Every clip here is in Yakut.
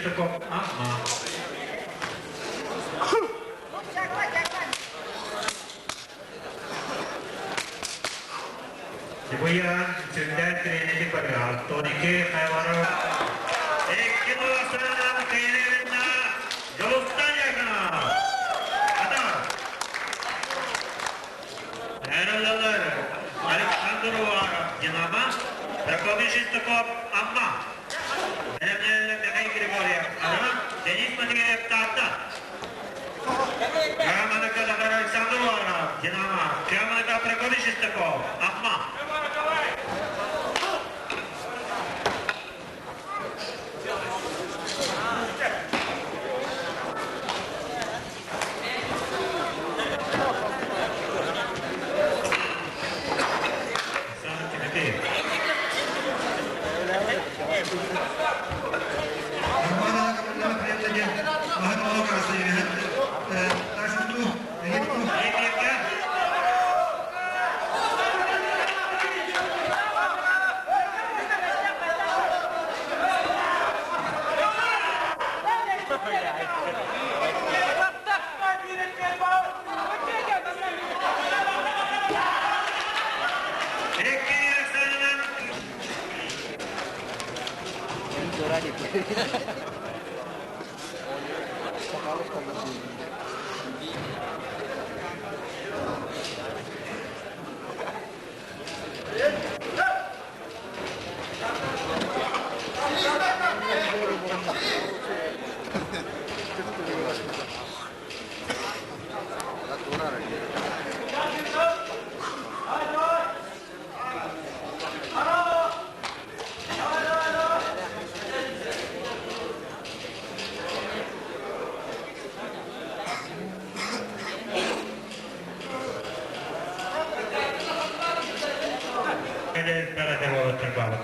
Шестаков Амма. Быйаан сүрдээх тренери барыга Тонике Хайваров Эккин Уласанан Кайревна Дьулустан Яков Ата Эрэллэр Александр Уваров Динамо Прокопий Шестаков Амма Бэлэмнээллэр Михаил Григорьев Ара Денис Матвеев Таатта Грамота Захар Александр Уваров Динамо Грамота Прокопий Шестаков Амма Александр Тимофеев.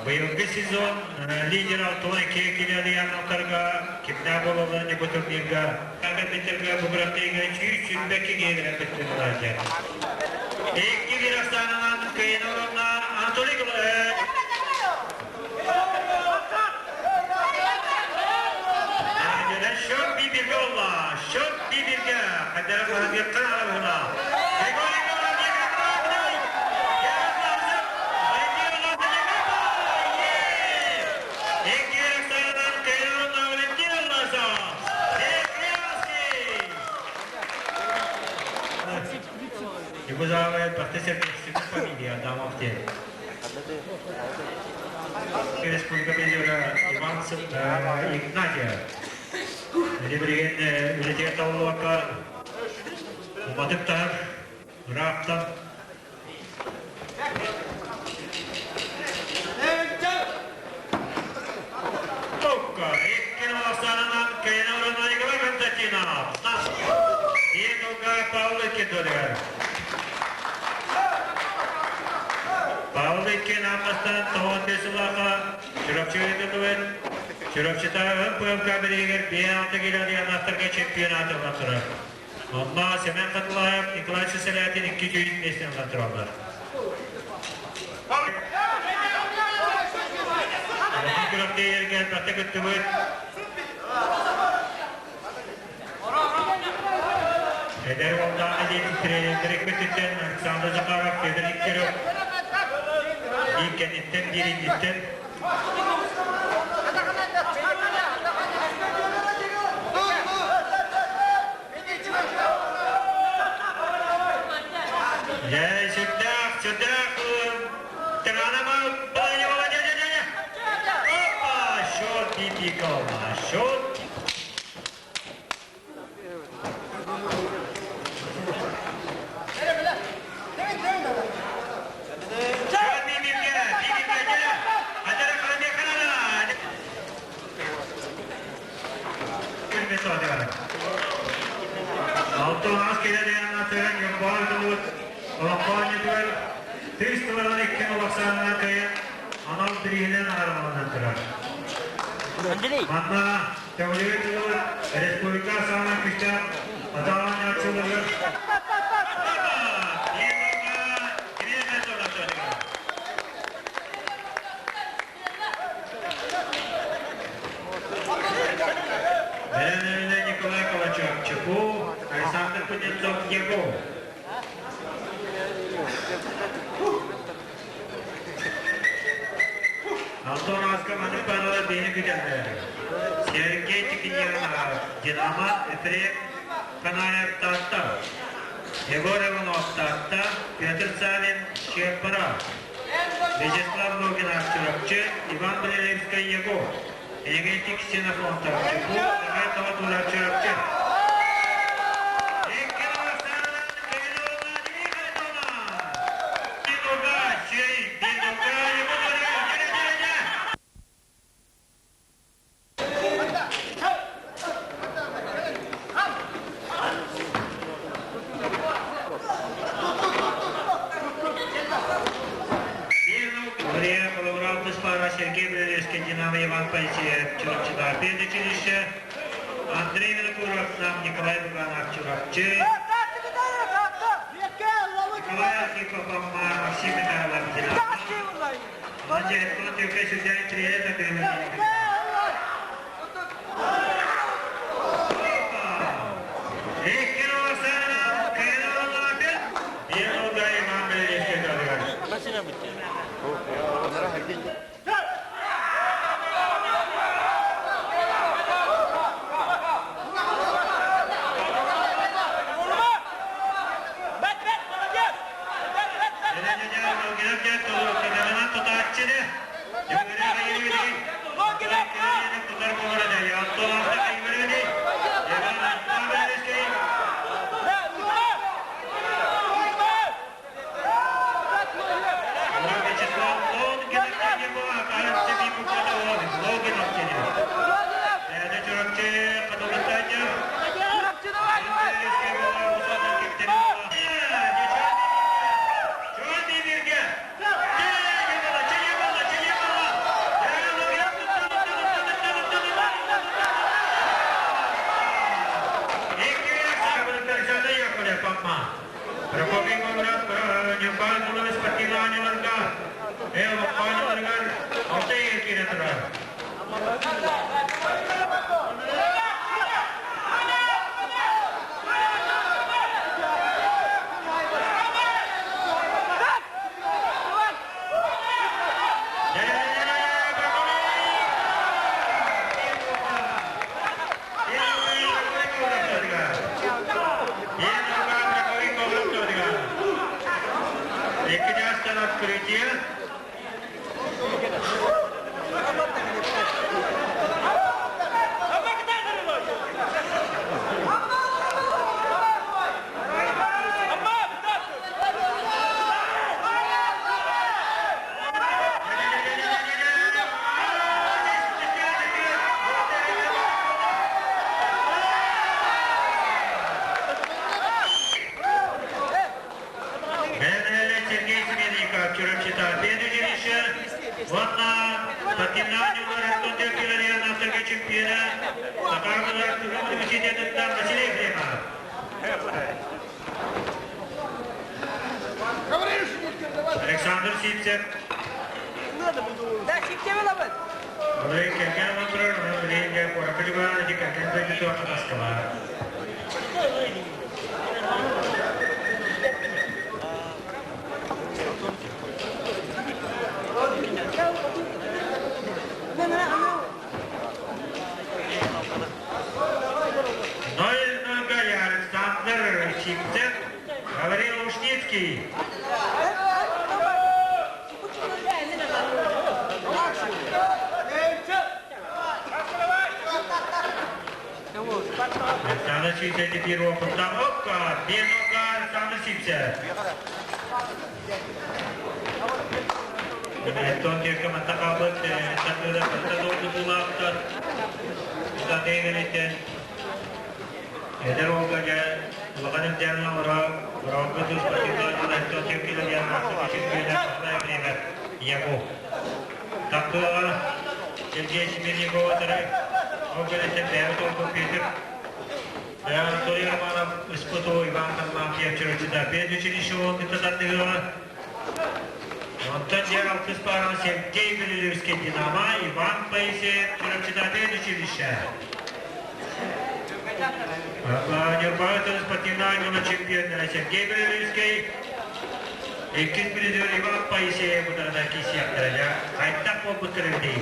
Быйылгы сезон лидер Алтон Кекилялияннарга кимнээх буолалларын бу турнирга Питерга бу күрэхтэһиигэ 122 киһи кыттыылаах. Икки биир ахсаанынан кыайан олорно Анатолий Счет бибирге олла. Счет бибирге. Хайдара хаһыгыакка арабына. Григорий Югозавая фамилия Адамов Республика призера Иван Игнатьев. Билигин үлэтигэр табыллыбакка уматыктар, ыраахтан Токка икки ахсаанынан кэйэн олорон Николай Константинов. Диэн Павел Иккин Павел Иккин Аммастан тоҕон бес сыллаахха Чурапчы ыытыллыбыт Чурапчытааҕы ПМК бириигэр 5-6 кило дианахтарга чемпионат ылан турар. Онно Семен Хатылаев, Николай Сысолятин икки түүн миэстэни ылан тураллар. Улахан күрэхтэһиилэргэ элбэхтэ кыттыбыт. Эдэр уоллаах диэн тренердэр өттүттэн Александр Захаров, Федор Дегтярев биир кэнниттэн, биир инниттэн Дьэ, сүрдээх, сүрдээх Опа! Счет Бибикова, счет. Счет Бибикке, Бибикке, Алтылаас кэлэн атыган Ньурбаҕа ыытыллыбыт Олоҥхо оонньуутугар тыыс тылынан икки олохсаанынан кыайан анал бирииһинэн араланан турар. Манна төгүрүк тылыбыт республика саамай күүстээх атаҕа оонньооччуларыгар Александр Кузнецов Егор. Антон Аска маннык пааралар бэйэни күтэллэр. Сергей Тикиньянов, Динамо, Ефрем Канаев, Таатта. Егор Иванов, Таатта, Петр Савин, Чыаппара. Вячеслав Логинов, Чурапчы, Иван Белелевскай, Егор. Энергетик Ксенофонтов, Чепу, Ахметова, Тура, Чурапчы. Сергей Белорецкий, Динамо Иван Поисеев, Чурапчыда педучилище, Андрей Винокуров, нам Николай Буганов, Чурапчы, Николай Архипов, Максим Михайлов, Динамо, Прокопий Комрад Ньурбаан Кулович спортивнай оонньууларга оонньууларыгар алта иһигэр киирэн турар. Икки открытие. Бэйэлэрэ Сергей Смирников Чурапчыта педучилище уонна спортивнай оонньуулар Антон Теркиларьян авторга чемпиона Сахарова университетыттан Василий Ефремов. Александр Сивцев. Да, Сивцев ылабын. Олег кэргэн олорор, билигин куоракка дьулаан ити кэргэн дойдутугар Москва. Ноль-ноль Александр Сивцев, Гаврил Ушницкий. Александр Сивцев теперь постановка. Бенука Александр Сивцев. Антон Киркаматта хаалбыт татыыра тутуулаахтар Итатыгырыттан эдэр уолга дьэ улахан эмдээн оҥоро Бороҕонго тус спортивнай Антон Киркилэригэр время Яков. Таккыаҕа Сергей Смирникова ол кэнниттэн бэйэбит уолбут Петр Анатолий Романов СПТУ Иван Харлампьев Чурапчыта педучилище уол кытта тардыһыаҕа. Онтон дьэ алтыс паараҕа Сергей Белелевский Динамо, Иван Поисеев Чурапчыта педучилище. Ньурбаҕа спортивнай оонньууна чемпион Сергей Белевский, иккис призер Иван Поисеев утарыта киирсиэхтэрэ. Дьэ, хайдах буолбуттар эбитий?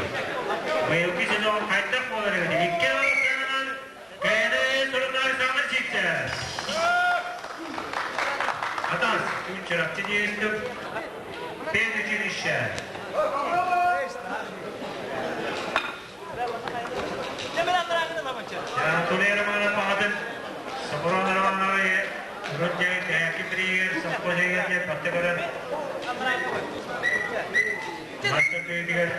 Быйылгы сезон хайдах буолар эбитий? Икки аҕыстаанынан КНС Александр Сивцев. Атас, Чурапчы диэстим, педучилище. Анатолий Романов аҕатын Сопрун Романовы урут диэн кээки бириигэр совхозигар диэн батты көрөн мастер түйүтүгэр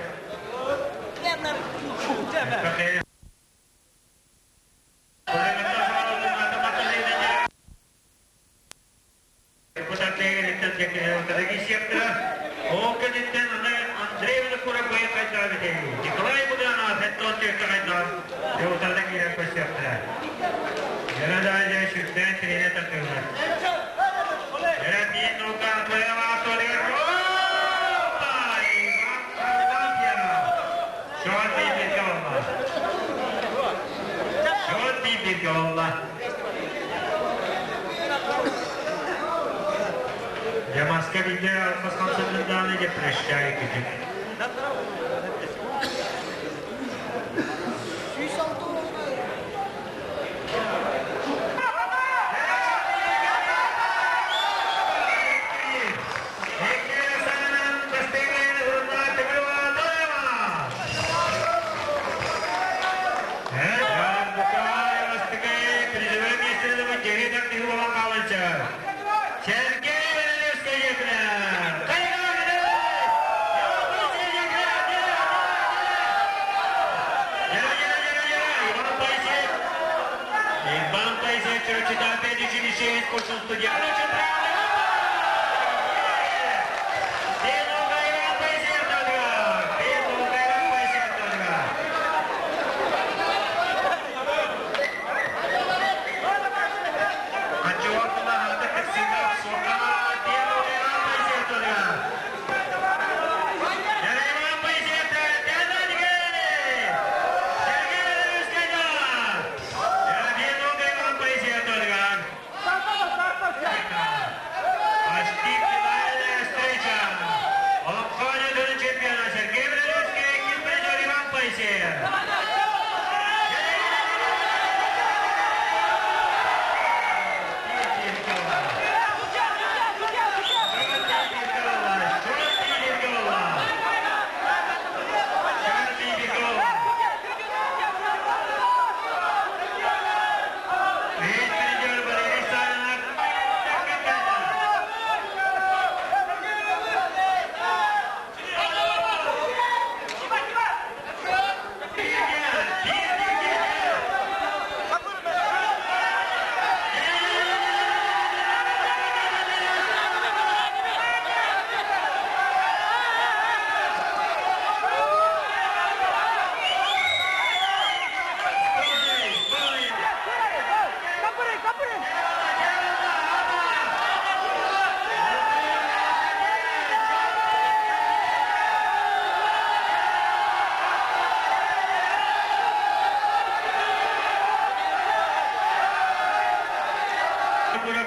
Ол кэнниттэн аны Андрей Винокуров хайдаан этэй, Николай Буданов хэттон түөркэ хайдаан дьоутарда киирэн көрсүөхтэрэ. Дьэрэ да дьэ сүрдээн тириэнэ тардыылар. Дьэрэ биир наука Анатолий Анатольевич Иван Харлампьев. Счет биир-бииргэ буолла. Счет биир-бииргэ буолла. Дьэ маска биирдэ алҕас хамсаннын даҕаны дьэ прощай кыдьык. Иван Поисеев, Чурапчы училище искусств студия. Почти финальная встреча. Олоҥхо чемпиона Сергей Брилевский, призер Иван Поисеев.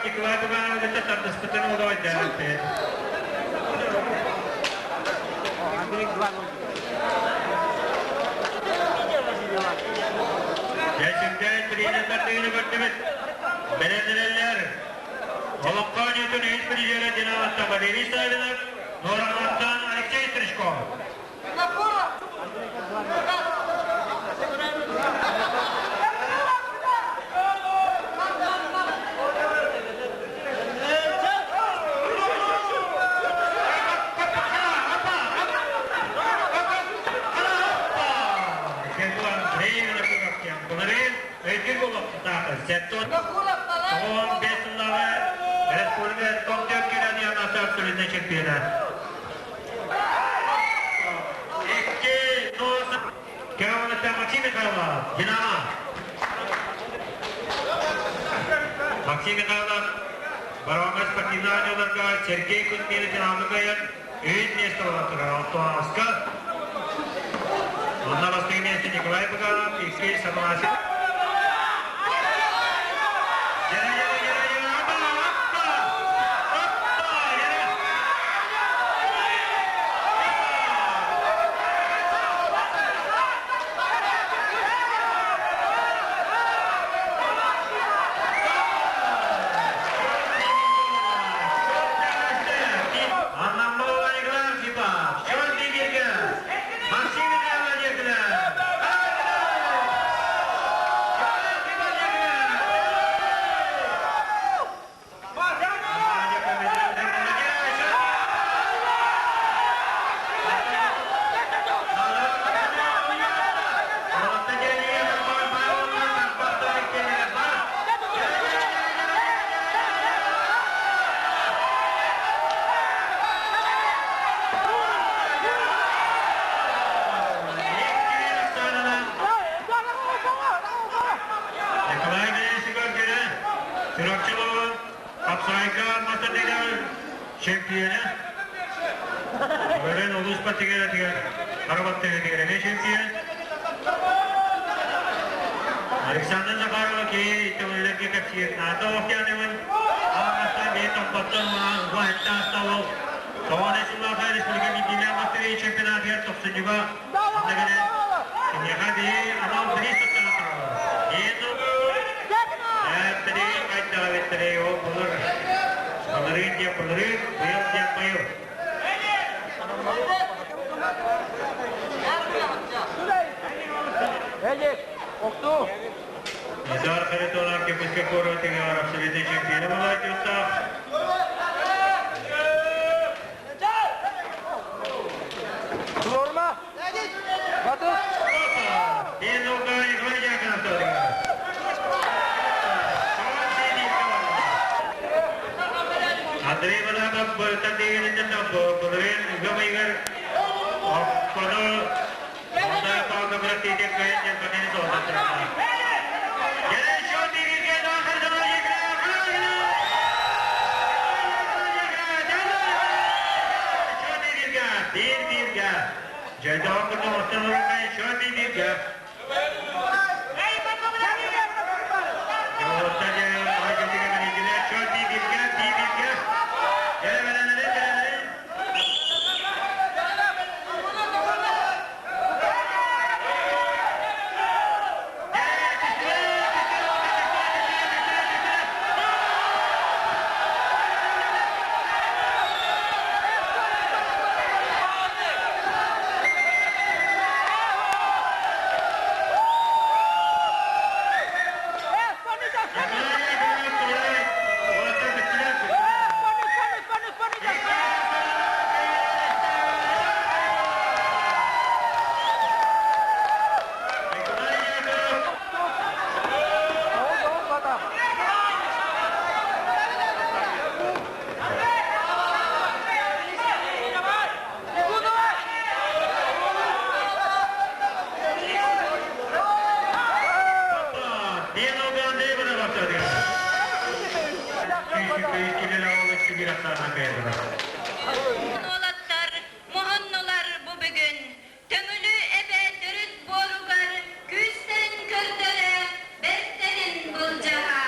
Николай Иванович тардыспытын олоойдааппыт. Дьэ, тренер тардыгыны көрдүбүт. Бэлэмнэнэллэр. Олоххо оонньуутун үһүс призера Динамотта Валерий Савинов, Нуораҕаттан Алексей Стручков. 15 сыллааҕы республика топ чемпиона. Икки Кевин Максим Михайлов, Динамо. Максим Михайлов Бароҥҥа спортивнай оонньууларга Сергей Кузьмин финалга кыайан үһүс миэстэ буолан турар. Алтуаска Онно бастакы миэстэ Николай Быганов, иккис Афанасий. Чурапчы улууһун хапсаҕайга мастардарыгар чемпиона. Өрен улуус партиятыгар Харабаттыгар эмиэ чемпион. Александр Захарова киһи төгүллэргэ кэпсиир наата Охтяневын аҕастан бэйэ томпоттон уһаттан астабыл Тоҕон сыллаах республика биирдиилээх мастарыы чемпионатыгар тохсунньуга онно кэлэн киниэхэ биһи анал бириис туттаран тураллар. Эптэрии хайдаҕа эбиттэрий ол былыр былырыын диэн былырыын, быйыл диэн быйыл. Эдик, охту. Низар Харитонов Кембриджскэй куоратыгар абсолютнай чемпиона буолааччыттаах. Туруорма. Батыс. Диэн олга Николай Дьяконов Андрей Балаков тардыгынында былырыын ыам ыйыгар Оппону онда палка бираттыытын кыайан дьарбатыны суолтаттырар. Дьайдаҕа курдук оттон уруккай счет бииргэ. Уолаттар муһуннулар бу бүгүн, Төҥүлү эбэ төрүт буоругар күүстэрин көрдөрө, бэртэрин былдьаһа.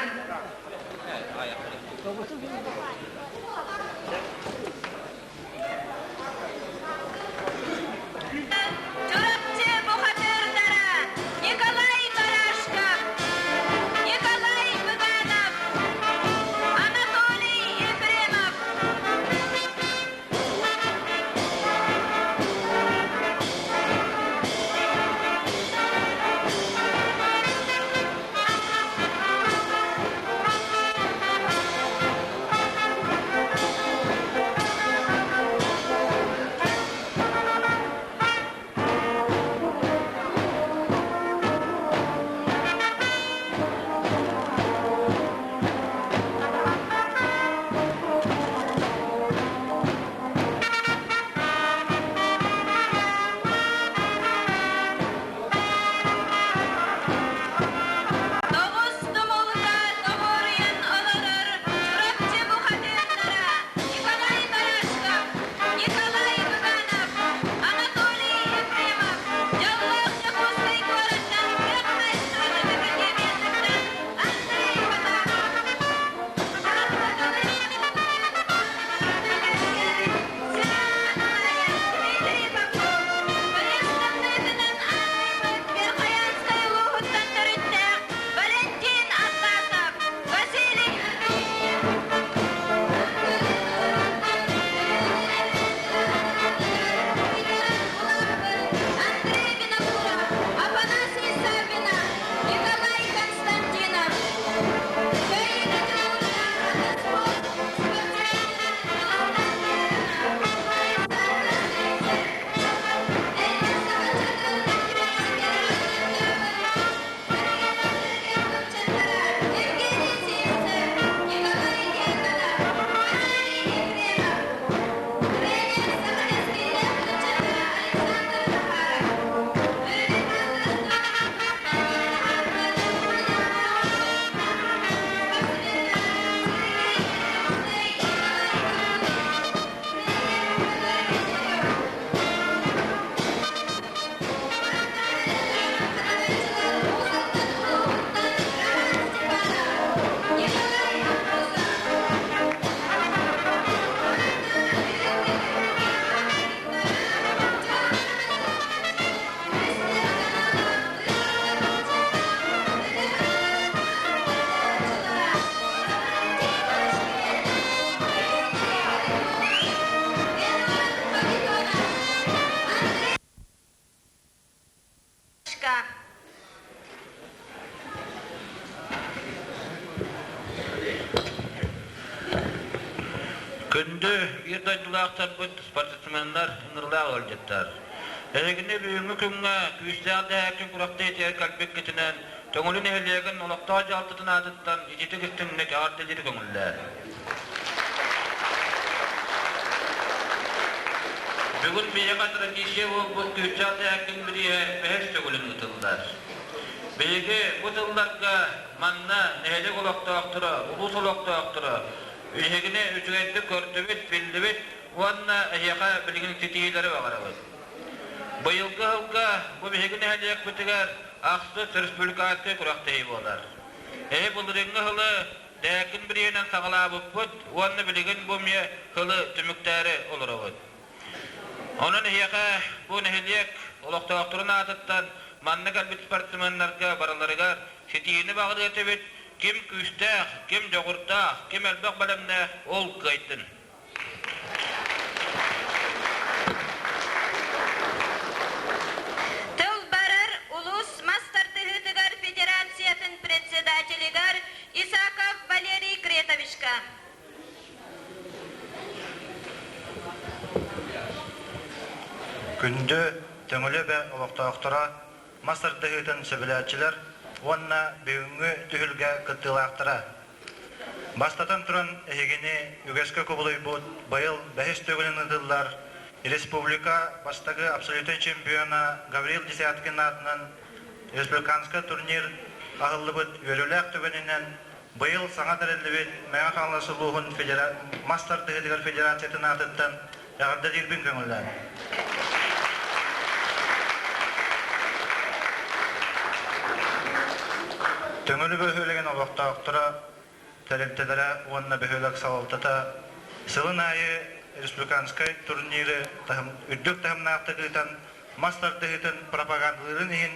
Чурапчы бухатыырдара Николай Барашков, Николай Быганов, Анатолий Ефремов. Күндү биир дойдулаахтарбыт, спортсменнар, ыҥырылаах ыалдьыттар! Эһигини бүгүҥҥү күҥҥэ күүстээх дэһээккин күрэхтэһиитигэр кэлбиккитинэн Төҥүлү нэһилиэгин олохтоох дьаһалтатын аатыттан ититик истиҥник эҕэрдэлиир көҥүллээр. Бүгүн биһиэхэ традиция буолбут күүстээх дэһээккин бирииһэ бэһис төгүлүн ыытыллар. Биһиги бу сылларга манна нэһилиэк олохтоохторо, улуус олохтоохторо Биһигини үчүгэйдик көрдүбүт, биллибит уонна эһиэхэ билигин ситиһиилэри баҕарабыт. Быйылгы сылга бу биһиги нэһилиэкпитигэр ахсыс республиканскай күрэхтэһии буолар. Эһи былырыыҥҥы сылы Дээкин бирииһинэн саҕалаабыппыт уонна билигин бу эмиэ сылы түмүктээри олоробут. Онон эһиэхэ бу нэһилиэк олохтоохторун аатыттан манна кэлбит спортсменнарга барыларыгар ситиһиини баҕарыа этибит, ким күүстээх, ким дьоҕурдаах, ким элбэх бэлэмнээх ол кыайдын. Тыл барар улуус мас тардыһыытыгар федерациятын председателигэр Исаков Валерий Кретовичка. Күндү Төҥүлү эбэ олохтоохторо, мас тардыһыытын сөбүлээччилэр уонна бүгүҥҥү түһүлгэ кыттыылаахтара! Бастатан туран, эһигини үгэскэ кубулуйбут быйыл бэһис төгүлүн ыытыллар республика бастакы абсолютнай чемпиона Гаврил Десяткин аатынан республиканскай турнир аһыллыбыт үөрүүлээх түгэнинэн Быйыл саҥа тэриллибит Мэҥэ Хаҥалас улууһун мас тардыһыытыгар федерациятын аатыттан эҕэрдэлиирбин көҥүллээн. Төҥүлү бөһүөлэгин олохтоохторо, тэрилтэлэрэ уонна бөһүөлэк салалтата сылын аайы республиканскай турниры үрдүк таһымнаахтык ыытан мас тардыһыытын пропагандалыырын иһин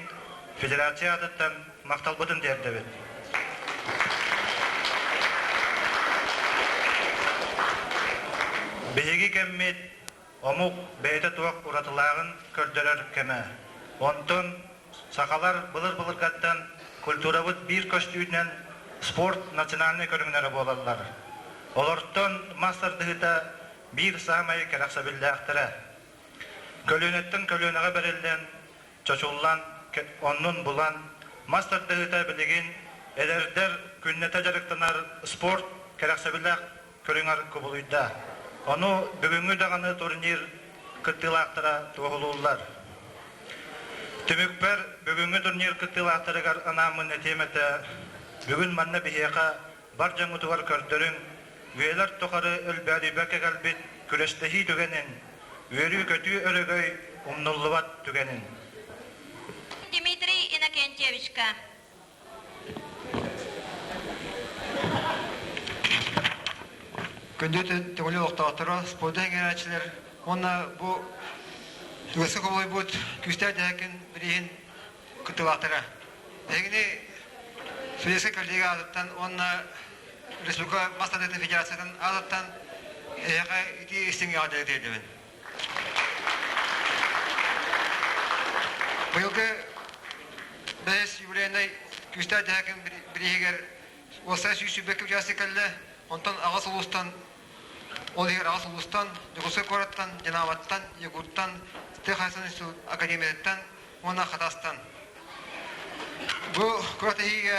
федерация аатыттан махталбытын тиэрдэбит. Биһиги кэммит омук бэйэтэ туох уратылааҕын көрдөрөр кэмэ. Онтон сахалар былыр-былыргаттан культурабыт биир көстүүтүнэн спорт национальнай көрүҥнэрэ буолаллар. Олортон мас тардыһыыта биир саамай кэрэхсэбиллээхтэрэ. Көлүөнэттэн көлүөнэҕэ бэриллэн, чочуллан, оннун булан, мас тардыһыыта билигин эдэрдэр күннэтэ дьарыктанар спорт кэрэхсэбиллээх көрүҥэр кубулуйда. Ону бүгүҥҥү даҕаны турнир кыттыылаахтара туоһулууллар. Түмүкпэр бүгүҥҥү турнир кыттыылаахтарыгар анааммын этиэм этэ, бүгүн манна биһиэхэ бар дьоҥҥутугар көрдөрүҥ, үйэлэр тухары өлбөөдүйбэккэ кэлбит күрэстэһии түгэнин, үөрүү-көтүү өрөгөй умнуллубат түгэнин. Дмитрий Иннокентьевичка. Күндү төгүлү олохтоохторо, спорду эҥэрээччилэр уонна бу үгэскэ кубулуйбут күүстээх дэһэкин бирииһин кыттыылаахтара. Эһигини Советскай коллега аатыттан уонна Республика мас тардыытын федерациятын аатыттан эһиэхэ итии истиҥ эҕэрдэ тиэрдэбин. Быйылгы бэһис юбилейнай күүстээх дэһэкин бирииһигэр уопсай 122 участок кэллэ, онтон аҕыс улуустан, ол иһигэр аҕыс улуустан, Дьокуускай куораттан, Динамоттан, Якуттан, Тыа хаһаайыстыбатын академиятыттан уонна Хатастан. Бу күрэхтэһиигэ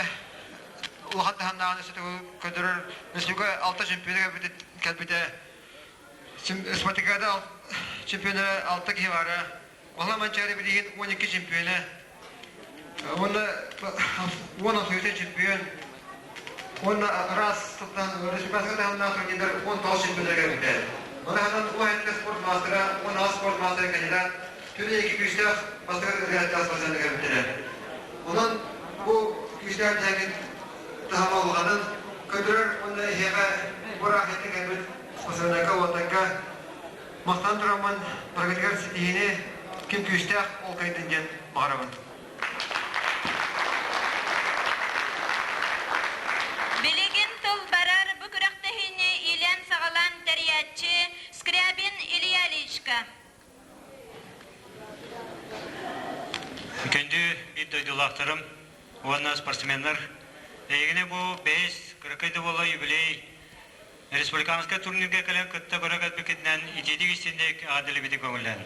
улахан таһымнааҕын өссө төгүл көрдөрөр республика алта чемпиона кэлбитэ. Спартакиада чемпиона алта киһи баара. Ола Манчаары билигин 12 чемпиона. Уонна 10 абсолютный чемпион. Уонна араас сылтан республиканскай таһымнаах турнирдар 19 чемпионнара кэлбитэ. Ону таһынан 17 спорт маастара, 16 спорт маастара кандидат Түнэ икки күүстээх бастакы ырыаһыттаах спортсменнар кэлбиттэрэ. Онон бу күүстээх дьаһайын таһыма улаханын көрдөрөр уонна эһиэхэ бу ыраах кэлбит спортсменнарга уолаттарга махтанан тураммын барыгытыгар ситиһиини ким күүстээх ол кыайдын диэн баҕарабын. Билигин тыл барар бу күрэхтэһиини иилээн-саҕалаан тэрийээччи Скрябин Илья Ильичка. Күндү биир дойдулаахтарым уонна спортсменнар, эйигини бу бэһис кыракый да буола юбилей. республиканскай турнирга кэлэн кытта көрө кэлбиккитинэн итиитик истинник аадылыбыты көҥүллэн.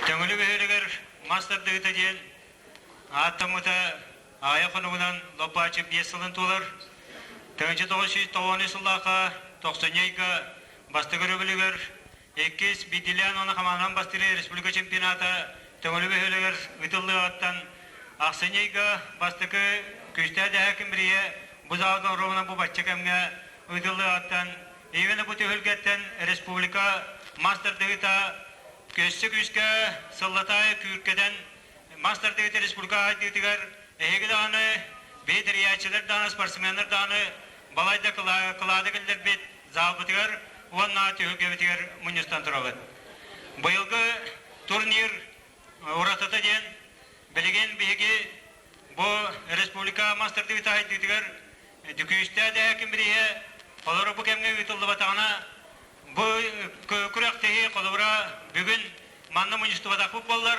Төҥүлү бөһүөлэгэр мас тардыһыыта диэн ааттаммыта аайа хонугунан лоппааччы биэс сылын туолар. 1993 сыллаахха тохсунньу ыйга бастакы өрөбүлүгэр иккис биирдиилээн уонна хамаанан бастыыры республика чемпионата Төҥүлү бөһүөлэгэр ыытыллыаҕыттан ахсынньы ыйга бастакы күүстээх дэһээкин бирийэ бу залга оруобуна бу бачча кэмҥэ ыытыллыаҕыттан именно бу түһүлгэттэн республика мас тардыһыыта өссө күүскэ сыллатаайы күүркэтэн мас тардыһыыта республика аайдыытыгар эһиги даҕаны биһи тэрийээччилэр даҕаны спортсменнар даҕаны балайда кылаады киллэрбит залбытыгар уонна түһүлгэбитигэр мунньустан турабыт. Быйылгы турнир уратыта диэн билигин биһиги бу республика мас тардыыта сайдыытыгар Дүкүүстээх дэһээкин бирииһэ олору бу кэмҥэ ыытыллыбатаҕына бу күрэхтэһии холобура бүгүн манна мунньустубатахпыт буоллар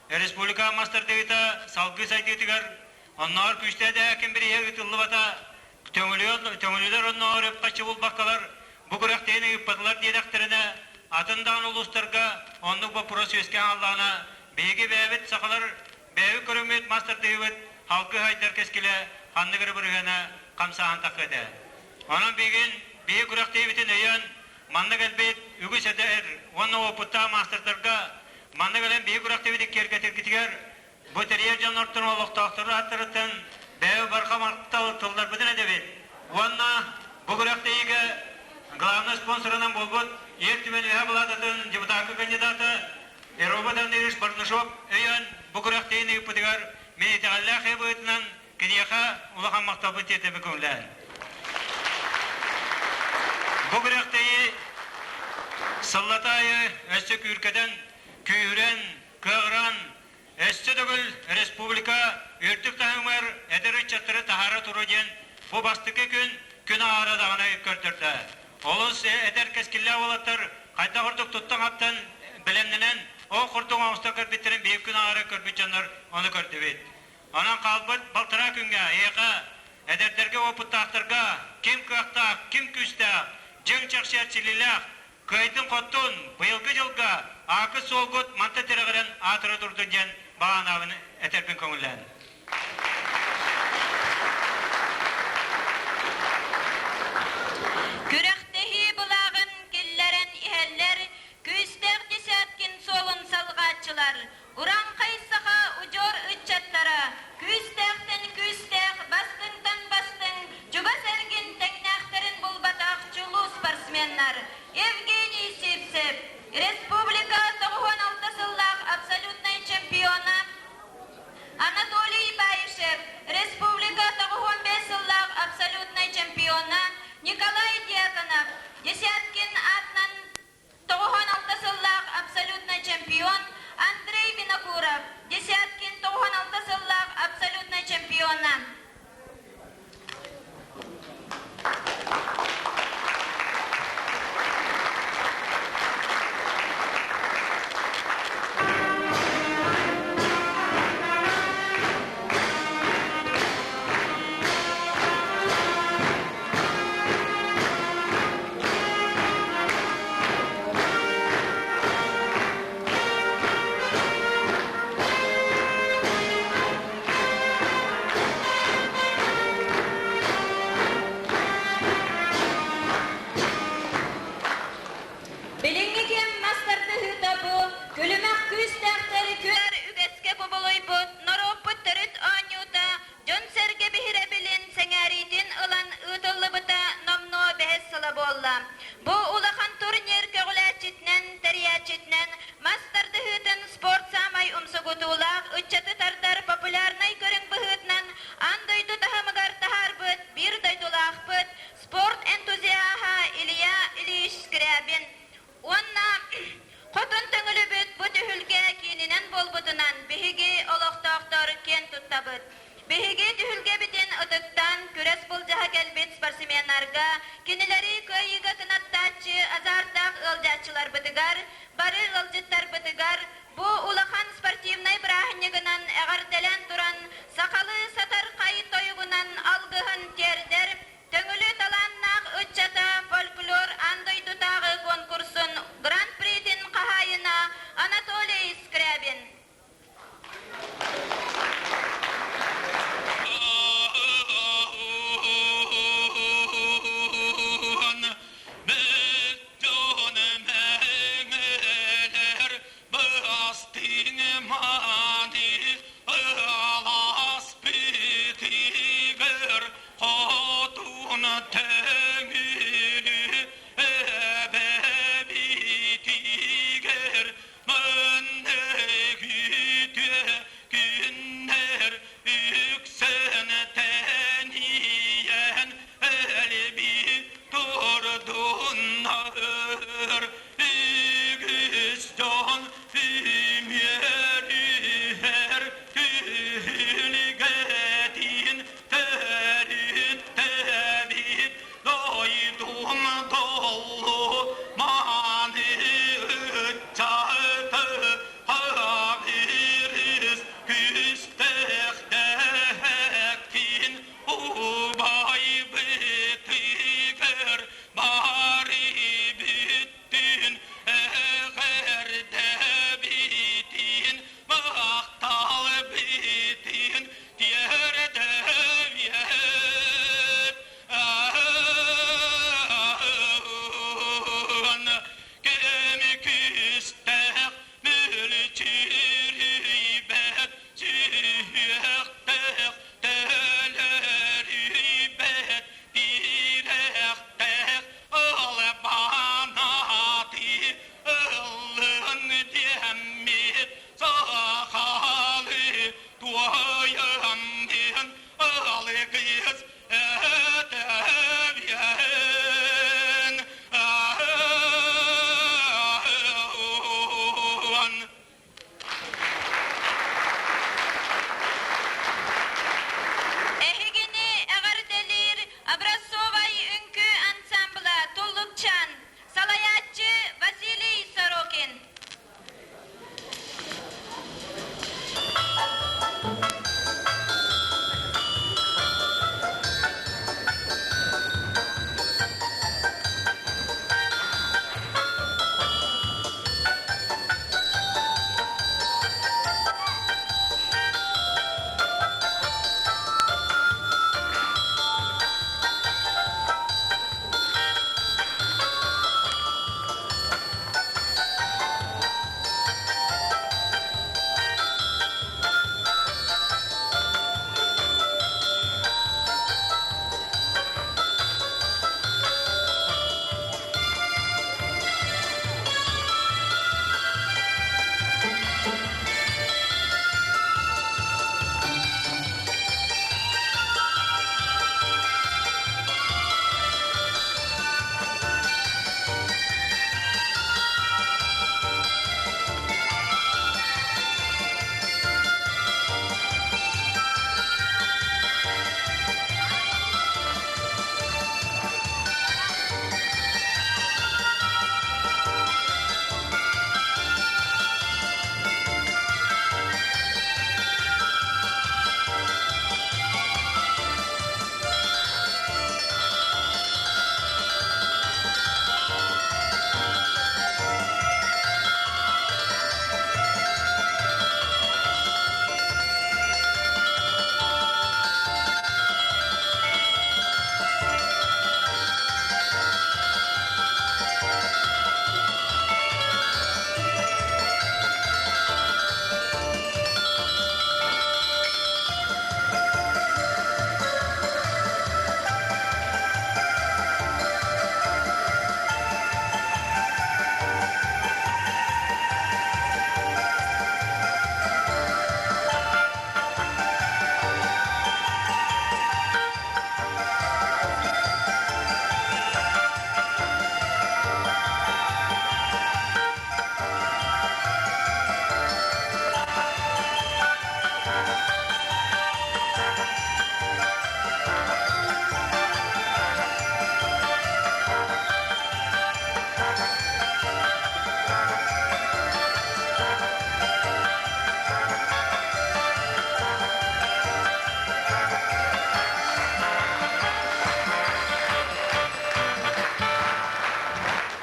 республика мас тардыыта салгыы сайдыытыгар оннооҕор күүстээх дэһээкин бирииһэ ыытыллыбата Төҥүлүлэр оннооҕор үп-харчы булбаккалар бу күрэхтэһиини ыыппатылар диэтэхтэринэ, атын даҕаны улуустарга оннук боппуруос үөскээн хааллаҕына, биһиги бэйэбит сахалар бэйэбит көрүҥмүт мас тардыһыыбыт халгы хайдар кэскилэ ханнык эрэ бырыһыана хамсааһын таххыа этэ. Онон билигин биһиги күрэхтэһиибитин өйөөн, манна кэлбит үгүс эдэр уонна уопуттаах маастардарга манна кэлэн биһиги күрэхтэһиибитин киэргэтэргитигэр Бу тэрийэр дьоннортон олохтоохтору ааттарыттан бэйэ барҕа махтал тылларбытын этэбит уонна бу күрэхтэһиигэ главнай спонсорынан буолбут Ил Түмэн Үөһээ Балаататын депутатка кандидата Робот Андреевич Барнышов өйөөн бу күрэхтэһиини ыыппытыгар мин итэҕэллээх киһи быһыытынан киниэхэ улахан махталбын тиэрдэбин көҥүлээн. Бу күрэхтэһии сыллата аайы өссө күүркэтэн, күүһүрэн, кыаҕыран, Өссө төгүл республика үрдүк таһымыгар эдэр ыччаттары таһаара туруо диэн бу бастакы күн күн аара даҕаны көрдөрдө. Олус эдэр кэскиллээх уолаттар хайдах ордук туттан-хаптан бэлэмнэнэн, ол курдук оҥостон көрбүттэрин биир күн аара көрбүт дьоннор ону көрдүбүт. Онон хаалбыт балтараа күҥҥэ эйиэхэ эдэрдэргэ уопуттаахтарга ким кыахтаах, ким күүстээх, дьиҥ чахчы эрчиллиилээх Кыайдын-хоттун, быйылгы дьылга аакыт-суолгут манта тирэҕирэн аатыра турдун диэн баҕанаабын этэрбин көҥүллээн. Күрэхтэһии былааҕын киллэрэн иһэллэр күүстээх Десяткин суолун салҕааччылар, Урааҥхай саха удьуор ыччаттара, күүстээхтэн күүстээх, бастыҥтан бастыҥ, чугас эргин тэҥнээхтэрин булбатах чулуу спортсменнар Евгений Сивцев, республика 96 сыллаах абсолютнай чемпиона Анатолий Баишев, республика 95 сыллаах абсолютнай чемпиона Николай Дьяконов, Десяткин аатынан 96 сыллаах абсолютнай чемпион Андрей Винокуров, Десяткин 96 сыллаах абсолютнай чемпиона. Билиҥҥи кэм мас тардыһыыта бу күлүмэх күүстээхтэр күөр үгэскэ кубулуйбут норуоппут төрүт оонньуута Дьон-сэргэ биһирэбилин, сэҥээриитин ылан ыытыллыбыта номнуо бэһис сыла буолла. Бу улахан турнир көҕүлээччитинэн, тэрийээччитинэн мас тардыһыытын спорт саамай умсугутуулаах ыччаты тардар популярнай көрүҥ быһыытынан аан дойду таһымыгар таһаарбыт биир дойдулаахпыт, спорт энтузиаһа Илья Ильич Скрябин Уонна Хотун Төҥүлүбүт бу түһүлгэ киининэн буолбутунан биһиги олохтоохтор киэн туттабыт. Биһиги түһүлгэбитин ытыктаан күрэс былдьаһа кэлбит спортсменнарга, кинилэри кыайыыга кынаттааччы азаартаах ыалдьааччыларбытыгар, бары ыалдьыттарбытыгар бу улахан спортивнай бырааһынньыгынан эҕэрдэлээн туран сахалыы сатархай тойугунан алгыһын тиэрдэр. Алыкыйыс Эһигини эҕэрдэлиир образцовай үҥкүү ансамбла Туллукчан, салайааччы Василий Сорокин.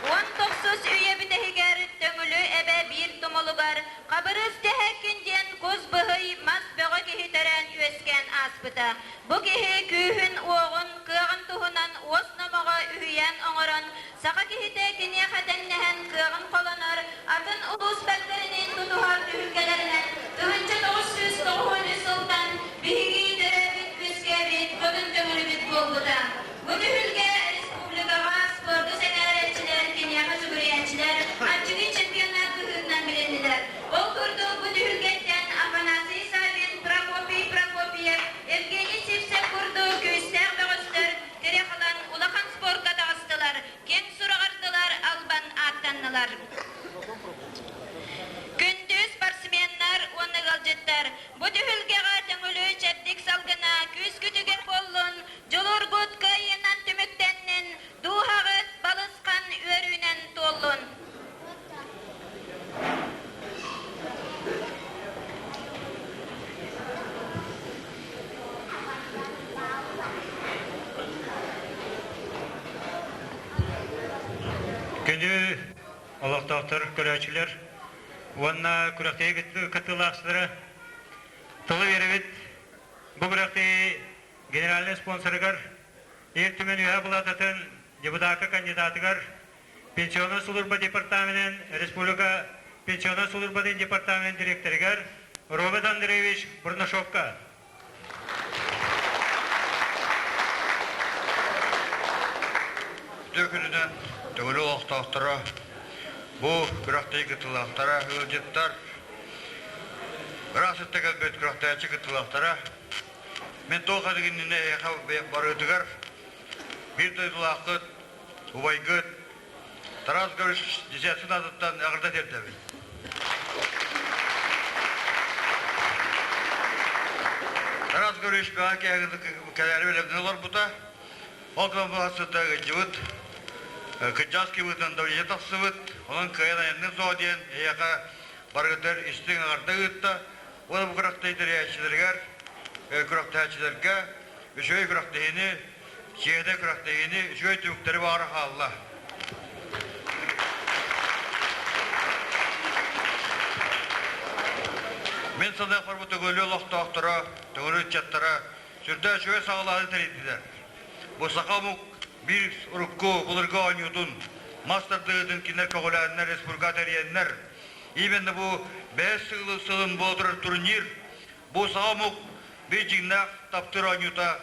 Уон тохсус үйэ бүтэһигэр Төҥүлү эбэ биир тумулугар Хабырыыс Дэһээккин диэн кус быһый мас бөҕө киһи төрөөн үөскээн ааспыта. Бу киһи күүһүн-уоҕун, кыаҕын туһунан уос номоҕо үһүйээн оҥорон, саха киһитэ киниэхэ тэҥнэһэн кыаҕын холонор, атын улуус бэртэринин тутуһар түһүлгэлэринэн 1993 сылтан биһиги төрөөбүт-үөскээбит хотун Төҥүлүбүт буолбута. Бу түһүлгэ республикаҕа спорду сэҥээрээччилэр, киниэхэ сүгүрүйээччилэр аччыгый чемпионат быһыытынан билиннилэр. Ол курдук бу түһүлгэттэн Афанасий Саввин, Прокопий Прокопьев, Евгений Сивцев курдук күүстээх бөҕөстөр тирэх ылан улахан спорка таҕыстылар, киэҥ сураҕырдылар, албан ааттаннылар. Күндү спортсменнар уонна ыалдьыттар, бу түһүлгэҕэ Төҥүлү чэбдик салгына күүскүтүгэр буоллун, Дьулуургут кыайыынан түмүктэннин, дууһаҕыт балысхан үөрүүнэн туоллун! Күндү олохтоохтор, көрөөччүлэр уонна күрэхтэһии кыттыылаахчылара тылы биэрэбит. Бу күрэхтэһии генеральнай спонсорыгар Ил Түмэн Үөһээ Булаататын депутатка кандидатыгар Пенсионнай сулууспа департаменын республика Пенсионнай сулууспатын департаменын директорыгар Роберт Андреевич Бурнашовка. Үтүө күнүнэн Төҥүлү олохтоохторо, бу күрэхтэһии кыттыылаахтара, ыалдьыттар, ыраах сиртэн кэлбит күрэхтэһээччи кыттыылаахтара. Мин туох эргиннинэ эһиэхэ барыытыгар биир дойдулааххыт, убайгыт Тарас Гаврильевич Десятин аатыттан эҕэрдэ тиэрдэбин. Тарас Гаврильевич бэҕэ кэлээри бэлэмнэнэ олорбута. Ол гынан сыта ыдьыбыт, кыдьаас кыбытынан давление тахсыбыт, онон кыайан айанныыр суоҕа диэн эһиэхэ барыгытыгар истиҥ эҕэрдэ ыытта. Уонна бу күрэхтэһии тэрийээччилэригэр, күрэхтэһээччилэргэ үчүгэй күрэхтэһиини, сиэдэ күрэхтэһиини, үчүгэй түмүктэри баҕара хаалла. Мин саныахпар бу Төгүлү олохтоохторо, Төгүлү ыччаттара сүрдээх үчүгэй саҕалааһыны тэрийдилэр. Бу саха омук биир урукку былыргы оонньуутун, мас тардыһыытын кинилэр көҕүлээннэр, республика тэрийэннэр, именно бу бэһис сылын буола турар турнир, бу саха омук биир дьиҥнээх таптыыр оонньуута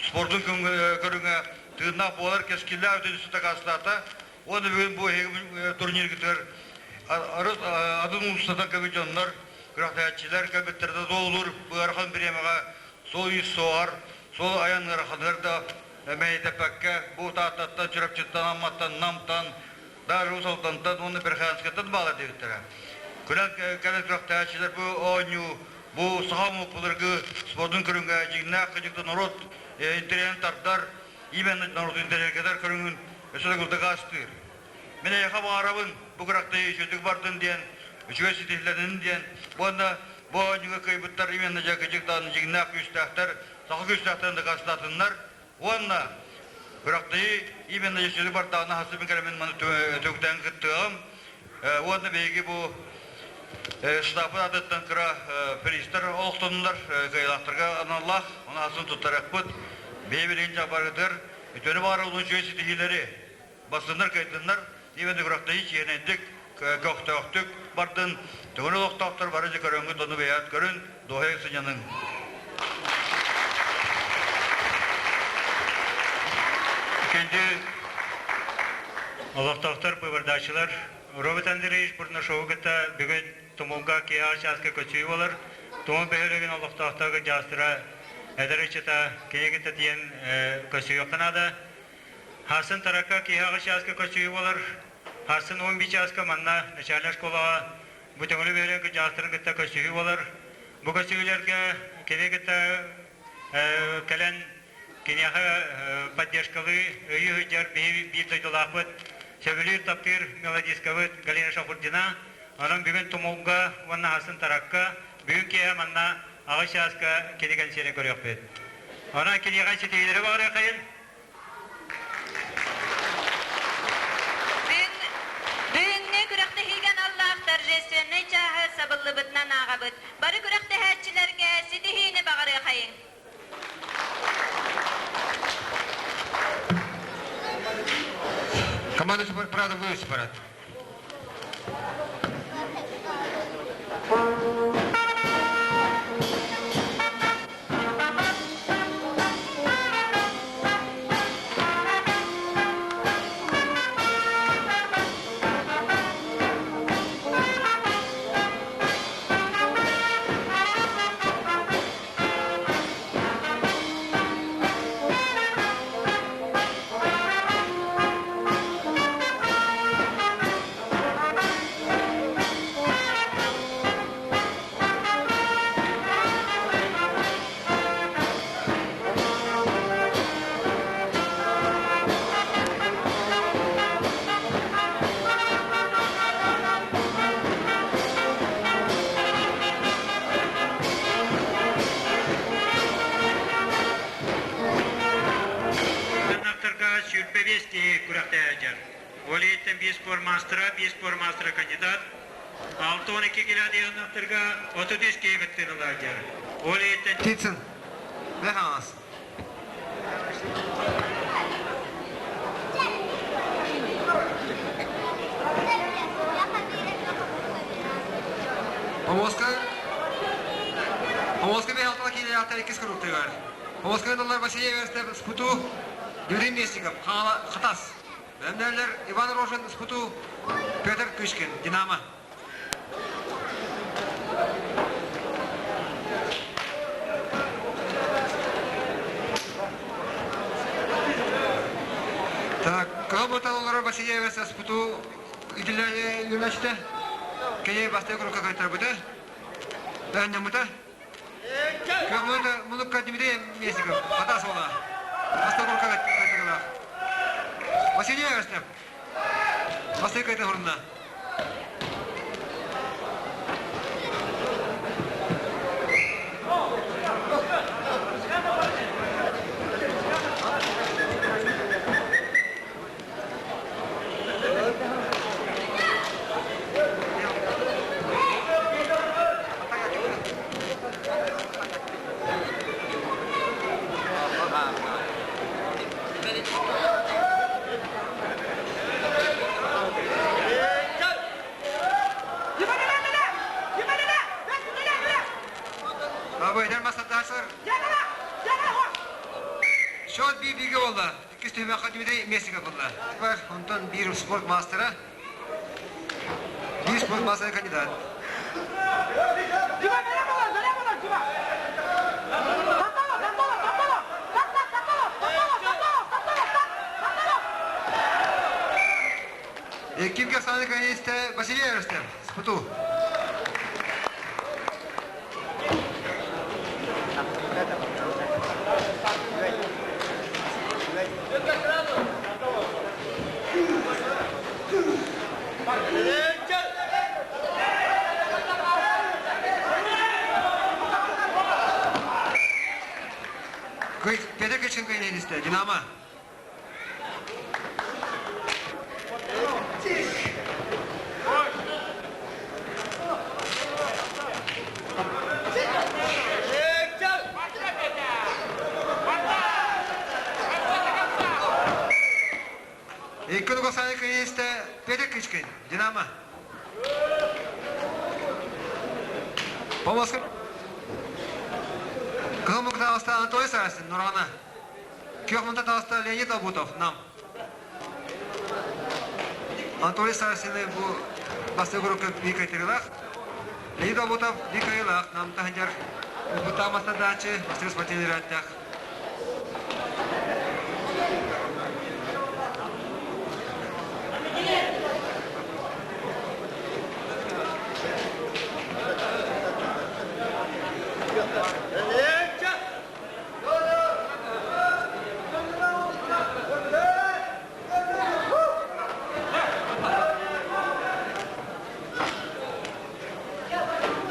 спордун көрүҥэ тыыннаах буолар кэскиллээх үтүөнү дакаастаата. Уонна бүгүн бу эһиги турниргытыгар атын улуустартан кэлбит дьоннор, күрэхтэһээччилэр кэлбиттэрэ да туолуур ыарахан бириэмэҕэ суол-иис суоҕар, суол айан ыараханыгар да мэһэйдэппэккэ, бу Тааттаттан, Чурапчыттан, Амматтан, Намтан, даже Уус Алдантан уонна Верхоянскайтан баалар диэбиттэрэ. Күлэн кэлэн күрэхтэһээччилэр бу оонньуу, бу саха омук былыргы спордун көрүҥэ дьиҥнээх кыдьыкта норуот интэриэһин тардар, именно норуот интэриэһиргэтэр көрүҥүн өссө да дакаастыыр. Мин эйиэхэ баҕарабын бу күрэхтэһии үчүгэйдик бардын диэн, үчүгэй ситиһилэнин диэн уонна бу оонньууга кыайбыттар именно дьэ кыдьык даҕаны дьиҥнээх күүстээхтэр, саха күүстээхтэрин дакаастаатыннар уонна күрэхтэһии именно үчүгэйдик бардаҕына хасыбын кэлэмин маны түгүтээн кыттыаҕым уонна биһиги бу штабын аатыттан кыра призтэр олохтоннулар кыайыылаахтарга аналлаах ону хасын туттарыахпыт биһи билигин дьабаргытыгар үтүөнү баҕарар улуу үчүгэй ситиһиилэри Бастыннар кыайдыннар, именно күрэхтэһии чиэһинэйдик, көхтөөхтүк бардын. Төҥүлү олохтоохтор бары дьэ көрөҥҥүт ону бэйэҕит көрүн, дуоһуйа сынньаныҥ. Күндү олохтоохтор, быыбардааччылар, Роберт Андреевич Бурнашову кытта бүгүн Тумулга киэһэ чааска көччүйүү буолар. Тумул бөһүөлэгин олохтоохторо дьаастара эдэр ыччата кини кытта тиийэн көччүйүөххэ наада. Хассын Тарака киэһэ чааска көччүйүү буолар. Хассын 11 чааска манна начальнай школаҕа бу Төҥүлү бөһүөлэгин кырдьаҕастарын кытта көрсүһүү буолар. Бу көрсүһүүлэргэ кини кытта кэлэн киниэхэ поддержкалыы өйүү сылдьар биһи биир дойдулаахпыт, сөбүлүүр таптыыр мелодисткабыт Галина Шахурдина. Онон бүгүн Тумулга уонна Хассын Таракка бүгүн киэһэ манна аҕыс чааска кини кэнсиэрин көрүөхпүт. Онон киниэхэ ситиһиилэри баҕарыаххайын. Бүгүҥҥү күрэхтэһиигэ аналлаах торжественнай чааһы сабыллыбытынан ааҕабыт. Бары күрэхтэһээччилэргэ ситиһиини баҕарыахайыҥ! Команда парада вывести парад. Ынахтарга 25 киһи күрэхтэһэр. Ол иһиттэн биир спортмастера, биир спортмастера кандидат, 6-12 километрга 33 киһи кыттыылаах. Ол иһиттэн Птицын. Бэхаҥас. Помоска Помоска бэйэлтала киилээхтэр иккис куруктугар. Помоска доллар Василий Эверстев Спуту, Дмитрий Местников, Хатас. Бэлэмнээллэр Иван Рожин Спуту, Петр Кычкин, Динамо. Кыһыл олорор Васильев СПТУ үтүлээччитэ кини бастакы курукка кыттарбыта, бэһэннэммитэ. Күөх мунукка Дмитрий Местников, Хатас уола, бастакы курукка кыттыгылаах. Василий Эверстев, бастакы кыттыы хурунна. Абайдар масатаасар. Счет биир-бииргэ буолла. Иккис түһүмэххэ Дмитрий Местников буолла. Онтон биир спорт маастара, биир спорт маастара кандидат. Кимге саны конечте Василий Яростев, СПТУ. Петр Кыченко инесте, Динамо. Икки Нугасаев киристе Петр Кычкин, Динамо. Помоскы. Кыһыл муктаҕаста Анатолий Сарасин, Нурана. Күөх мунта таҕыста Леонид Обутов, Нам. Анатолий Сарасины бу бастакы группа биир кайтарыылаах. Леонид Обутов биир кайылаах, Нам таһыдьар Убута мастадаачы, бастакы спортивный ряд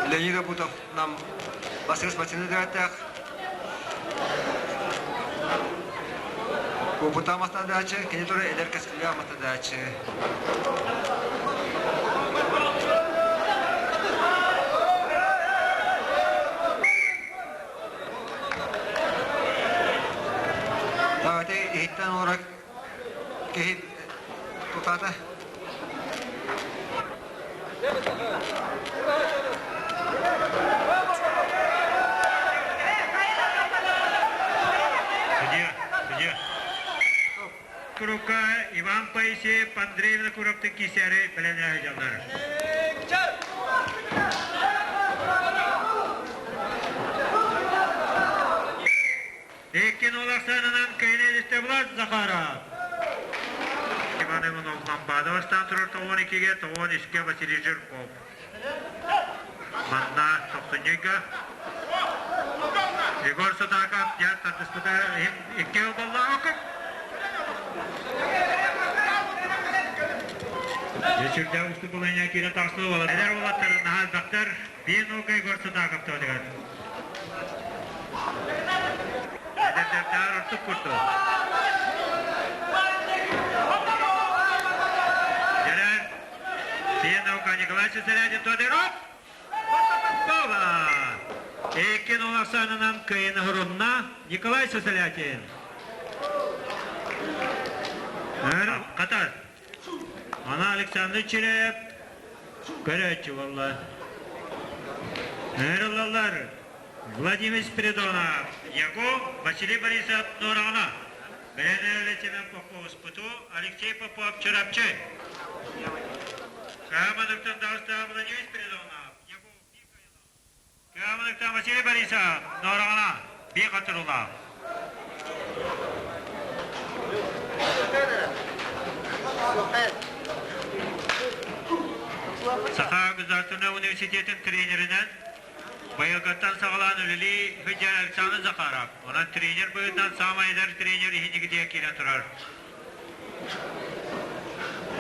Леонид Обутов нам бастакы спортивный директор. Опыта мастадаачы, кини тура эдэр кэскилээх мастадаачы. Давайте иһиттэн олорор киһи тутаата. Судья, судья. Курукка Иван Паисеев Андрей Винокуровтың кисәре белән дьоннор. Икки нолахсанынан кыйын Влад Захаров. Иван Иванов Ламбада бастаан турар 92-ге, 93-ке Василий Жирков. Манна тохсунньуйга Егор Сатаков дьэ тардыспыта икки ылбаллаах Дьэ усту булайна киирэн тахсыы буолар. Эдэр уолаттар наһаа элбэхтэр. Биир нолга Егор Сатаков тоодугар. Эдэрдэрдээр ордук курдук. Дьэрэр Сиенаука Николай Сесарядин Тодоров Попова! Икки нолахсанынан кыйын хурунна Николай Сесарядин. Катар. Ана Александр Чиряев көрөөччү болла. Ырылалар Владимир Спиридонов, Яков Василий Борисов Нурана. Бэлэнэ Семен Попов Спуту, Алексей Попов Чурапчы. Кааманыктан таҕыста Владимир Спиридонов, Яков Кааманыктан Василий Борисов, Нораҕана, бии хатырылаах. Саха государственнай университетын тренеринэн быйылгыттан саҕалаан үлэлии сылдьар Александр Захаров. Онон тренер быһыытынан саамай эдэр тренер иһинигитигэр киирэн турар.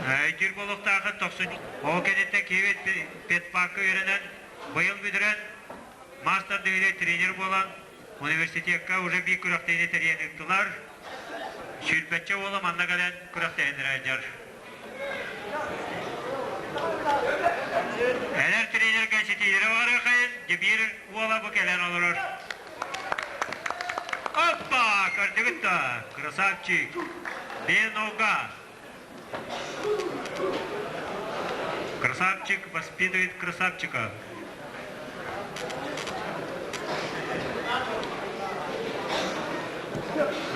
Өйдүүр буолуохтааххыт тохсун ол кэнниттэн киһибит педпарка үөрэнэн быйыл бүтэрэн мастер дэгири тренер буолан университекка уже биир күрэхтэһиини тэрийэн ыыттылар. Сүүрбэччэ уола манна кэлэн күрэхтэһиннэрэ сылдьар. Эдэр тренергэ ситиилэри баҕарыахайын, дьэ биир уола бу кэлэн олорор. Оппа! Көрдүгүт да? Красавчик! Бенога! Красавчик воспитывает красавчика.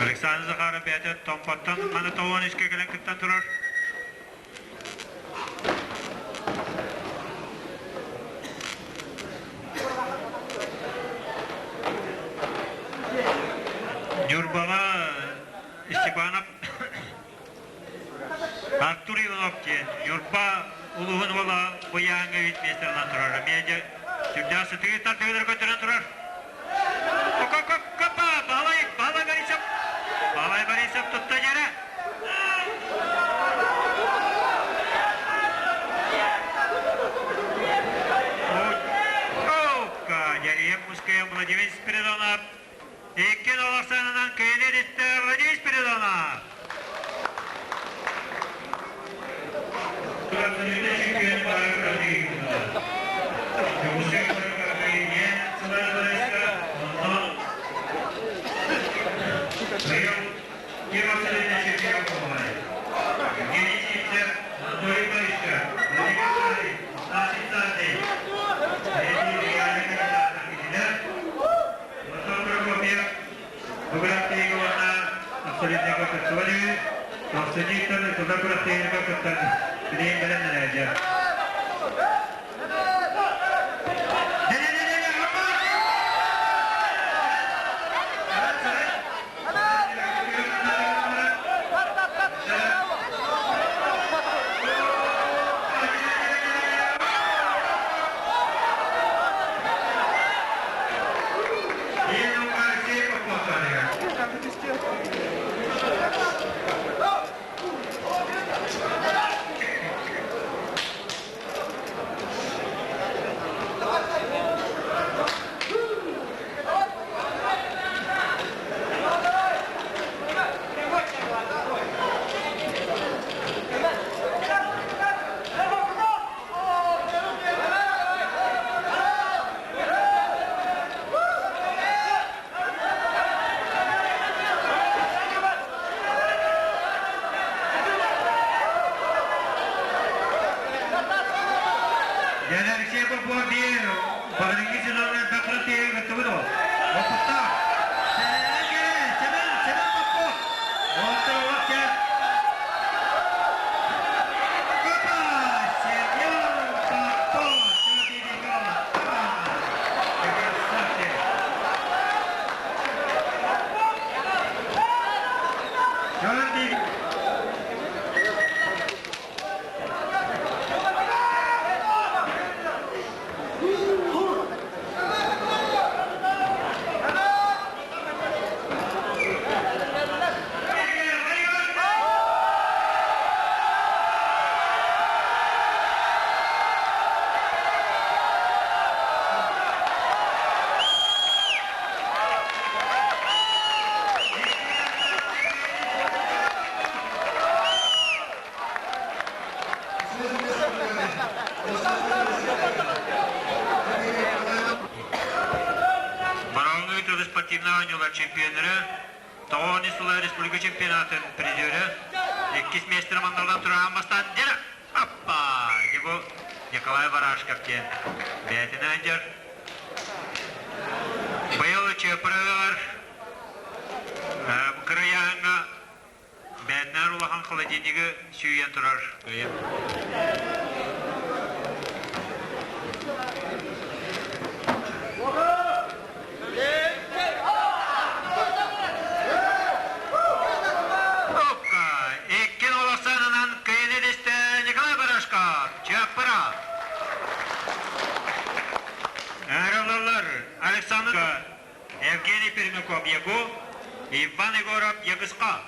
Александр Захаров бэйэтэ Томпоттон маны тоҕуон искэ кэлэн кыттан турар. Ньурбаҕа Степанов Артур Иванов диэн Ньурба улууһун уола Быйааҥҥа үт миэстэлэнэн турар. Эмиэ дьэ сүрдээх сытыы тардыылары көтөрөн турар. Копа! Баһылай, Баһылай Борисов! Баһылай Борисов тутта дьэрэ! Дьэрийэн Мускайан Владимир Спиридонов икки доллар кыайыы иттэ Владимир Спиридонов. Бүгүн уонна абсолютнайга кыттыбат үһү. Тохсунньуттан тутар күрэхтэһиилэргэ кыттар билигин бэлэмнэнээдьэр. Дядя Алексей Попов биир Багринги сезонунан бакырын тиэйэн кыттыбыт ол. Опыттаах. Сэмэн, Сэмэн Попов. Отто олох Опа! Семен Попов! Красавчик! Черный Бороҕоҥҥо ыытыллар спортивнай оонньуулар чемпионнара Тоҕоону сыла республика чемпионатын призерэ, иккис миэстэни манналан тураан бастаан дьэ аппа дьэ бу Николай Барашков диэн бэйэтинэн дьэр быйыл Чыаппырыгар кырыйааһыҥҥа бэйэтинэн улахан холодильнигы сүүйэн турар Иккин олохсаанынан кыйы. Пермяков Ягу, Иван Егоров Ягыска.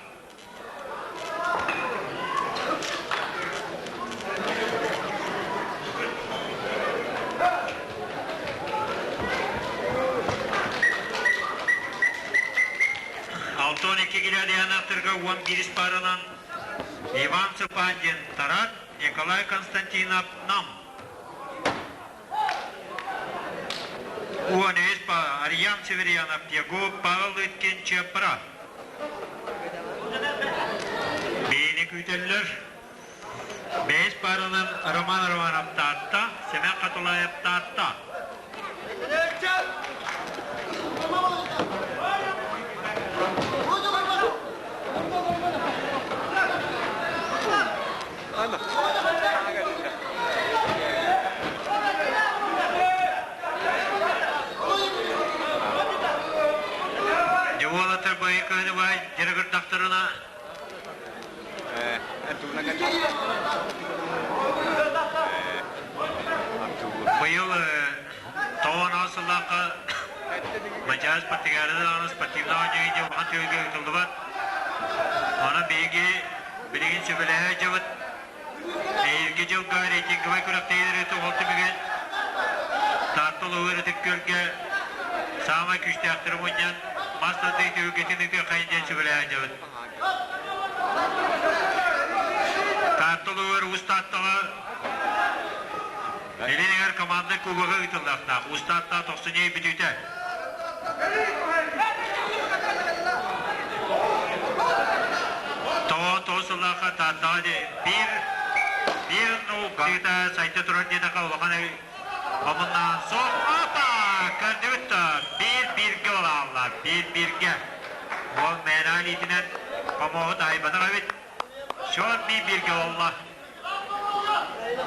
6-12 гладиаторга 11 парынан Иван Цыпандин Тарат, Николай Константинов Нам. 13 па Арьян Северьянов Ягу, Павел Ыткин Чепра. Бэйэни күүтэллэр. Бэйэс парынан Роман Романов Таатта, Семен Хатылаев Таатта. Дьуолатар байыкыһыны баай дьарыгырдахтарына Быйыл тоҕон сыллаахха Мадьаар спартакиада даҕаны спортивнай оонньуу диэн улахан түһүлгэ ыытыллыбат. Онон биһиги билигин сүбэлэһэ сылдьабыт. Эһиилги дьылга рейтинговай күрэхтэһиилэри тоҕол түмүгэр Таатта улууһугар Ытык Күөлгэ саамай күүстээхтэри мунньан мас тардыы түһүлгэтин ыытыаххайын диэн сүбэлэһэ сылдьабыт. Таатта улууһугар Уус Тааттаҕа Илин команда кубога ыытыллыахтаах. Уус Таатта тохсунньу бүтүүтэ. Тоҕо тоҕус сыллаахха Тааттаҕа биир биир наука сайда турар диэтэххэ улахан омуннаан суох. Опа! Көрдүбүт да биир бииргэ олааллар. Биир бииргэ. Уол мээнэ илиитинэн хомуоһу таайбатах эбит. Счет биир бииргэ буолла.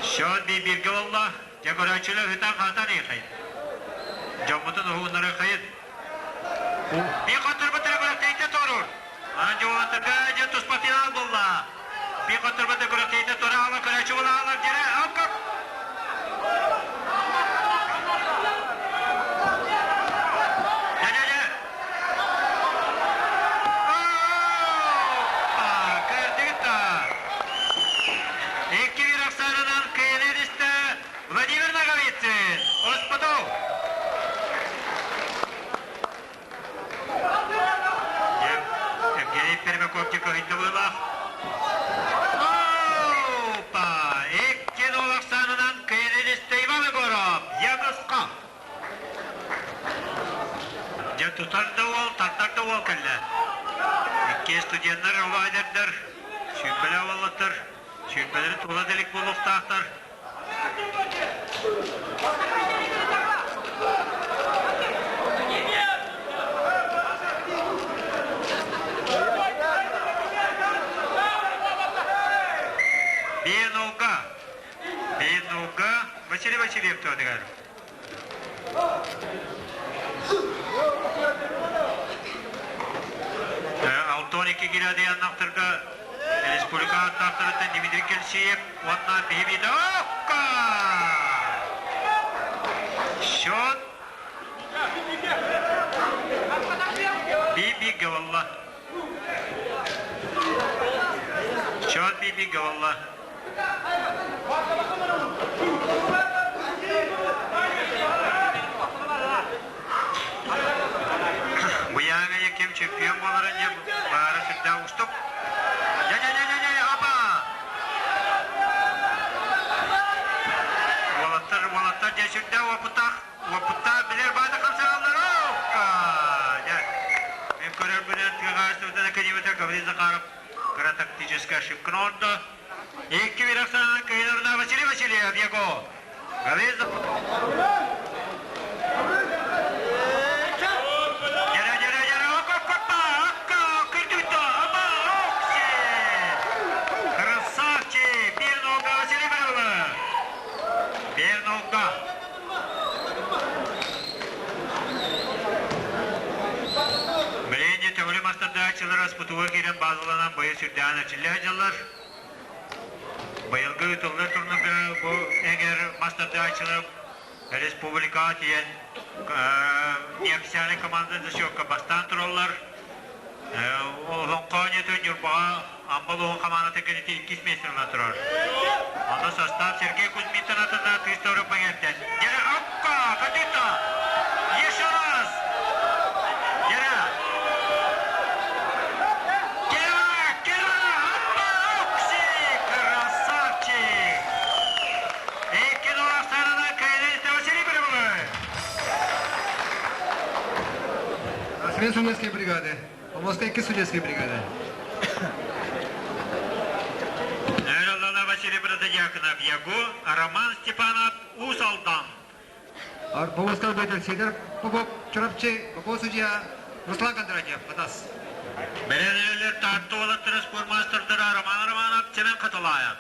Счет биир бииргэ буолла. Дьэ көрөөччүлэр ытан-хаатан иэхэйин. Дьоммутун уһугуннары хайын. Биир хотторбуттара күрэхтэһиитэ туоруур. Анан дьуолаттарга дьэ туспа финал буолла. Биир хотторбуттар күрэхтэһиитэ туора хаалар көрөөччү буолаалар дьэрэ оп Дьэ-дьэ-дьэ. Көрдүгүт да. 2-1 ахсаанынан кыайыны эристэ Владимир Ноговицын, Оспотов. Евгений Пермяков кыһыйдыбыылаах. Опа! 2-0 ахсаанынан кыайыны эристэ Иван Егоров, Ягыска. Дьэ тутар да уол, тардар да уол кэллэ. Икки студеннар, оҕо сүүрбэлээх уоллаттар, сүүрбэлэрин туола да илик буолуохтаахтар. Биенолга, Биенолга Василий Васильев туһатыгар. 6-12 градианнахтарга республика ааттаахтарыттан Дмитрий Кельсиев уонна биһиги Окка! Счет Би-би Гавалла. Счет би-би Гавалла. Буяҥа ким чемпион буоларын дьэ баара сүрдээх уустук. Дьэ-дьэ-дьэ-дьэ, апа! Уолаттар, уолаттар дьэ сүрдээх уопуттаах, уопуттаах билэр баата хамсаналлар. Окка! Дьэ, мен көрөрбүнэн тыаҕа астыбытын академията Гаврил Захаров кыра тактическая ошибканы оҥордо. 2-1 ахсаанынан кыайыыларына Василий Васильев, Яго. Гаврил Дьэрэ, дьэрэ, дьэрэ, оп, оп, опа, окка, кырдьыкта, опа, окси! Красавчик! Bir nokta Василий Михайлов. Bir nokta. Билиҥҥи төгүрүк мастардааччылар СПТУ киирэн баазаланан быйыл сүрдээҕин эрчиллэ сылдьаллар. Быйылгы ыытыллар турнирга бу эҥэр мастардааччылар республикаҕа тиийэн неофициальнай команда засекка бастаан тураллар. Олоҥхо оонньуутун Ньурбаҕа Амма улууһун хамаандата кэлити иккис миэстэни ылан турар. Онно состав Сергей Кузьминтан атына Кристофер Паҥертен. Гера Оппа! Катюта! Еще раз! Гера! Гера! Гера! Оппа! Окси! Красавчик! Икки Оксанана Кайнеста Василий Прибылой! Смена судейской бригады. Областной икки судейской бригада. Нөраллана Василий Протодьяконов, Ягу, Роман Степанов, Уус Алдан. Повозка бөтөр Сидор Попов, Чурапчы, Попов судья Руслан Кондратьев, Хатас. Бэлэмнэлэр Таатта уолаттара спортмастердара Роман Романов, Семен Хатылаев.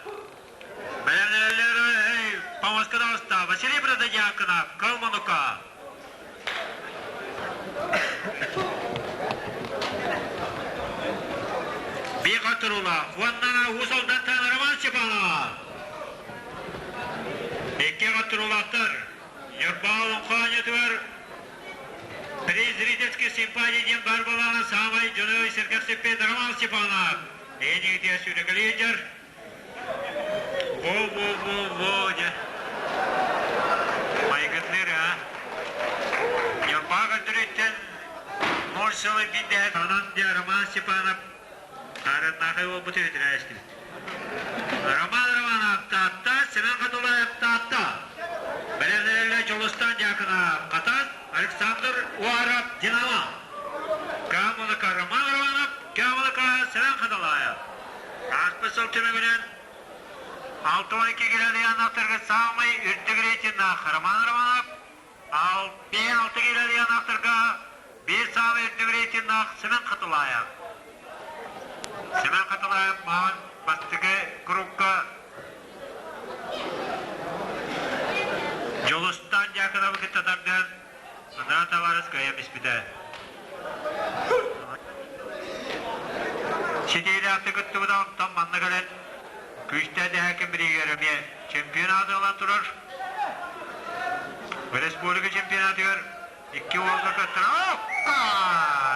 Бэлэмнэлэр Повозка таҕыста Василий Протодьяконов, Калманука. Биир туруулаах уонна Уус Алдантан Роман Степанов. Икки туруулаахтар Ньурба олоҥхо оонньуутугар приз зрительской симпатии диэн баар буоллаҕына саамай дьону сэргэхсиппит Роман Степанов. Эйиниитигэр сүүрэкэлиир Во-во-во-во, дьэ. Майгынныыр, а? Ньурба көрдөрүүттэн ноль сылы биирдэһэ онон дьэ Роман Степанов хаарыаннаахай уолбут үтүрээ истибит. Роман Романов Таатта, Семен Хатылаев Таатта. Бэлэмнэрэллэ Дьулустан Дьяконов Хатас, Александр Уаров Динамо. Камалака Роман Романов, Камалака Семен Хатылаев. Ааспыт сыл түмүгүнэн 62 градианнахтарга саамай үрдүк рейтиннаах Роман Романов, 6 градианнахтарга биир саамай үрдүк рейтиннаах Семен Хатылаев. Семен Хатылаев маҕан бастакы кругка Дьулустан Дьяконовы кытта тардыһан Андрей табаарыс кыайан испитэ. Ситиилээхтик кыттыбыта онтон манна кэлэн күүстээх дэһээкин бириигэр эмиэ чемпионаты ылан турар. Республика чемпионатыгар икки уолга кыттар. Оппа!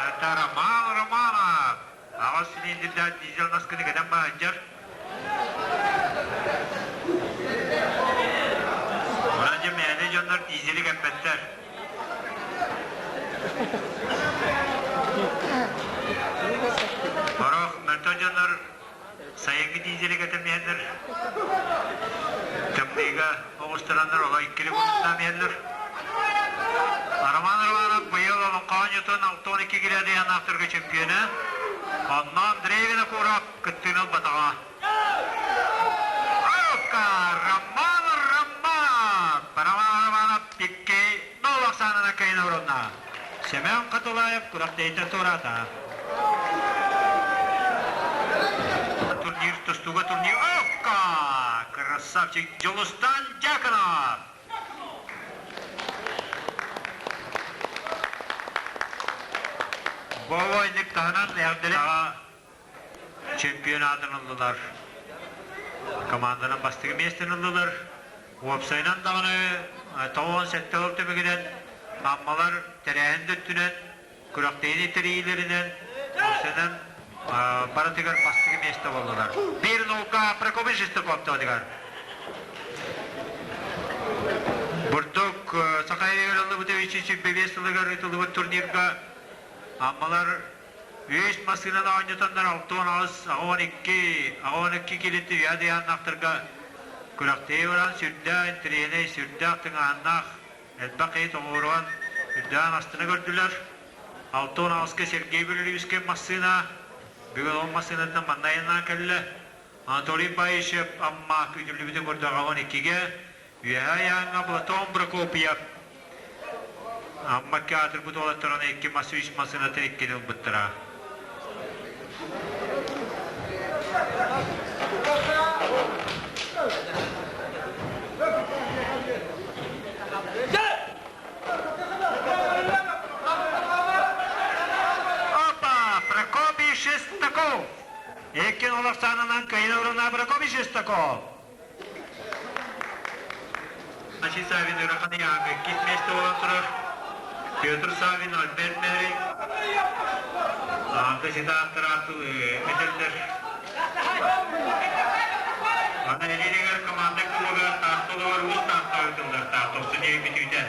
Это Роман Романов! Аҕыс цилиндрдээх дизель наскыны кэтэн баһыдьар. Онон дьэ мээнэ дьоннор дизели кэппэттэр. Сорох мөлтөх дьоннор сайыҥҥы дизели кэтэн иһэннэр тымныыга оҕустараннар олох иккили муннуктаан иһэллэр. Роман Романов быйыл Олоҥхо оонньуутун 62 градианнаахтарга чемпиона. Онно Андрей Винокуров кыттыыны ылбатаҕа. Рука Роман Романов! Роман Романов икки нол ахсаанынан кыайын орунна. Семен Хатылаев күрэхтэһииттэн туораата. Турнир тустууга турнир Опка! Красавчик Дьулустан Дьяконов! Вова инник таһынан эҕэрдэлэри чемпионатын ыллылар. Команданан бастакы миэстэни ыллылар. Уопсайынан даҕаны 97 сыл түмүгүнэн Аммалар тэрээһин да өттүнэн, күрэхтэһиини тэрийиилэринэн, уопсайынан барытыгар бастакы миэстэ буоллулар. Биир наука Прокопий Шестаков тыатыгар. Бурдук Саха сиригэр ыллыбыт 325 сылыгар ыытыллыбыт турнирга Аммалар Үс массыынаны оонньотоннор 68, 82, 82 килити үйэ дыйааннаахтарга күрэхтэһии баран сүрдээх интэриэһинэй, сүрдээх тыҥааһыннаах элбэх киһи тоҕуоруһан үрдээн астына көрдүлэр. 68-ка Сергей Белолюбскай массыына бүгүн ол массыынатынан манна айаннаан кэллэ. Анатолий Баишев Амма күүтүллүбүтүн курдук 82-гэ Үөһээ Айааҥҥа Платон Прокопьев Амма театрбыт уолаттарын икки мас үс массыыната иккини ылбыттара. Опа! Прокопий Шестаков! Иккин олохсаанынан кыайын орунна Прокопий Шестаков! Начи Савин ыарахан ыйааҥҥа иккис миэстэ буолан турар. Петр Савин, Альберт Мэри, Аанта ситааттар этэллэр. Аны элиигэр команда кубогар Таатта олоҕор уус Таатта ыытыллар Таатта охсун бүтүүтэ.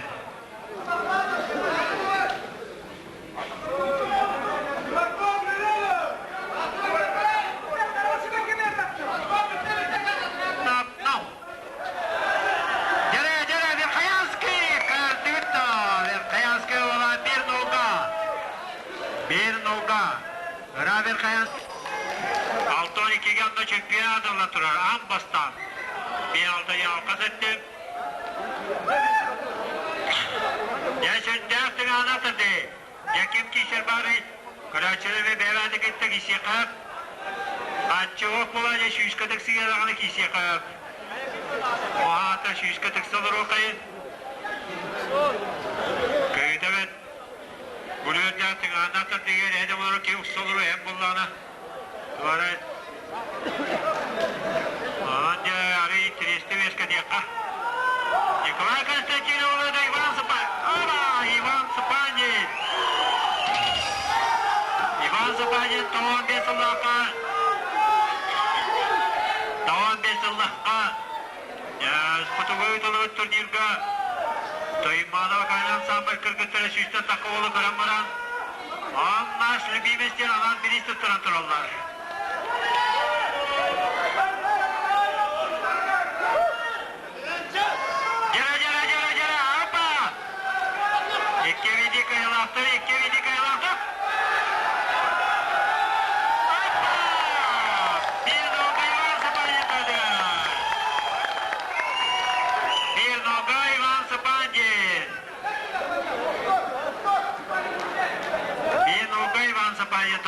Дьэрэ, дьэрэ, Верхоянский! Кырдыбыт да, Верхоянский уола bir нолга. Bir нолга. Ыра Верхоянский. Алтон икиге онно чемпионат ыла турар аан бастаан. Bir алта ялка сеттим. Дьэ сүрдээх тыҥаана тарды. Дьэ ким киисэр баарый? Көрөөччүлэри бэйэбээтэ кытта киисиэхэ. Аччыгох була дьэ сүүскэ тыксыйараҕына киисиэхэ. Оһаата сүүскэ тыкса олоруохайын. Кыыта бэт. Күлүөрдээх тыҥааннаах тардыгар эдэ олору ки укса олору эм буллаҕына. Туора Онон дьэ арый тириэстэ үөскэтиэххэ. Николай Константинов да Иван Сапанин. Иван Сапанин! Иван Сапанин 95 сыллаахха 95 сыллаахха Хотугу ыытыллыбыт турнирга Тойманова Кайнан ансамбль кыргыттара сүүстэн тахха уолу көрөн баран Он наш любимец диэн анаан бириис туттаран тураллар. Дьара, дьара, дьара, дьара, апа! Икки види кыайылаахтар, икки види кыайылаахтар. Апа! Bir нога Иван Сапанин Bir нога Иван Сапандин. Биир нолга Иван Сапанин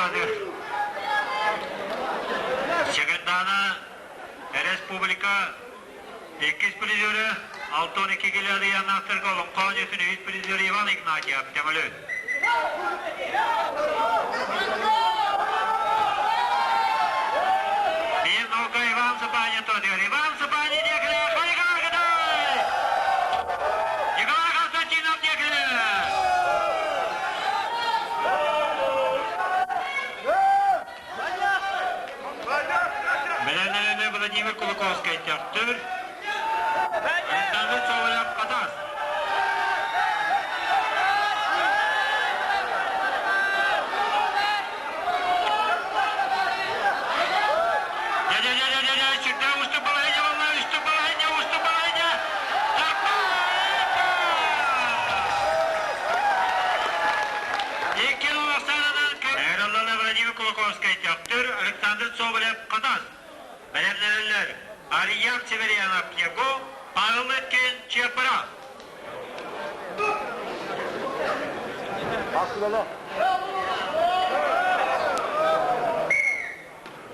Чагандана Республика иккис призеры 6-12 килоадыяннаахтарга Олоҥхо оонньуутун үһүс призеры Иван Игнатьев Төҥөлү. Биир нолга Иван Сапанин Иван Сапанин диэкилэ хайҕааргытай! Николай Константинов диэкилэ! Бэлэмнэнэ Владимир Кулаковскай Төхтүр, Александр Соболев Хатас. Дьэ-дьэ-дьэ-дьэ-дьэ, сүрдээх устук балаһыанньа буолла, устук балаһыанньа, устук балаһыанньа. Тарпа! Икки ахсаанынан Эраллана Владимир Кулаковскай Төхтүр, Александр Соболев Хатас. Бэлэмнэнэллэр Ариян Северянов Яго, Павел Лыткин Чеппара.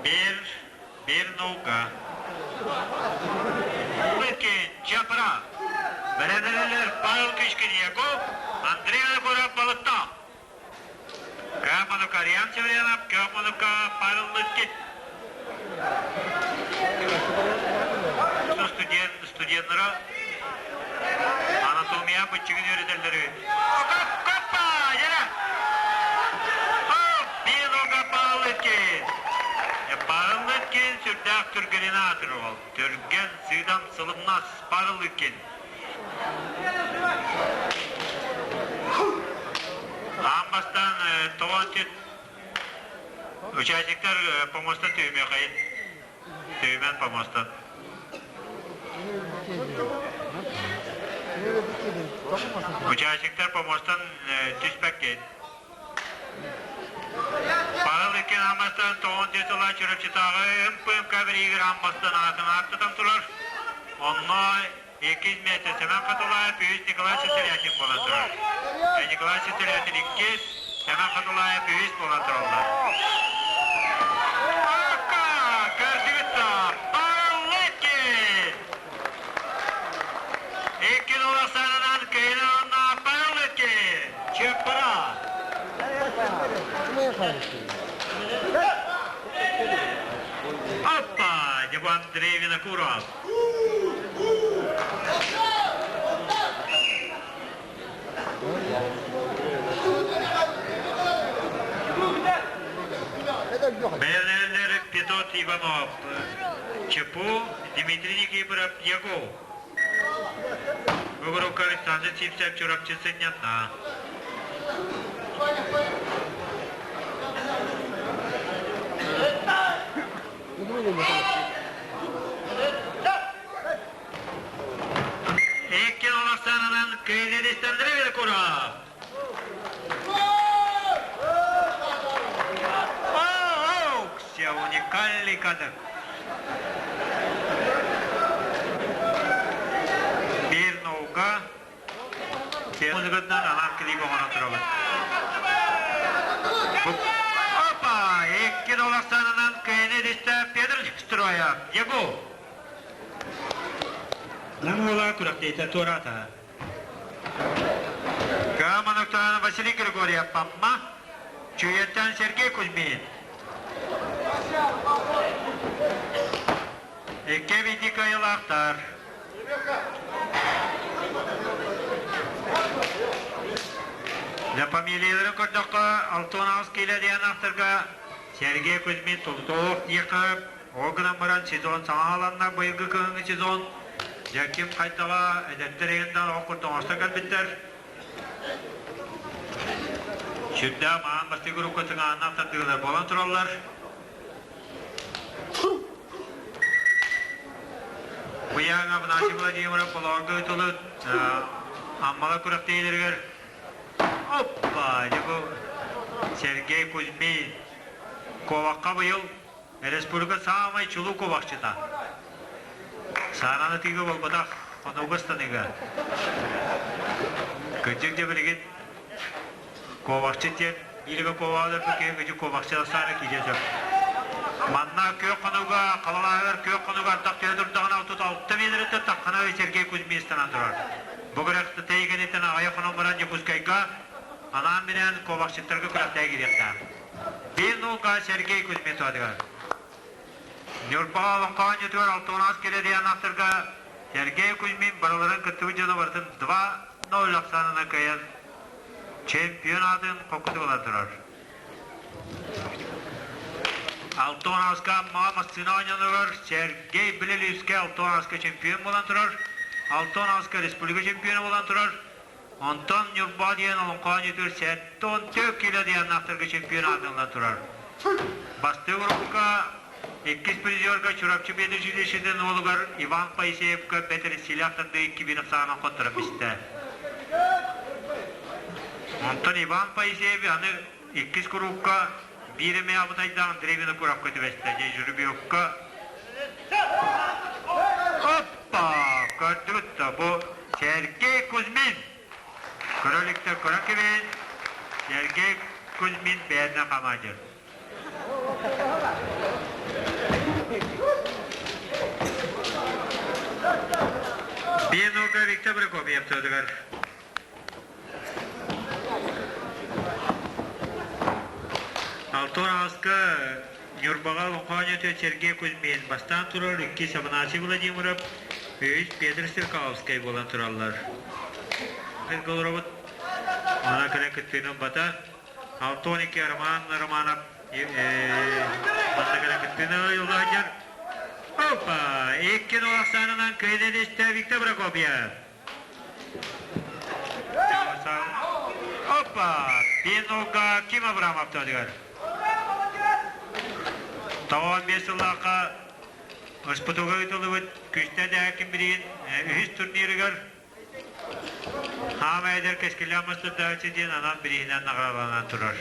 Bir, bir наука. Лыткин Чеппара. Бэлэмнэнэллэр Павел Кишкин Яков, Андрей Анакуров Балыктаах. Кыаманука Ариан Северянов, Кыаманука Павел Лыткин. Студент, студеннара анатомия быччыгын үөрэтэллэр Коппа! Яра! Биенога Павел Лыткин! Павел Лыткин сүрдээх түргэнин аатырбал. Түргэн, сыыдам, сылымнас Павел Лыткин. Аан бастаан тоҕон Участниктар помостан түһүмүөххэйин. Түһүмэн помостан. Участниктар помостан түспэккин. Павел иккин аан тоҕон тыла Чурапчытааҕы МПМК бириигэр аан бастан аатын ааттатан турар. Онно иккис миэстэ Семен Хатылаев, үһүс Николай Сестрятин буолан турар. Николай Сестрятин иккис, Семен Хатылаев үһүс буолан тураллар. Акка! Көрдүгүт Павел Лыткин! Икки нуласанынан кыйын Павел Лыткин! Чыппара! Опа! Дебу Андрей Винокуров. Бэйэлэрин Петот Иванов, ЧПУ, Дмитрий Никифоров, ЯГУ. Бүгүрүккэ Александр Сивцев Чурапчы сынньанна. Икки олохсаанынан Кыйылыристандра Винокуров. Все уникальный кадр. Биир наука Музыкатынан анаан клип оҥорон турабын. Опа! Икки долларсанынан кыайыны дистэ Петр Строев. Егу! Нам уола күрэхтэһиитэ туораата. Кыамануктан Василий Григорьев Памма, Чүүйэттэн Сергей Кузьмин. Икки эбийди кыайыылаахтар. Дьэ, фамилияларын көрдөххө, 68 киилэ диэн ахтарга Сергей Кузьмин Тулутоох диэххэ, ол гынан баран сезон саҥаланна быйылгы кыһыҥҥы сезон. Дьэ, ким хайдаҕа, эдэрдэр иһиннэн ол курдук оҥосто кэлбиттэр. Сүрдээх маан бастакы группа тыҥааннаах тардыылар буолан тураллар. Быйаҥ Афанасий Владимиров Болоорго ыытылыт Аммала күрэхтэһиилэригэр Оппа! Дьэ бу Сергей Кузьмин куобахха быйыл республика саамай чулуу куобахчыта. Саанан ытыыга буолбатах, хонууга ыстаныыга. Кырдьык дьэ билигин Куобахчыт диэн биир эмэ куобаҕаларбыт киһи кыдьык куобахчыт ахсаана киирэ сөп. Манна күөх хонууга, халалааһыгар күөх хонууга ардах түһэ турдаҕына 36 миэтэрэттэн таххана Сергей Кузьмин ыстанан турар. Бу күрэх тэйигиниттэн аҕыйах хонон баран Дьокуускайга анаан-минээн куобахчыттарга күрэхтэһэ киириэхтээх. Биир нуулга Сергей Кузьмин туһатыгар. Ньурбаҕа олоҥхо оонньуутугар 60 килэ диэн ахтарга Сергей Кузьмин барыларын кыттыбыт дьоно барытын 2-0 ахсаанынан кыайан Чемпион аатын хоккутук ылан турар. Алтоновска Аммаҕа массыына оонньонугар Сергей Белелюбскай Алтоновска чемпион буолан турар. Алтоновска республика чемпиона буолан турар. Онтон Ньурба диэн олоҥхо оонньуутугар 74 кило диэн ахтарга чемпион аатын ылан турар. Бастыҥ урукка иккис призерга Чурапчы педучилищетын уолугар Иван Поисеевка бэтэрисиилээх тардыы икки биир ахсаанан хотторон бистэ. Онтон Иван Поисеев аны иккис куруукка биир эмэ абытайдаах Андрей Винокуровка түбэстэ. Дьэ, жеребьевка Оппа! Көрдүгүт да, бу Сергей Кузьмин! Көрө иликтэр көрөн кэбиһин. Сергей Кузьмин бэйэтинэн хамаадьыр. Биенука Виктор Прокопьев тыатыгар. Алтон аска Ньурбаҕа Олоҥхо оонньуутугар Сергей Кузьмин бастаан турар, иккис Афанасий Владимиров, үһүс Петр Стрелковскай буолан тураллар. Олоробут. Ана кэлэн кыттыыны ылбата. 62 Роман Романов манна кэлэн кыттыыны ыллаһыдьар. Опа! Икки ахсаанынан кыайдан истэ Виктор Прокопьев. Опа! Пинуга Ким Абрамов тыатыгар. Тоҕон биэс сыллаахха СПТУга ыытыллыбыт Күстэ Дээкин билигин үһүс турнирыгар Хаамай эдэр кэскиллээх мастардааччы диэн анал бирииһинэн наҕараадаланан турар.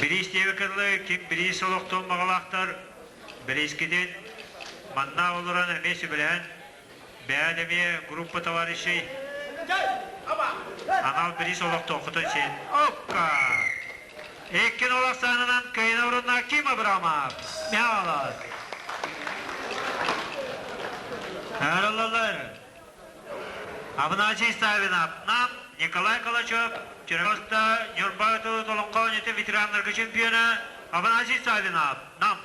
Бириис диэбит кытылы ким бириис олохтуон баҕалаахтар бириискитин манна олорон эмиэ сүбэлэһэн бэйэн эмиэ группа товарищей анал бириис олохтуоххутун син. Окка! Иккин олохсаанынан кыайын орунна Ким Абрамов? Михайлов. Эралалар. Афанасий Савинов, Нам, Николай Калачев, Череста, Нюрба Толоҥхо ветераннарга чемпиона Афанасий Савинов, Нам.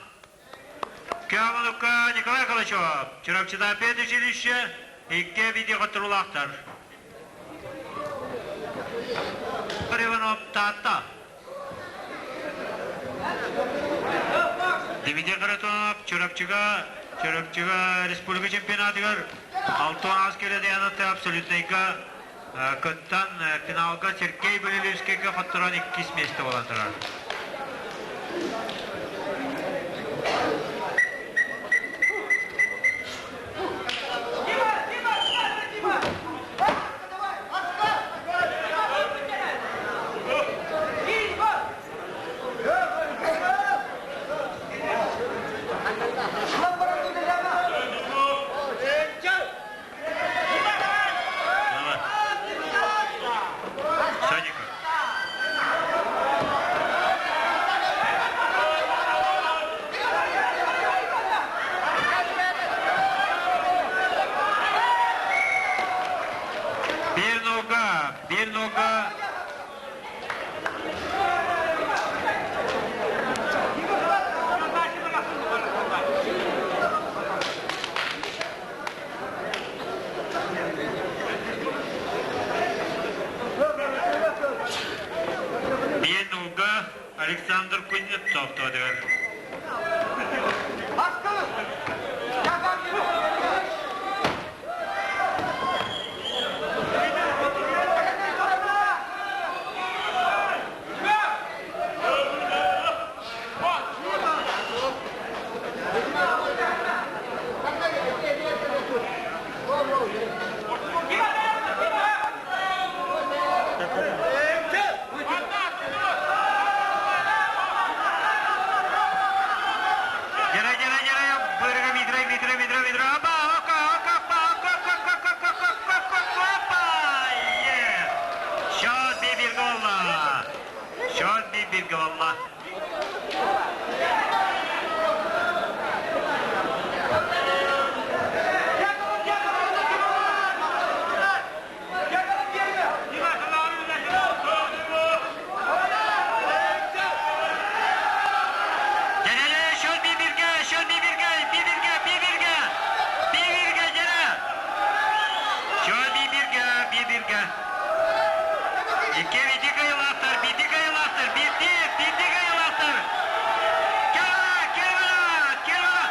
Кямонукка Николай Калачев, Чурапчыда педучилище. Икки видео хотторуулаахтар. Иванов Таатта. Дмитрий Харитонов Чурапчыга Чурапчыга республика чемпионатыгар 6 кило дианата абсолютнайга кыттан финалга Сергей Белелевскийгэ хотторон иккис миэстэ буолан турар. Саника. Биир нога, биир нога. Биир нога Александр Кузнецов тоодугар. Дьара, дьара, дьара, бырга митра, митра, митра, митра, опа, ока, ока, опа, ока, ока, ока, ока, ока, ока, ока, опа, е! Счет бибир голла! Счет бибир голла! Дьэрэлээ, счет бибиргэ, счет бибиргэ, бибиргэ, бибиргэ, бибиргэ, дьэрэ! Счет бибиргэ, бибиргэ. Икки бити кыйылаахтар, бити кыйылаахтар, бити, бити кыйылаахтар. Кэлэ, кэлэ, кэлэ!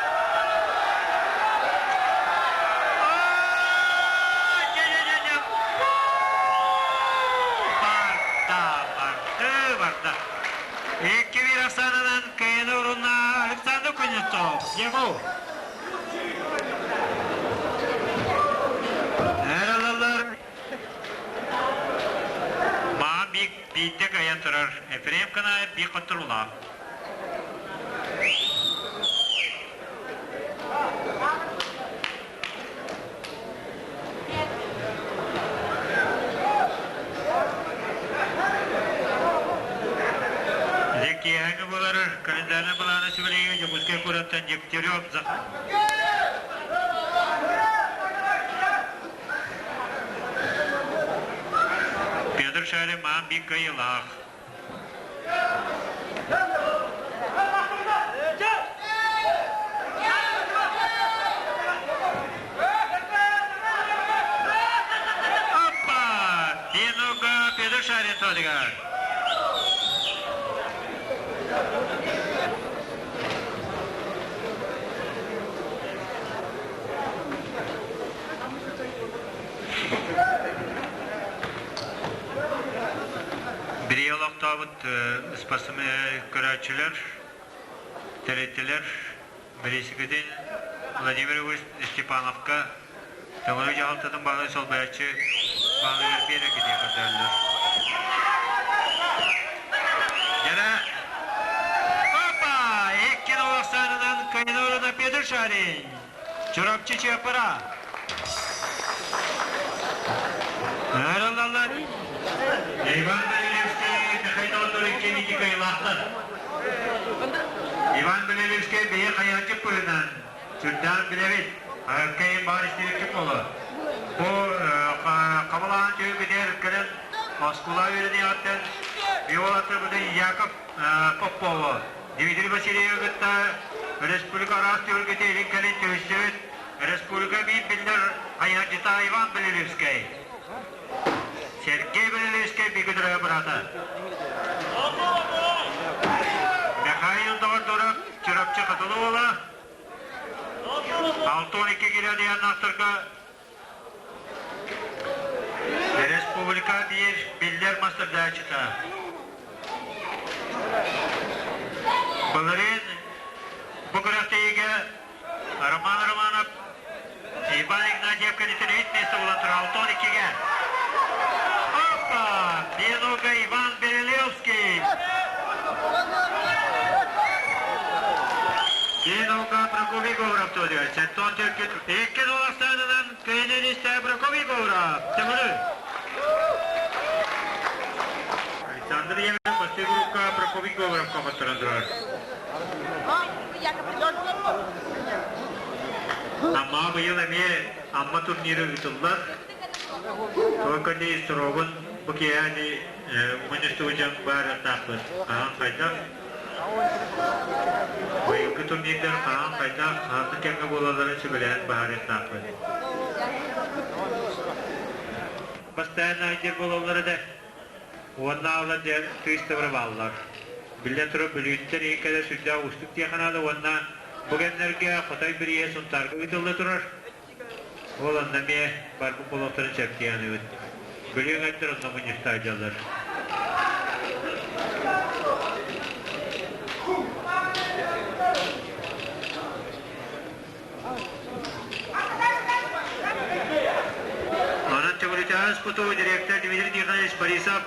Барда, барды, барда. Икки бир ахсаанынан кыайыны урунна Александр Кузнецов. Егу. Эралалар Маа биирдэ кыайан турар Ефрем Канаев биир хотторуулаах. Дьэ киэһээҥҥи буолар календарнай былаана сүбэлигэ Дьокуускай куораттан Дегтярев Петр Шарин маан биир кыайыылаах. Опа! Пинуга Петр Шарин туодыгар. Бириэ олохтообут көрөөччүлэр, тэрилтэлэр бэлиитикэтин Владимир Ильич Степановка Төҥүлү дьаһалтатын баһылай солбуйааччы баһылыгар биэрэргэ диэн көрдөһөллөр. Дьэрэ Опа! Икки охсаанынан Кайнорина Петр Шарин! Чурапчы Чыаппара! Ыҥырыллаллар. Иван Данилевский Михаил Турыккин кыайылаахтар. Иван Данилевский бэйэ хайааччы быһынан сүрдээх билэбит. Кэйин баар истибиккит буолуо. Бу хабалаан түһүгүтэр кэлэн оскуола үөрэниэҕиттэн биолатыбытын Яков Попова, Дмитрий Васильевы кытта республика араас түһүлгэтэ илин кэлин түһүстүбүт. Республика биир биллэр. хайыһардьыта Иван Белелевскэй. Сергей Белелевскэй бигэ бырата. Михаил Доҕордоров Чурапчы Хатылы уола. 62 килэ Республика биир биллэр мастардааччыта. Былырыын бу күрэхтэһиигэ Роман Романов Иван Игнатьев кэнниттэн үһүс миэстэ буолан турар 62-гэ. Опа! Биенога Иван Берилевский. Биенога Прокопий Говоров туодугар. Сэттон төркүт икки долларстанынан кыайынын истэ Прокопий Говоров. Төҥүлү. Александр Яковлев бастыы группа Прокопий Говоровка хотторон турар. Аммаҕа быйыл эмиэ Амма турниры ыытыллар. Только дии срогун бу киэһэ мунньустубут дьон баарыахтаахпыт. Хаһан хайдах? Быйылгы турнирдар хаһан хайдах, ханнык кэмҥэ буолалларын сүбэлэһэн быһаарыахтаахпыт. Бастаан айдыр буолаллара да уонна алла диэн тыыстабыра бааллар. Биллэн турар, Бүлүүттэн иһин кэлэр сүрдээх уустук диэххэ наада уонна бу кэмнэргэ Хотой бирииһэ Сунтаарга ыытылла турар. Ол онно эмиэ барбыт буолуохтарын сөп дии саныыбын. Бүлүү өттөр онно мунньустаадьаллар. Онон Төгүрүчээн спорту директор Дмитрий Тихонович Борисов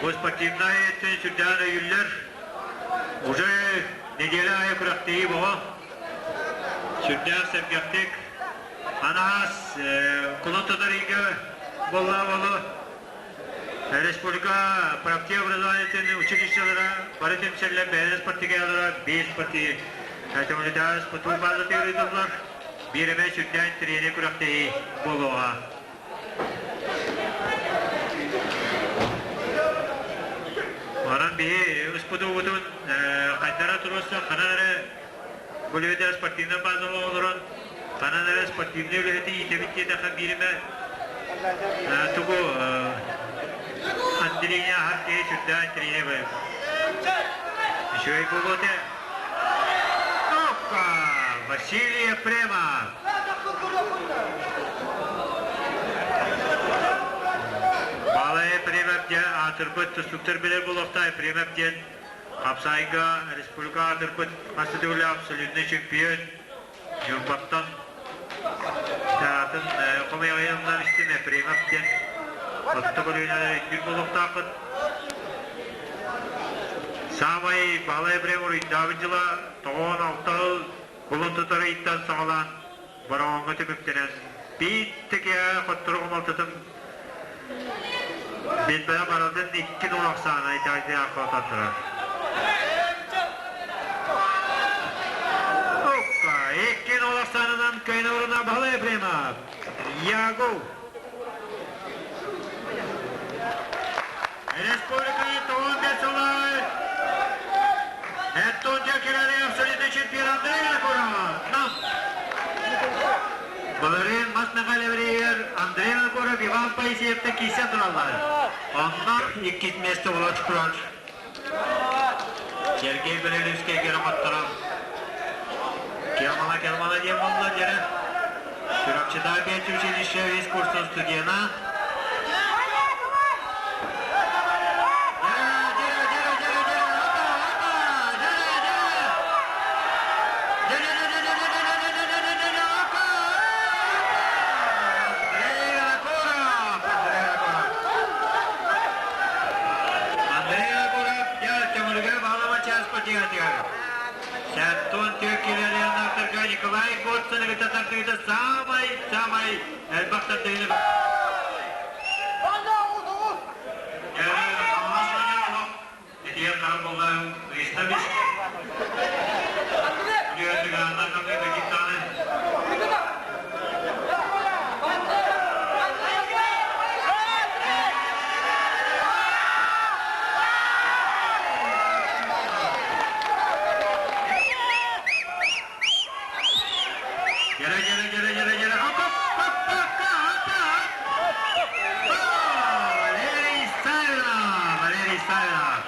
бу спортивнай өттүн сүрдээн өйүүллэр. Уже неделя аайы күрэхтэһии боҕо. Сүрдээх сэргэхтик анаһаас кулун тутар ыйга буолла болу республика правтия образованиетын училищелара бары түмсэллэр бэйэлэр спартакиадалара биир спорти Төҥүлүтээҕи спортур баазатыгар ыытыллар биир эмэ сүрдээн тренер күрэхтэһии буолуоҕа. Онон биһи ыспытуубутун хайдара туруорса ханан эрэ бу үлэһитэ спортивнай базаҕа олорон ханан эрэ спортивнай үлэһити иитэбит диэтэххэ биир эмэ тугу отделение аһар киһи сүрдээх интэриэһинэй бай. Үчүгэй буолуо этэ. Опа! Василий Ефремов! Балай Ефремов диэн аатырбыт тустууктар билэр буолуохтаах Ефремов диэн хапсаайга республика аатырбыт хас да төгүллээх абсолютнай чемпион Ньурбаттан атын хомойоҕойоннор истим Ефремов диэн орто көлүөнэлэр өйдүүр буолуохтааххыт. Саамай Баһылай Ефремов уруйдаабыт дьыла 96 сыл кулун тутар ыйтан саҕалаан Бороҕоҥҥо түмүктэнэн биир киэһэ хоттору хомолтотун билбэҕэ барытын икки нол ахсаана итэҕэйдээх хотон турар. Оппа, икки нол ахсаанынан кыайын орунна Баһылай Ефремов. Ягу. Республика 95 сылы Эттон кэлэри абсолютный чемпион Андрей Винокуров. Нам. Былырыын мас Михайловичыгар Андрей Винокуров Иван Поисеевтан киирсэн тураллар. Онно иккис место була турар. Сергей Белелевскэй кераматтара Келмала Келмала диэн буолла дьэрэ. Чурапчытаа пять училище весь курсун студена. Андрей Егоров төҥүлүгэ баһылама чааспатыгар Сәттон Түркилеряннартарга Николай Готсон ыгыта тардыыта саамай саамай элбэх тардыыны Этиэн хара буолла ыйыста бис. Үөрдүгаанна камы бекиттаны. Gele gele gele gele gele. Hop hop hop hop. Савинов.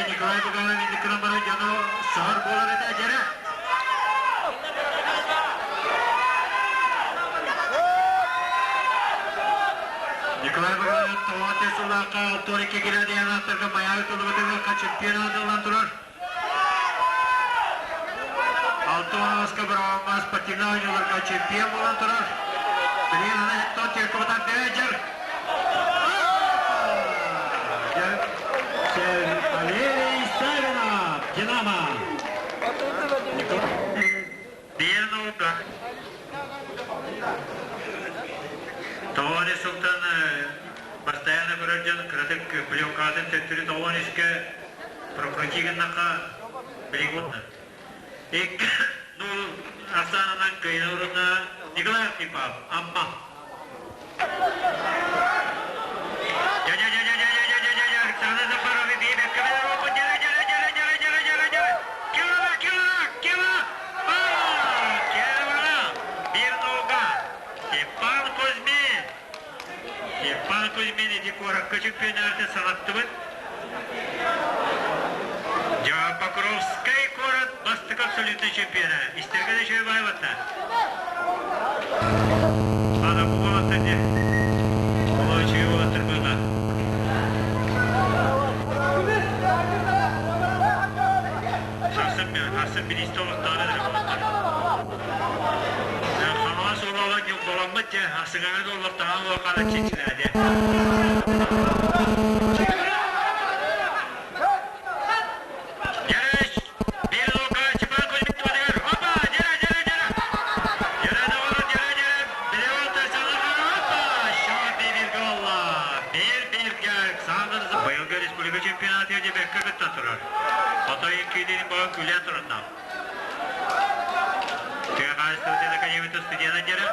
Николай Буганов инникынан баран дьону саһар буолар этэ дьэрэ. Николай Буганов тоҕо сыллаахха 62 градианаттарга Майаҕы тылыбытыгар чемпионат ылан турар. Алтыаска быраҕаҥҥа спортивнай оонньууларга чемпион буолан турар. Билигин аны Хеттон Теркобатан Бэджер. Валерий Савинов, Динамо. Биир наука. Тоҕо Султан постоянно көрөр дьон кыратык пленкатын төттөрү тоҕон искэ прокрути гыннахха билигин Икки нул ахсаанынан кыайыы орунна Николай Архипов, Амма. Александр Захаров Степан Кузьмин! Степан Кузьмин ити куоракка чемпионаты саҕаттыбыт. Покровскай куорат бастакы абсолютнай чемпиона. Истэргэ да үчүгэй баайбатта. Ана бу буолаттар дии. Олоо үчүгэй буолаттар быыла. Сарсын, сарсын бириистэ олохтоох эрэ буолаттар. Хаҥалас уолала ньуккуламмыт дьэ, ахсыҥаҥа да олортоһон уокаана чичилээде. Дьэрэ, биир лука Чапан Кузьмин Опа, дьэрэ, дьэрэ, дьэрэ. Дьэрэ, доҕор, дьэрэ, дьэрэ. Билевата Опа, счет бир голла. Бир-бирге Александр быйылгы республика чемпионатыгар дебекке кытта турар. Хотой киинин баҕа күлэн турунна. Тыа хаһаайыстыбатын академията студена дьэрэ.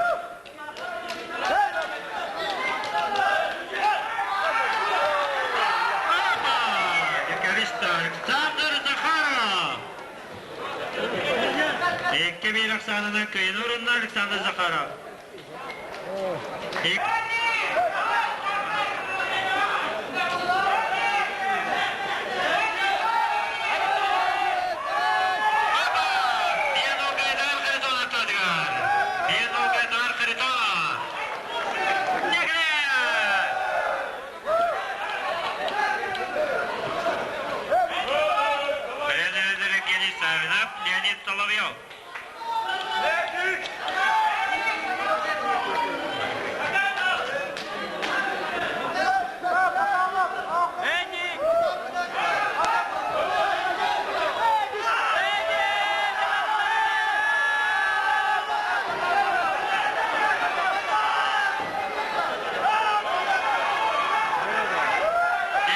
Александр Захаров! Икки биир ахсаанынан кыайыны урунна Александр Захаров. Леонид Соловьев.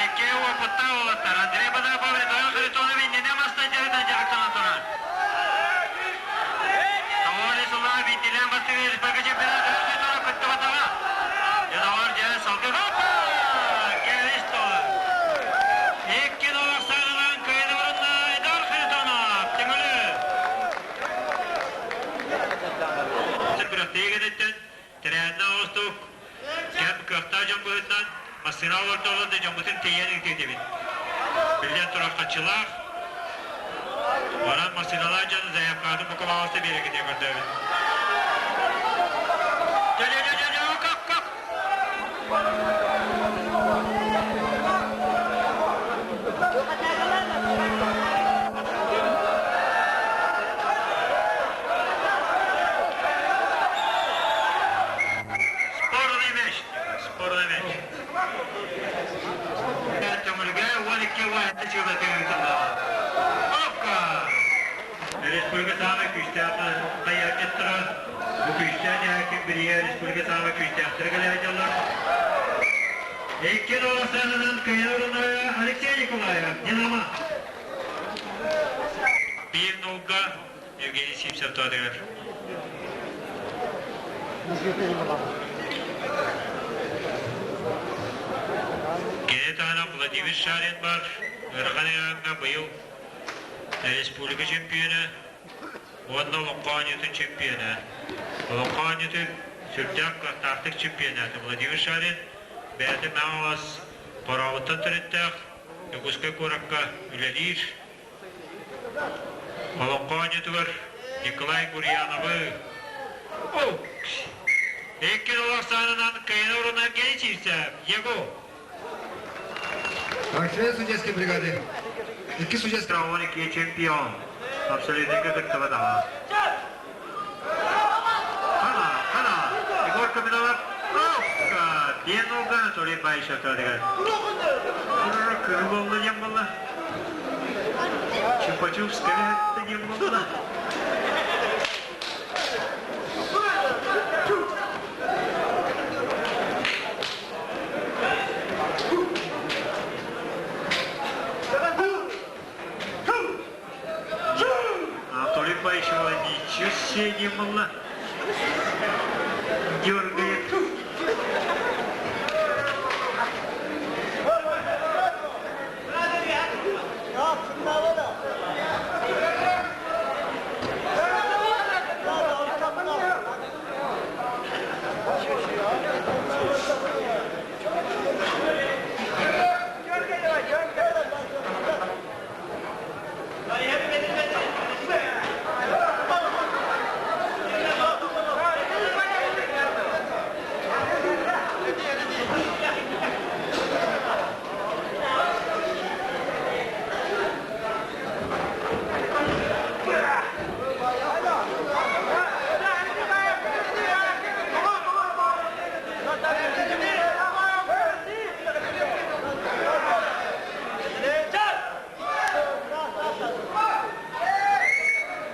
Икки уопуттаах уолаттар Андрей Потапов, Эдуард Харитонов иннинэ мастан дьарыктан дьарыктанан турар. Тоҕо сыллаах биирдиилээн бастыыр республика чемпионата кыттыбатаҕа. Дьэ, дьэ, салгыы Опа! Кэлистон! Икки нолох саҕалаан кыайан орунна Эдуард Харитонов, Төҥүлү! Күрэхтэһии кэнниттэн тэрээһиннээх оҕустук кэм кыахтаах дьон быһыытынан массыына олордоллор да дьоммутун тиэйэн ыытыытыбыт. Биллэн турар хаччылаах, баран массыыналаах дьон заявкаҕытын букубаҕаста биэрэргитигэр көрдөөбүт. Дьэ-дьэ-дьэ-дьэ, кап-кап! Спорный мяч, спорный мяч. Төҥүлүгэ 12 уонна Опка! Республика саамай күүстээх хайааччыттара бу күүстээх дьаһакин билигэ республика саамай күүстээхтэрэ кэлээдьаллар. Икки долларынан кыайан Алексей Николаев, Динамо. Биир нолга Евгений Сивцев туһатыгар. Кини таһынан Владимир Шарин бар, ыарахан ыйааҥҥа быйыл республика чемпиона уонна Олоҥхо оонньуутун чемпиона. Олоҥхо оонньуутун сүрдээх кыахтаахтык чемпионата Владимир Шарин бэйэтэ Мэҥэ Хорообуттан төрүттээх Дьокуускай куоракка үлэлиир. Олоҥхо оонньуутугар Николай Гурьяновы Икки олох саанынан кыайан орунар Геничивцев Его Член судейской бригады. Икки судейская. 12 чемпион. Абсолютно кыттыбатаҕа. Хана, хана, Егор Камилов, диэн олга Анатолий Баишев тадыгар. Кыры болла диэн болла. Чупа-чуп скелетті диэн болла. Анатолий Баишева ничего себе не было. Дергает.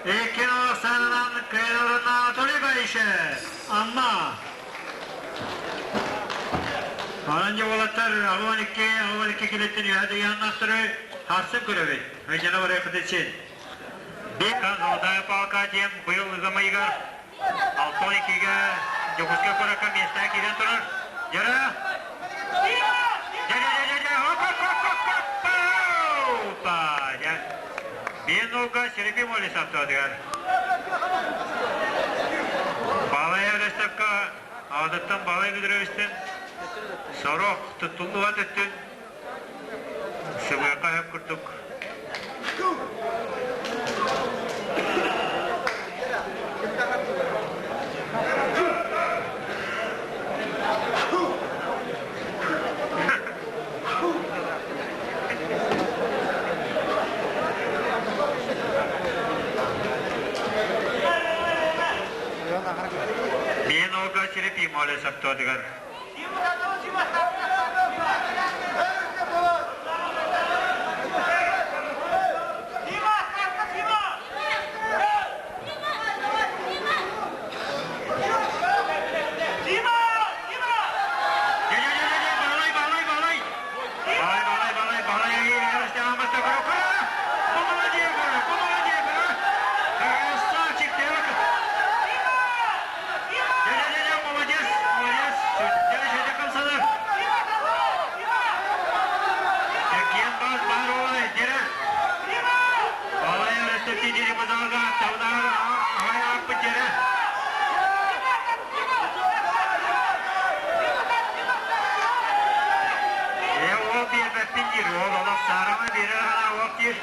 Икки санынан кыайарына Анатолий Баишев. Амма. Онон уолаттар 12 килеттен үһәді яннақтыры харсын көрөбүт. Өйдені бар экытычин. Бека Золотая палка диэн быйыл ыгамайыгар 62-ге Дьокуускай куоракка миэстэ киирэн турар. Дьара! Дьэ-дьэ-дьэ-дьэ! Хоп-хоп-хоп-хоп! Дьэ. Биир нолга Сергей Молесов туотугар. Балай Олесовка аҕатыттан Балай Петровичтан сорох туттуллубат өттүн сыбыаха өп курдук Биэн олга Сергей Молесов туотугар. Балай, балай, балай! Балай, балай, балай, балай, Красавчик, ты! Молодец, молодец! Кем бас бар олай, дера! Балай, өрөстөпти дири базалга, тавдар, ай аппы дера! Е, ол биэрбэппин диир, ол олох саарама биэрэр гана уох диир.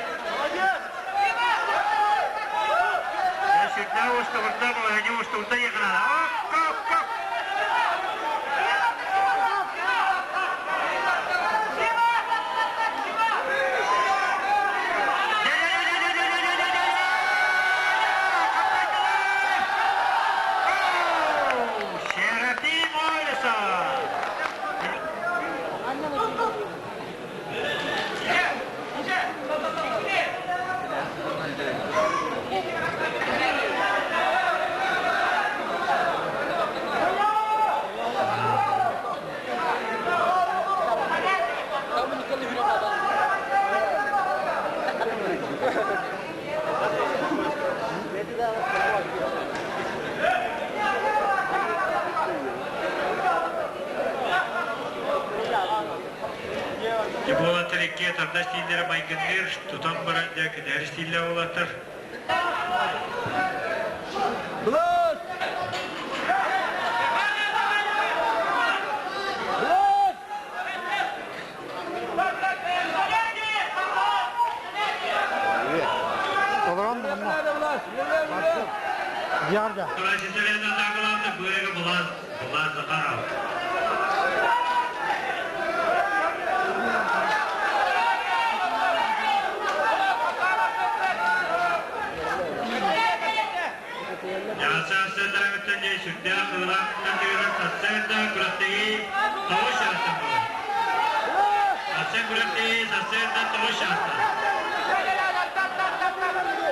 Сүрдээх устугурда, балаһыанньа устугурда иэхинэ. Оп, оп, оп! Серафим Олесов! икки тарда стиллэрэ майгынныыр, тутан баран дьэ кэтэһэр стиллээх уолаттар. Булат! Булат! Олорон Диарда. Булат Захаров. Ясаасыдаабыттан дьэ сүрдээх кылаах тыырар сарсыарда күрэхтэһии тоҕус чаастан буолар. Сарсын күрэхтэһии сарсыарда тоҕус чаастан.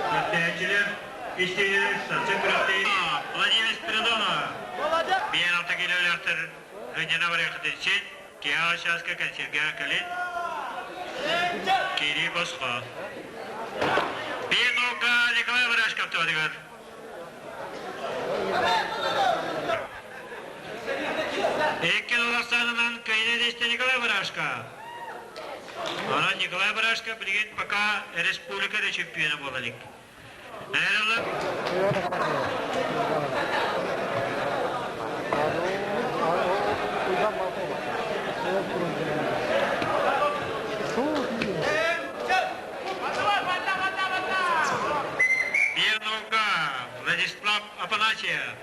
Күрэхтэһээччилэр истиилэр сарсын күрэхтэһии Владимир Спиридонов. Биир алта килэлээхтэр Рынина барыахытын син, киһи чааска кэнсиэргэ кэлин. Киирии босхо. Биир нолга Николай Барашков туһатыгар. Икки Казахстанынан кыайыы Николай Барашко. Онон Николай Барашко билигин пока республика да чемпиона буола илик. Биенука Владислав Афанасьев.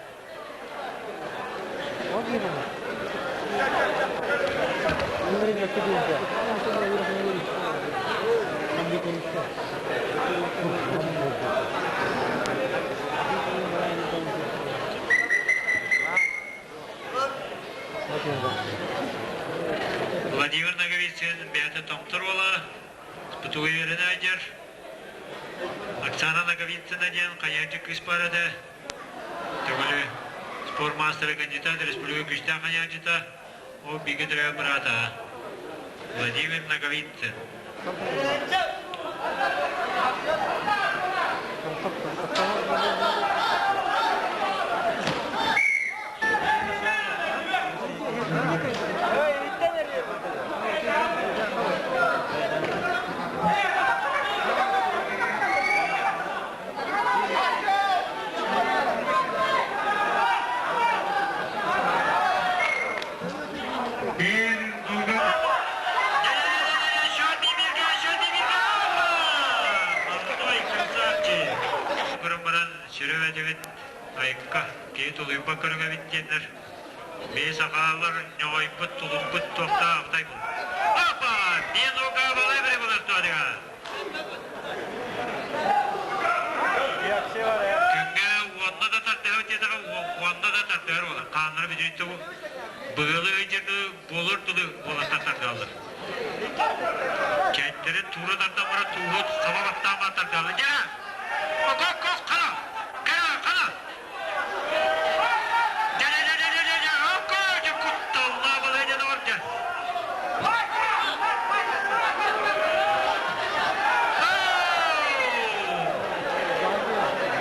Владимир Ноговицын бэйэтэ Томтор уола, ПТУ үөрэнээччи Оксана Ноговицына диэн хайааччы кыыс баар этэ. Төгүлү спорт маастара кандидат республика күүстээх хайааччыта, ол бииргэ төрөөбүт быраата Владимир Ноговицын. Bir nurga Көрөн баран сүрүм этибит айыкка киһи тулуйбат көрүҥэбит диэннэр Бии сахалар ньоҕойбут тулуппут туохтаахтай бу. Апа! Биэн уга балай бире булар туадыга. Күҥҥэ уонна да тардыһар диэтэҕэ уонна да тардыһар буолар. Хааннара бүтүнтэ бу быгылы ыйдьырды буолар тылы буолаттар тардыаллар. Кэнтэрин туура тардан баран тууһут хаба баттаан тардыаллар. Дьэ! Кок кок хана! Кана хана!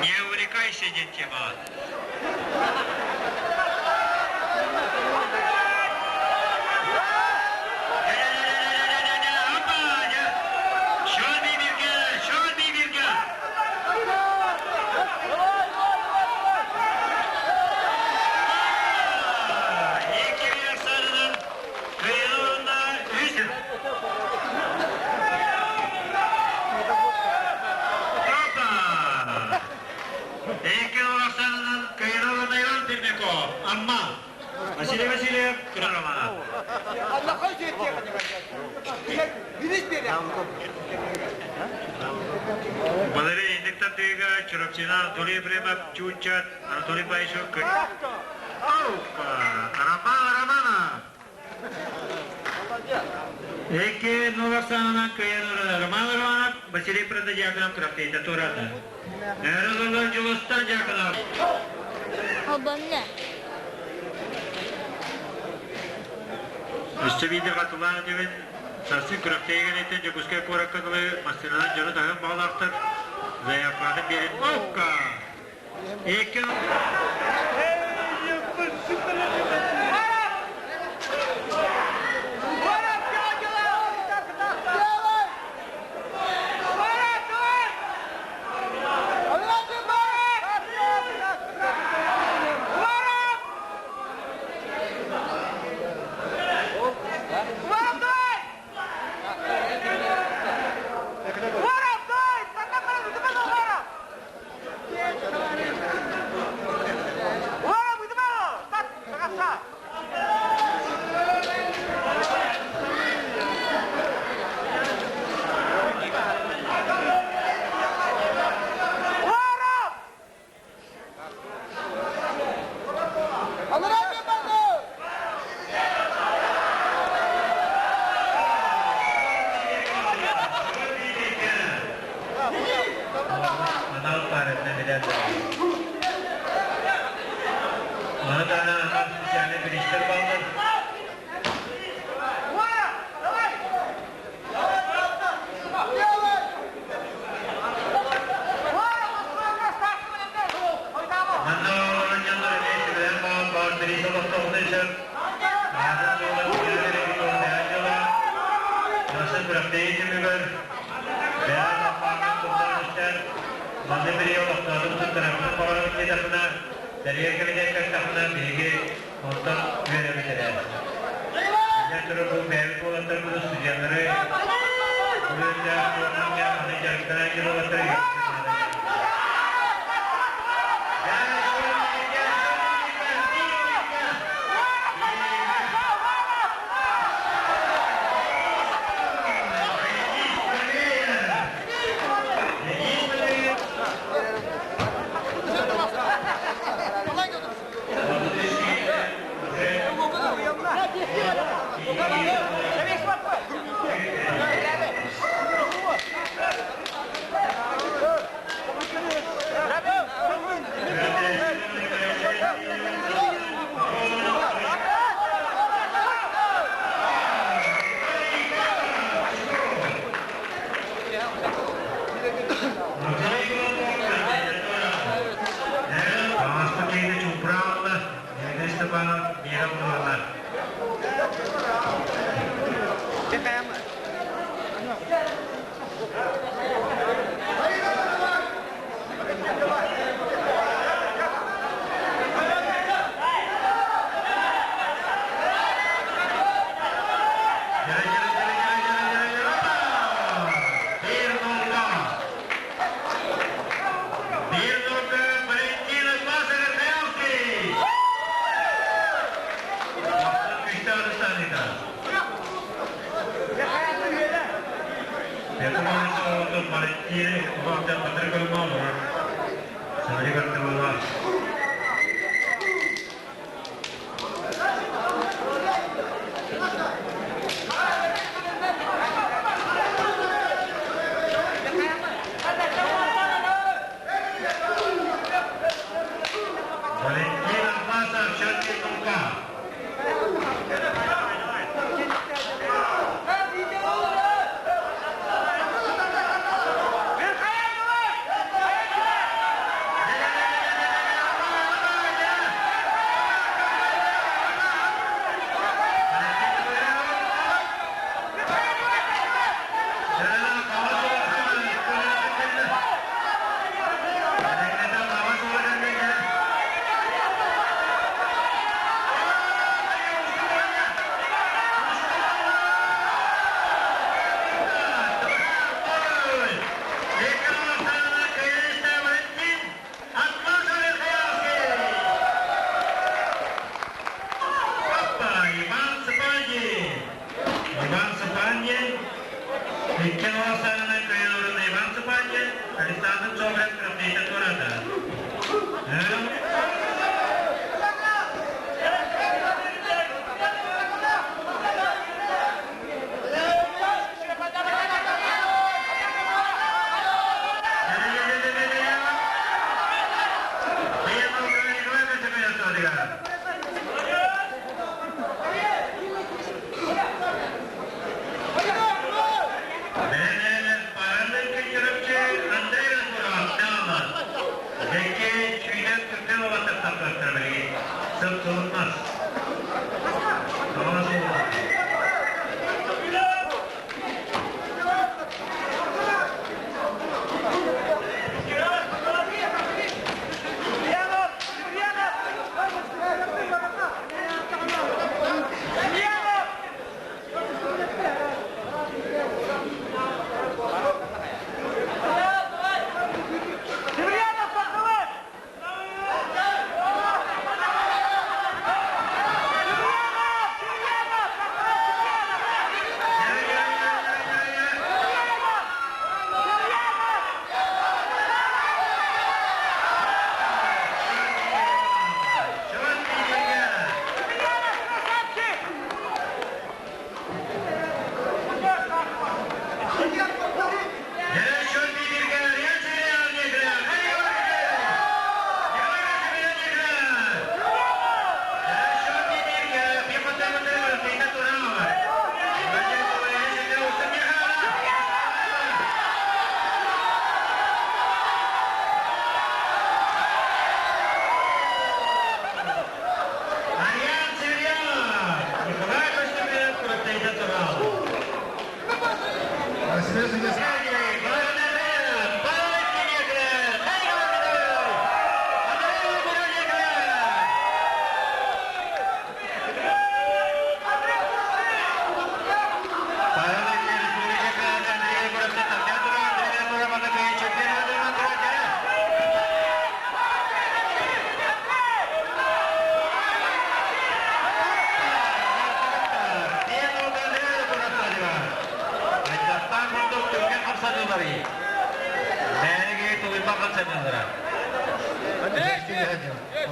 Не увлекайся, тема. Амма. Василий Васильев, Романа. Валерий Индиктантыга, Чурапчина, Анатолий Ефремов, Чунчат, Анатолий Баишев, Опа! Роман Романов! Эки Нурасанынан кыйын Роман Романов, Василий Протодьяконов күрэхтэһиитэ туораата. Эрэлэлэр Дьулустан Дьяконов. Холбонно. Өссө биирдэ хатылаан этибин, сарсын күрэхтэһии кэнниттэн Дьокуускай куоракка дылы массыынанан дьону таһыан баҕалаахтар заявканы биэрин Опка! Икки Маны таһынан анал специальнай бириистэр бааллар. Манна олорон дьоннор эмиэ сүбэлээн баҕар баар бириис олохтоохтун сөп. Аатын суолун бэйэлэрин дьола. Масы күрэхтэһии түмүгэр бэйэ лаппаакын тыллаан истэн, манна бирииһи олохтоотун туттарарбытын баҕарабыт диэтэххинэ, тэрийэр кэмитиэт кэлтэххинэ биһиги онтон үөрэбит эрэ. Биллэн турар, бу бэйэбит уолаттарбыт студеннары бу үөрдээх туохтан аны дьарыктанан дьылалаттары Ааспыт киһини чуупураалла, Николай Степанов биэрэ олороллор. Валентина Лазарев-Михайловский! Валентин Атласов, Четкий Тулка. Иван Сапаньин, икки саҕана кыайан Иван Сапаньин, Александр Соболев кырдыйда турады.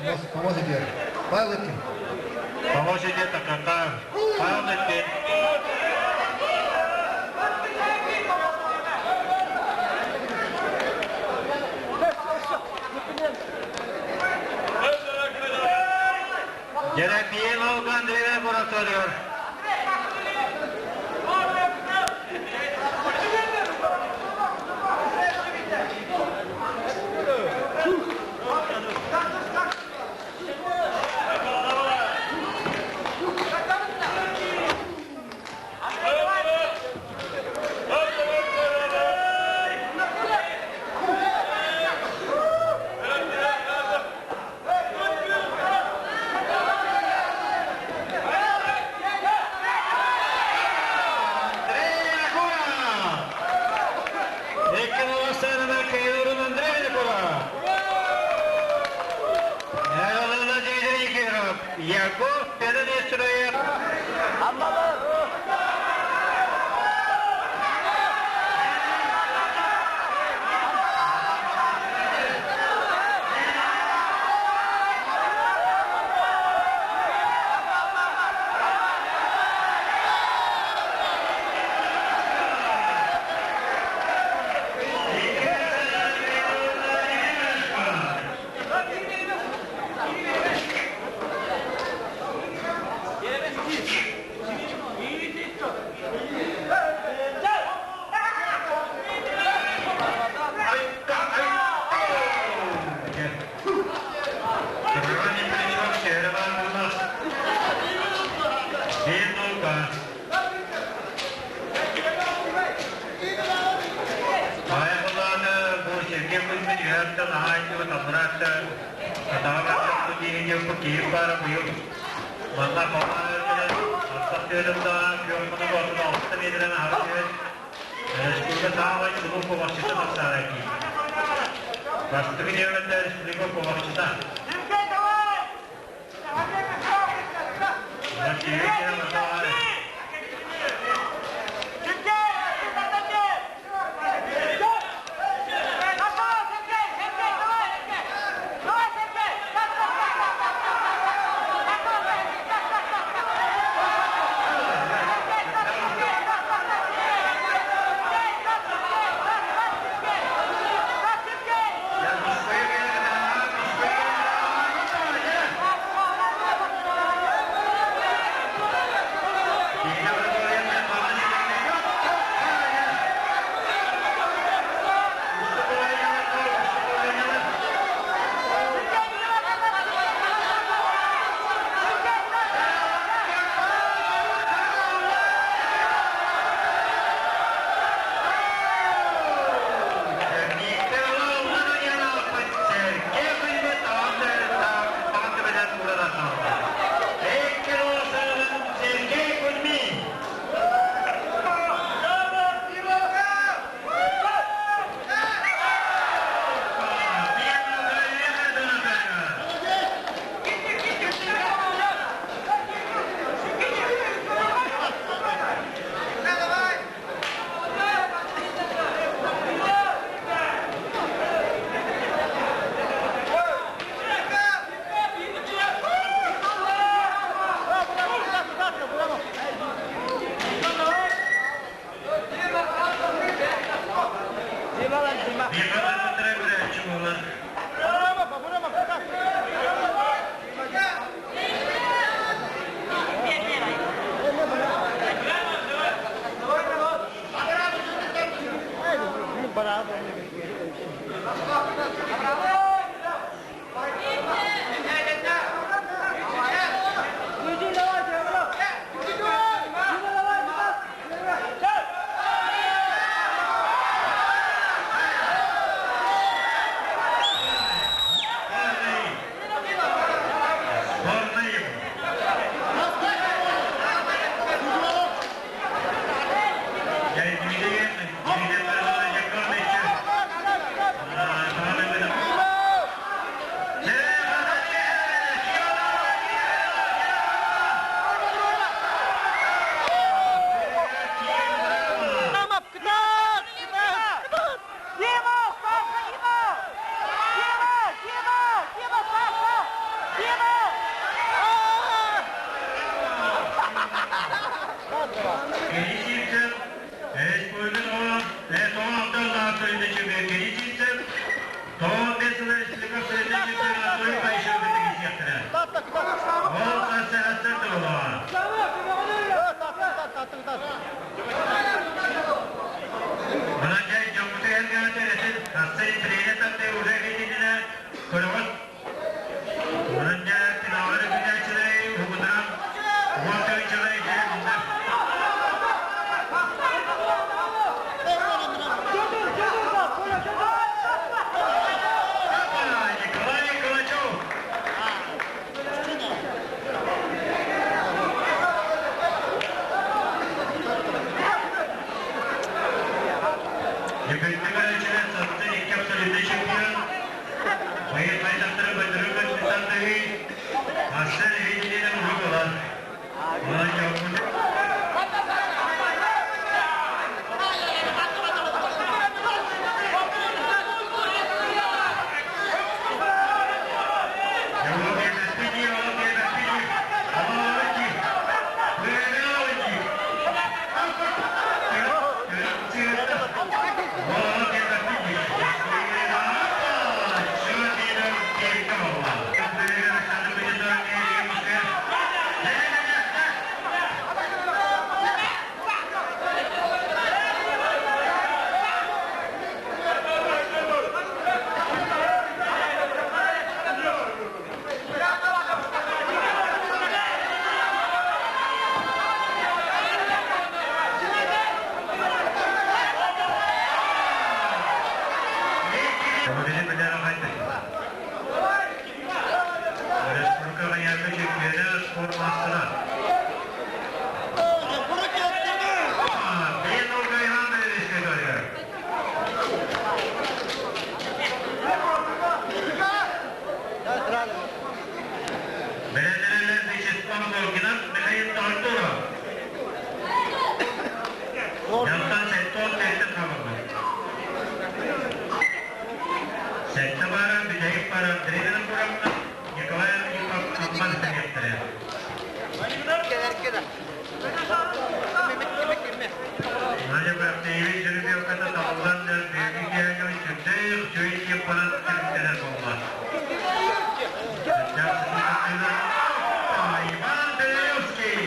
Помоз идиэр. Павел Лыткин. Помоз идиэр Такака. Павел Лыткин. Дьэрэпиэн Олга Андреева куратыгар. Андрей Винокуров! Икки Кыйырын Андрей Винокуров! Владимир Егоров, Яков Педонистроев. Бастакы диэбэттэр республика куобахчыта. республика президенті Анатолий Байшев киттиэхтэрэ. Ол сассыгастар туолуоҕа. Манан дьэ дьоммуту эргэҕитэ этин сассын тренер тапты уже китининэ көрөҕүт. Манан дьэ финаллары бүтээччилэри уһугуннаран уон тыһыынчалары дьэ Николай Калачев. Бүгүҥҥү көрөөччүлэр састыы икки абсолютнай чемпион, быйыл хайдахтары бөтөрүн көспүт Арсен Ильинин уһук ылан, онон дьоммут Республика Гаярга чемпионы спорт мастера. Бенуга Иван Ильич. Бэлэмнэнэллэр Вячеслав Логинов, Михаил Тартуров. Дьантан сэттэ сэттэ хаалбыт. Сэттэ баара бүтэһик баара Андрей Винокуровна, Николай Архипов Амман тэҥиэхтэрэ. Надя Бахтеевич жеребьевката табыллан бүгүҥҥү киэһэҥҥэ сүрдээх үчүгэй темпанан түмүктэнэр буолла. Иван Белевский!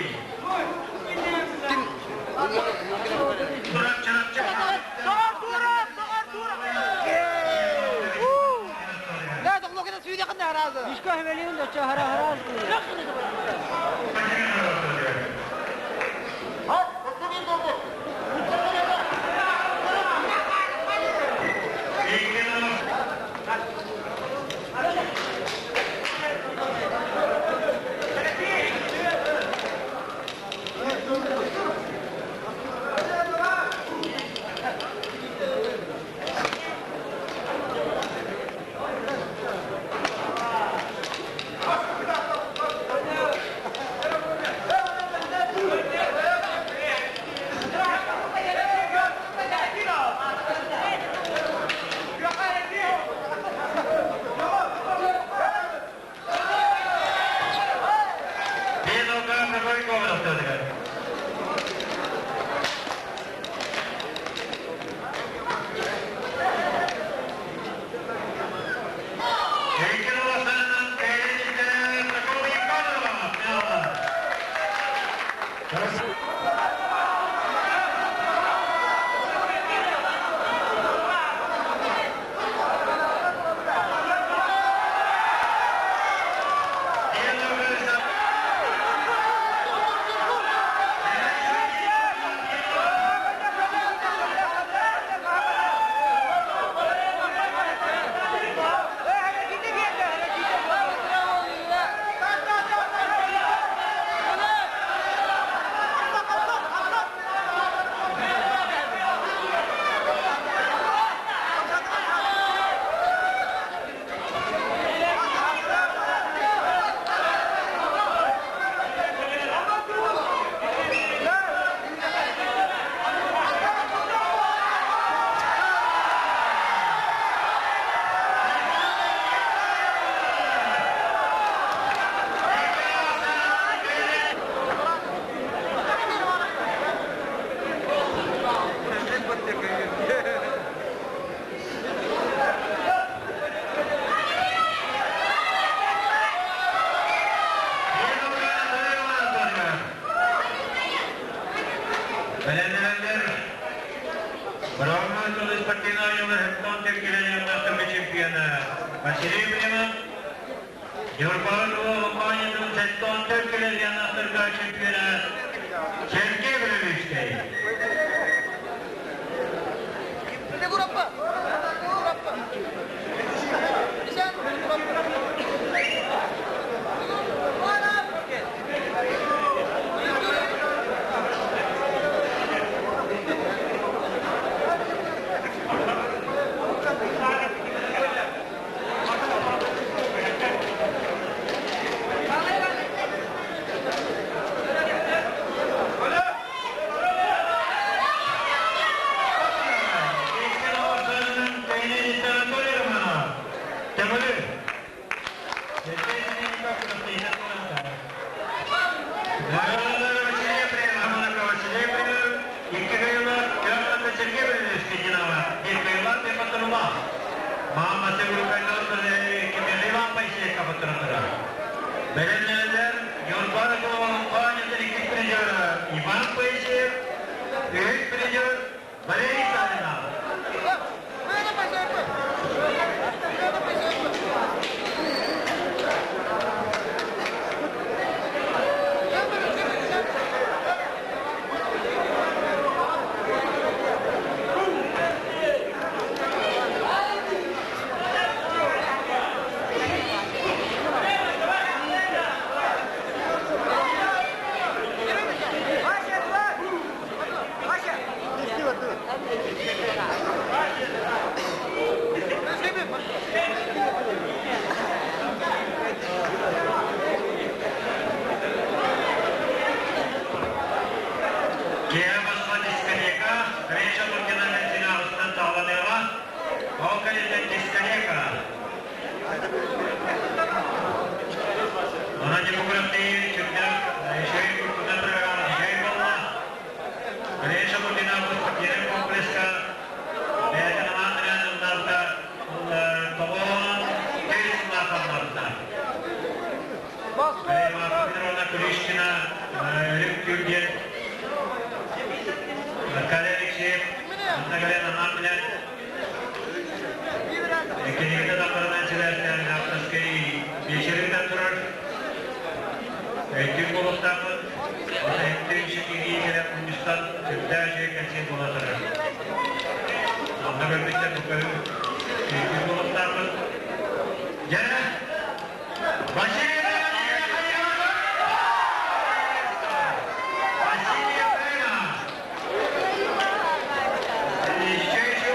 Василий Ефремов, Ньурбаҕа компаниятын 74 килограммнарга чемпиона Сергей Белолюбскай. Төҥүлү. Бэлэмнэнэллэр Ньурба компаниятын иккис призера Иван Поисеев, үһүс призер Валерий Савинов. Киэһэ босхо дискотека Реча Лукина финалыттан саҕаланыаҕа. Ол кэнниттэн дискотека. Онон демократии сүрдээх үчүгэй курдук программа үчүгэй буолла. Реча Лукина спортивнай комплекска бэйэтин анаан ыллаабыта тоҕоон көй сыллаахалларда. Марфа Петровна Кулишкина Өлүк Күрдьэн Аркадий Алексеев Анна Галина анаан билэн кинигэтэ тахсарынан сибээстээн авторскай биэчэрин турар. Өйдүүр буолуохтаахпыт. Онон өйдүүр ситиһии кэлэн мунньустан сүрдээх үчүгэй кэнсиэр буола турар. Онно көрбүттэр бу көрүҥ өйдүүр буолуохтаахпыт. Дьэ, Василий Василий Ефремов! Еще еще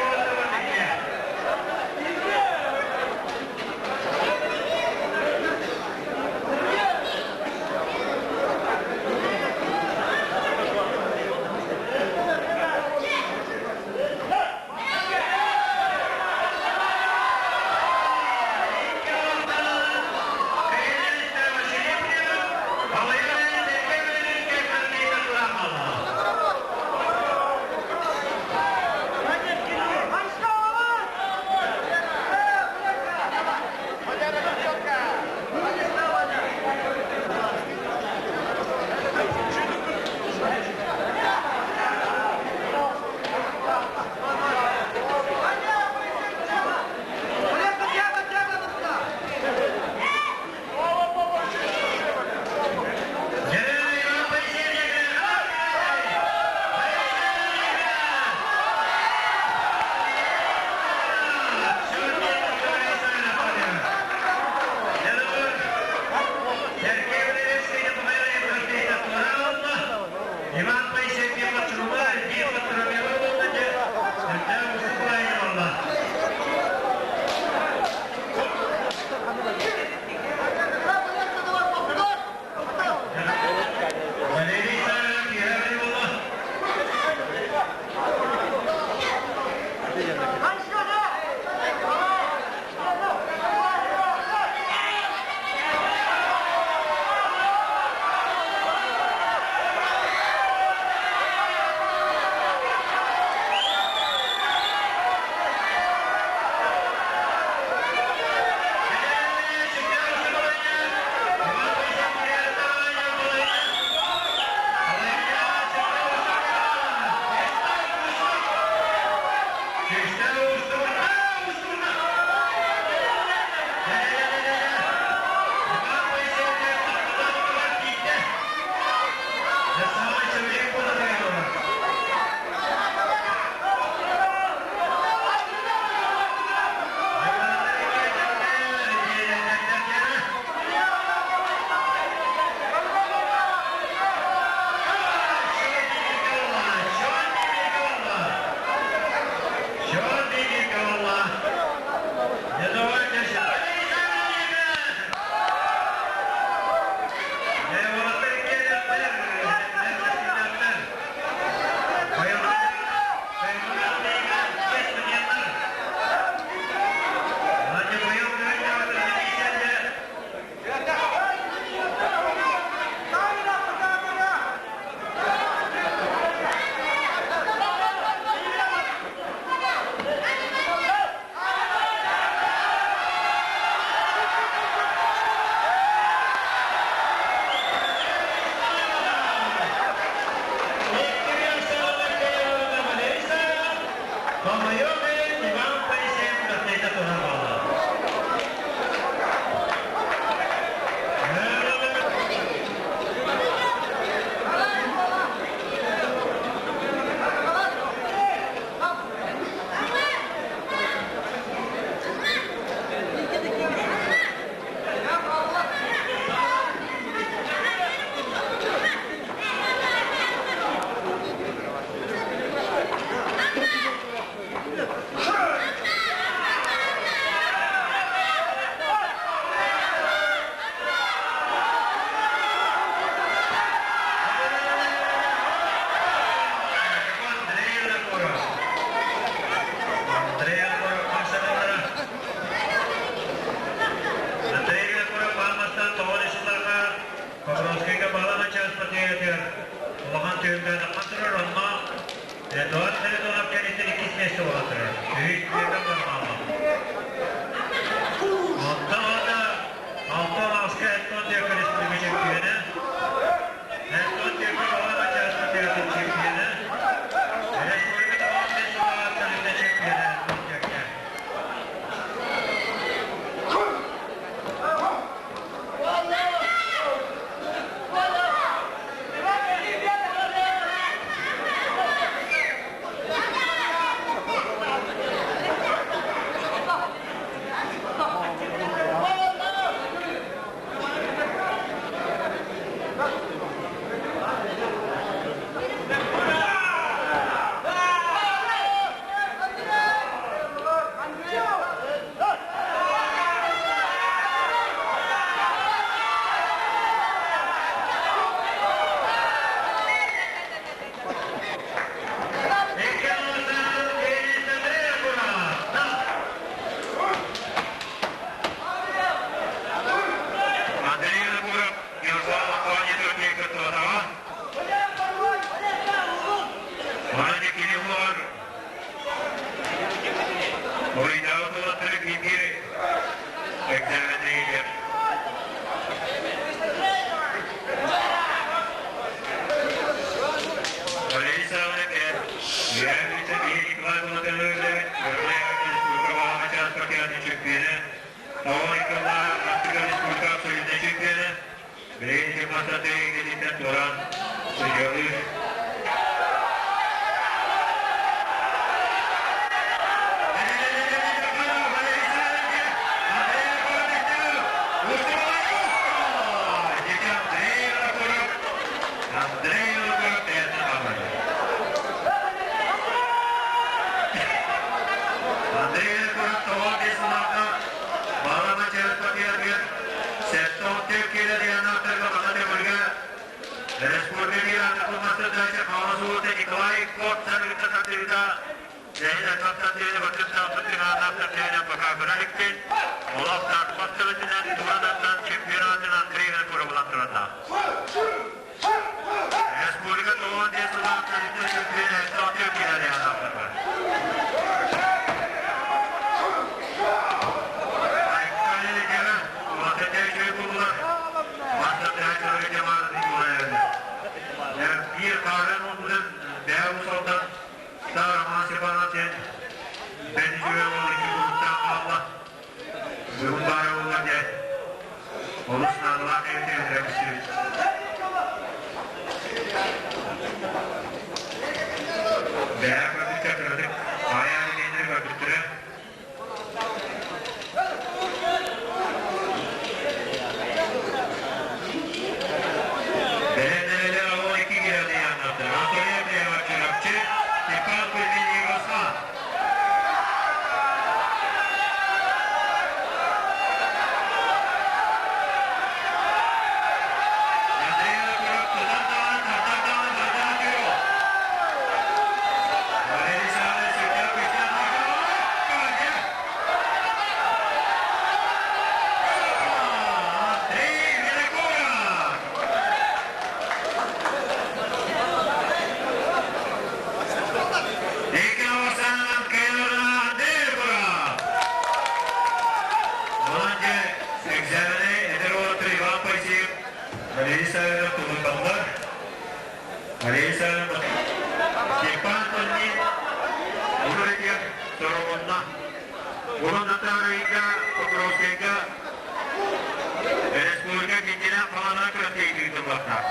Билигин Тимофей илиитэ туран судьуйалыыр. Андрей Луков бэйэтин хаалларда. Андрей Луков тоҕо биэс сыллаахха Баалама Чэрпатыйарыгар 74 киилэ дианааттарга Саха төгүлгэ республика мастардача Хаҥалас улуута Николай Корцан ыытта тардыыта Олох тарпат төбөтүнэн турадардан чемпионатын Андрей Винокуров турарда. Республика тоҕо диэн сылаахтан чемпион Эстонтия киирэр анаахтарга. Биир хаарын олбутун бэйэ усалдан Роман Степанов диэн бэрт үчүгэй уол икки кулуттаах хаалла. Бүгүн баара буолла диэн олус наадалаах эбит эбит Бэйэ көрбүттэр кыратык аайааны диэннэри көрбүттэрэ. Бэлэмнэнэлэр оҕо икки киһи Анатолий Андреева Чурапчы, Степан Кузьмин Егорхан. Андрей Винокуров тутан даҕаны, тардан даҕаны бардаан көрүө. Валерий Саввич Сүрдээх күүстээх Андрей Винокуров! Икки оҕусаанан кыайыылаах Андрей Винокуров! Онон дьэ, экзамени эдэр уолаттар Иван Поисеев, Валерий Савинов тулуйбатылар. Валерий Савинов Степан Кузьмин Урутьев Сорогонна Уран Атарыйга Покровскайга Республика киининэн хаҥана күрэхтэһии ыытыллыахтаах.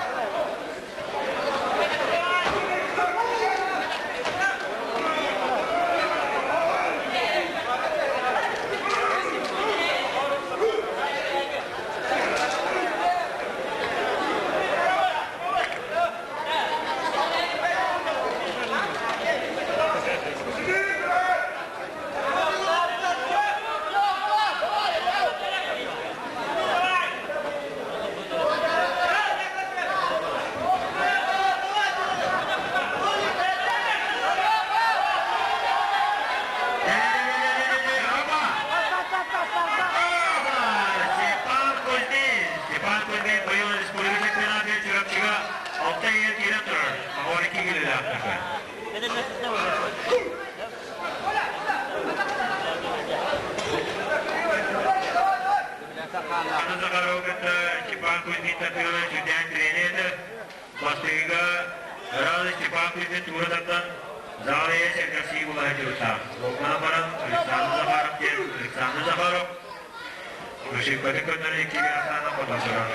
Степан Кузьмин! Степан Кузьмин быйыл республика чемпионатыгар Чурапчыга алта иһэр киирэн турар. 12 киилэлээхтэргэ. Аны Захарова кытта Степан Кузьмин татыылы сүрдээн тренер Бастыыга Ыраалы Степан Кузьмин туура тардан зал иһэ сэргэхсийии була сылдьыбыттаах. Лопнан баран Александр Захаров диэн Александр Захаров Ошибкатын көннөрөн иккигэ ахсаана хотон турар.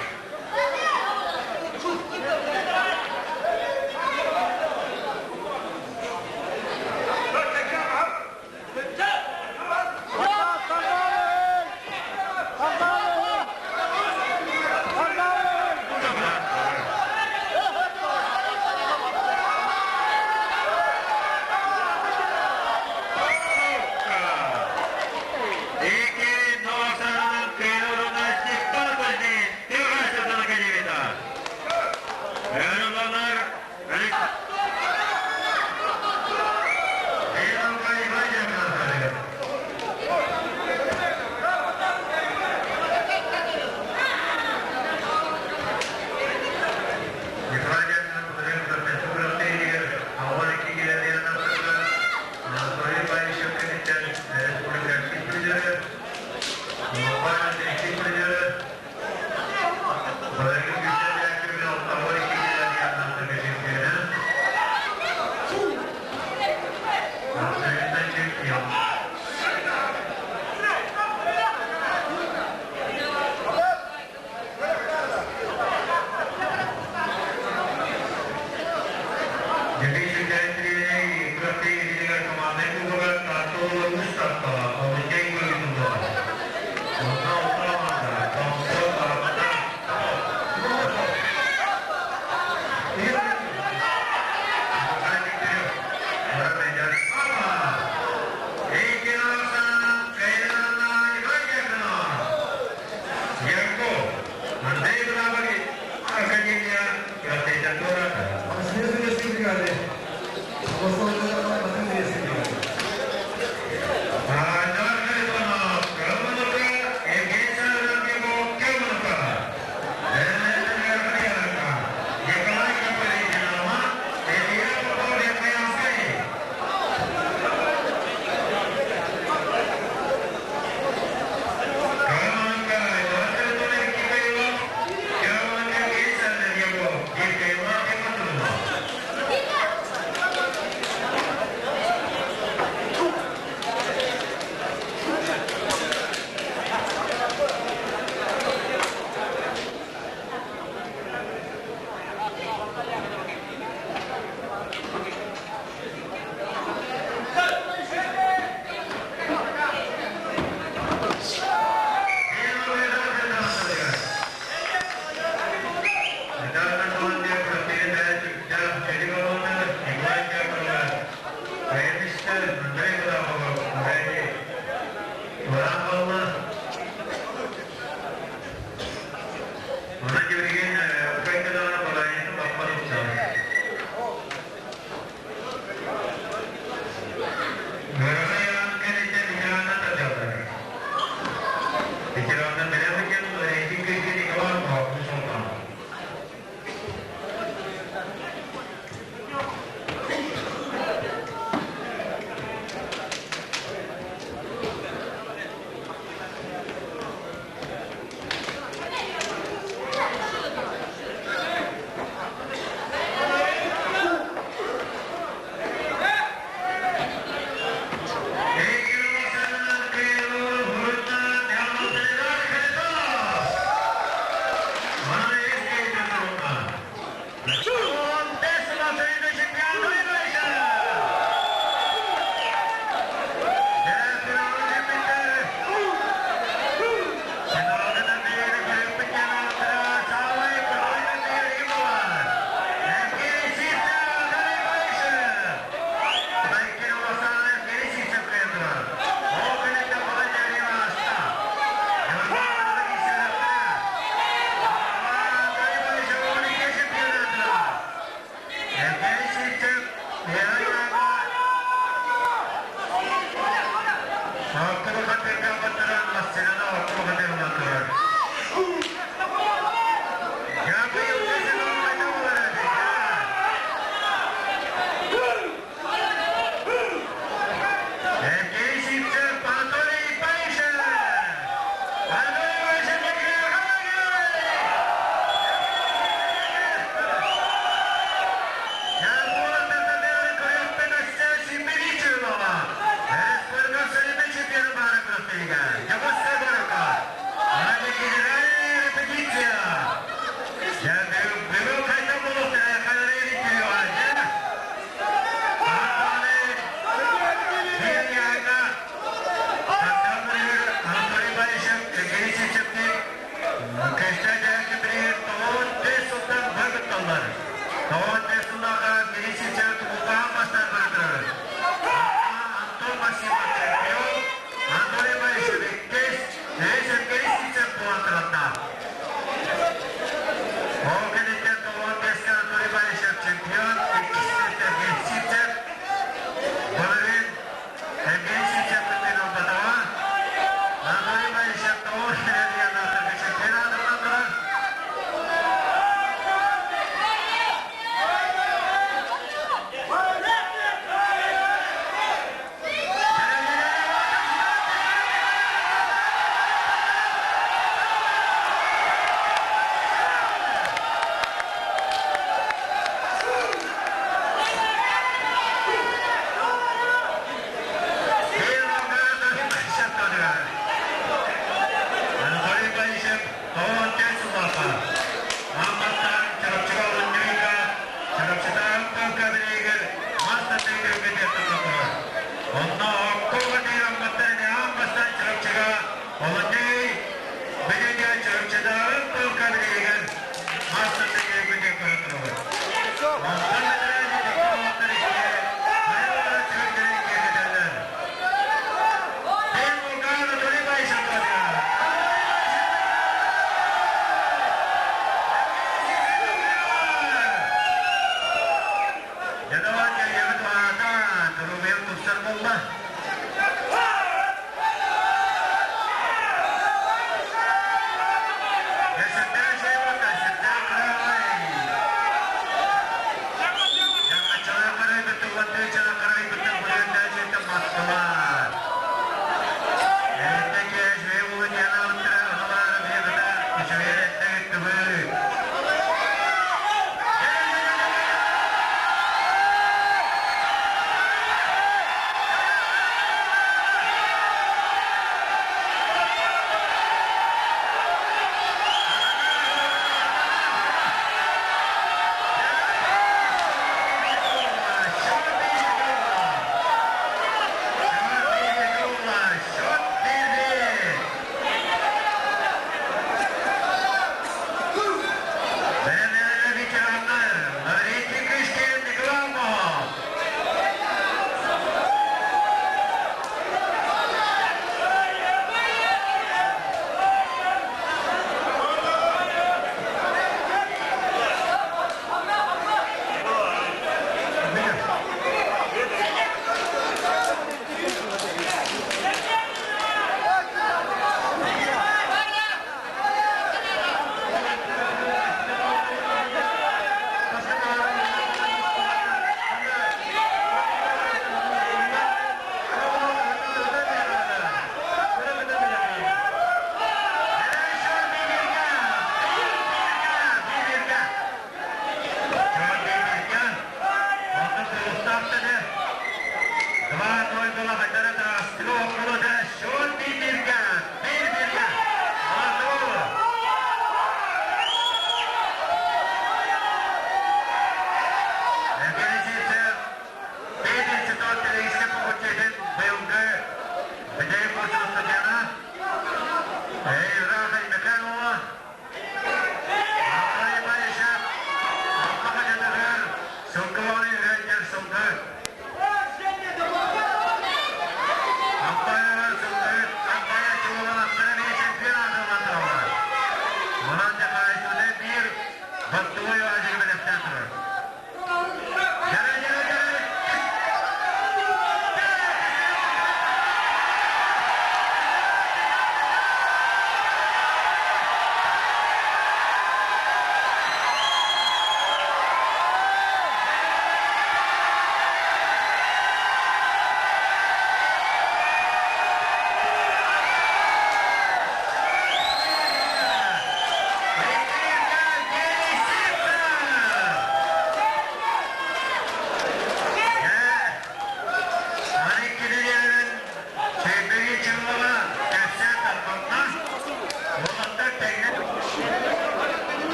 Онон билигин Украинаҕа балаһыанньата баппат тупсаҕай. Ыарахан ыйааһын кэнниттэн ветераннар тардыаллар. Ветераннар бэлэм рейтинг кыайыы Николай Мохов Султан.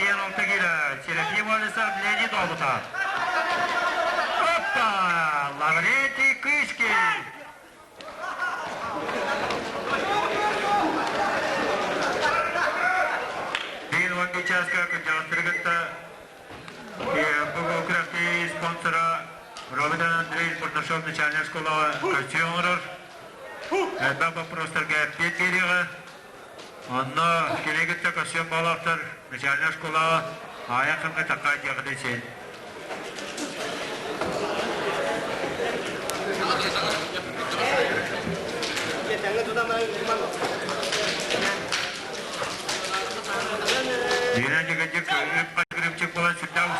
56 киилэ Серафим Олесов Леонид Обутов. Опа! Лаврентий Кычкин! Биир уон чааска кырдьаҕастары кытта бу күрэхтэһии спонсора Роберт Андреевич Бурнашов начальнай школаҕа көрсүү оҥорор. Элбэх боппуруостарга эппиэт биэриэҕэ. Онно кини кытта көрсүөн баҕалаахтар начальнай школаҕа аайа кэмҥэ такка диэҕитин син. Дина дьигэдьик үп-хачыгырымчык буолан сүрдээх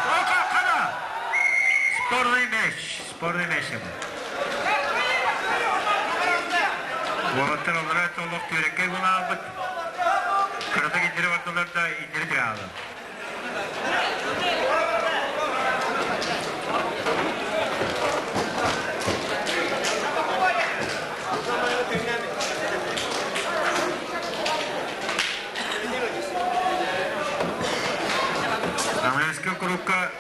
Хара! Спорный мяч, спорный мяч Уолаттар олорор олох түөрэккэй буолаабыт. Кыратык индири бардылар да индири тыаалар. Намайскай курукка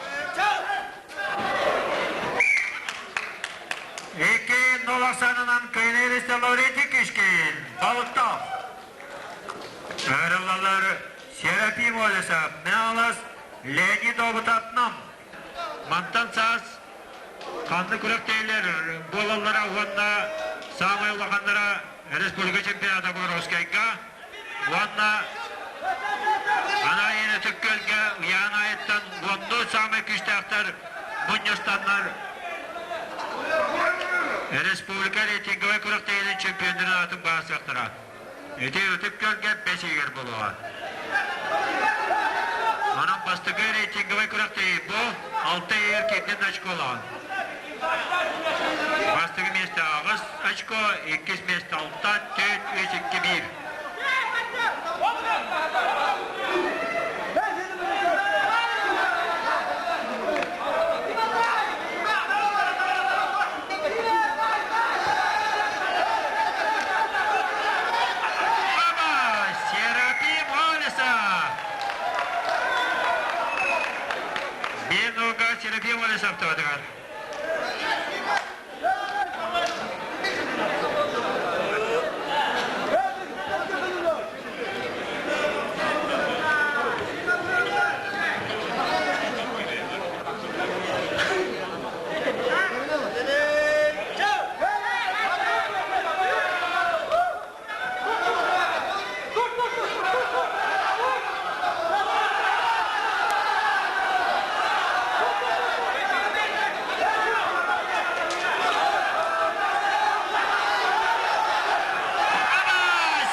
Икки ноласанынан кыйныыр Лаврентий Кишкин, Балыктаах. Ыҥырыллаллар Серафим Олесов, Меалас, Леонид Обутатнам. Мантан саас ханнык күрэхтэһиилэр буолаллара уонна саамай улаханнара республика чемпионата Боровскайга уонна Анаайын Ытык Күөлгэ Уйаан аайыттан уоннуу саамай күүстээхтэр мунньустаннар республика рейтинговай күрэхтэһиитин чемпионнарын аатын баасыахтара. Ити Ытык Күөлгэ бэс ыйыгар буолуоҕа. Онон бастакы рейтинговай күрэхтэһии бу алта ыйыгар киирдин очколоон. Бастакы миэстэ аҕыс очко, иккис миэстэ алта, төрт, үс, икки, биир. Баба! Серафим Олесов! Минуга Серафим Олесов туотугар.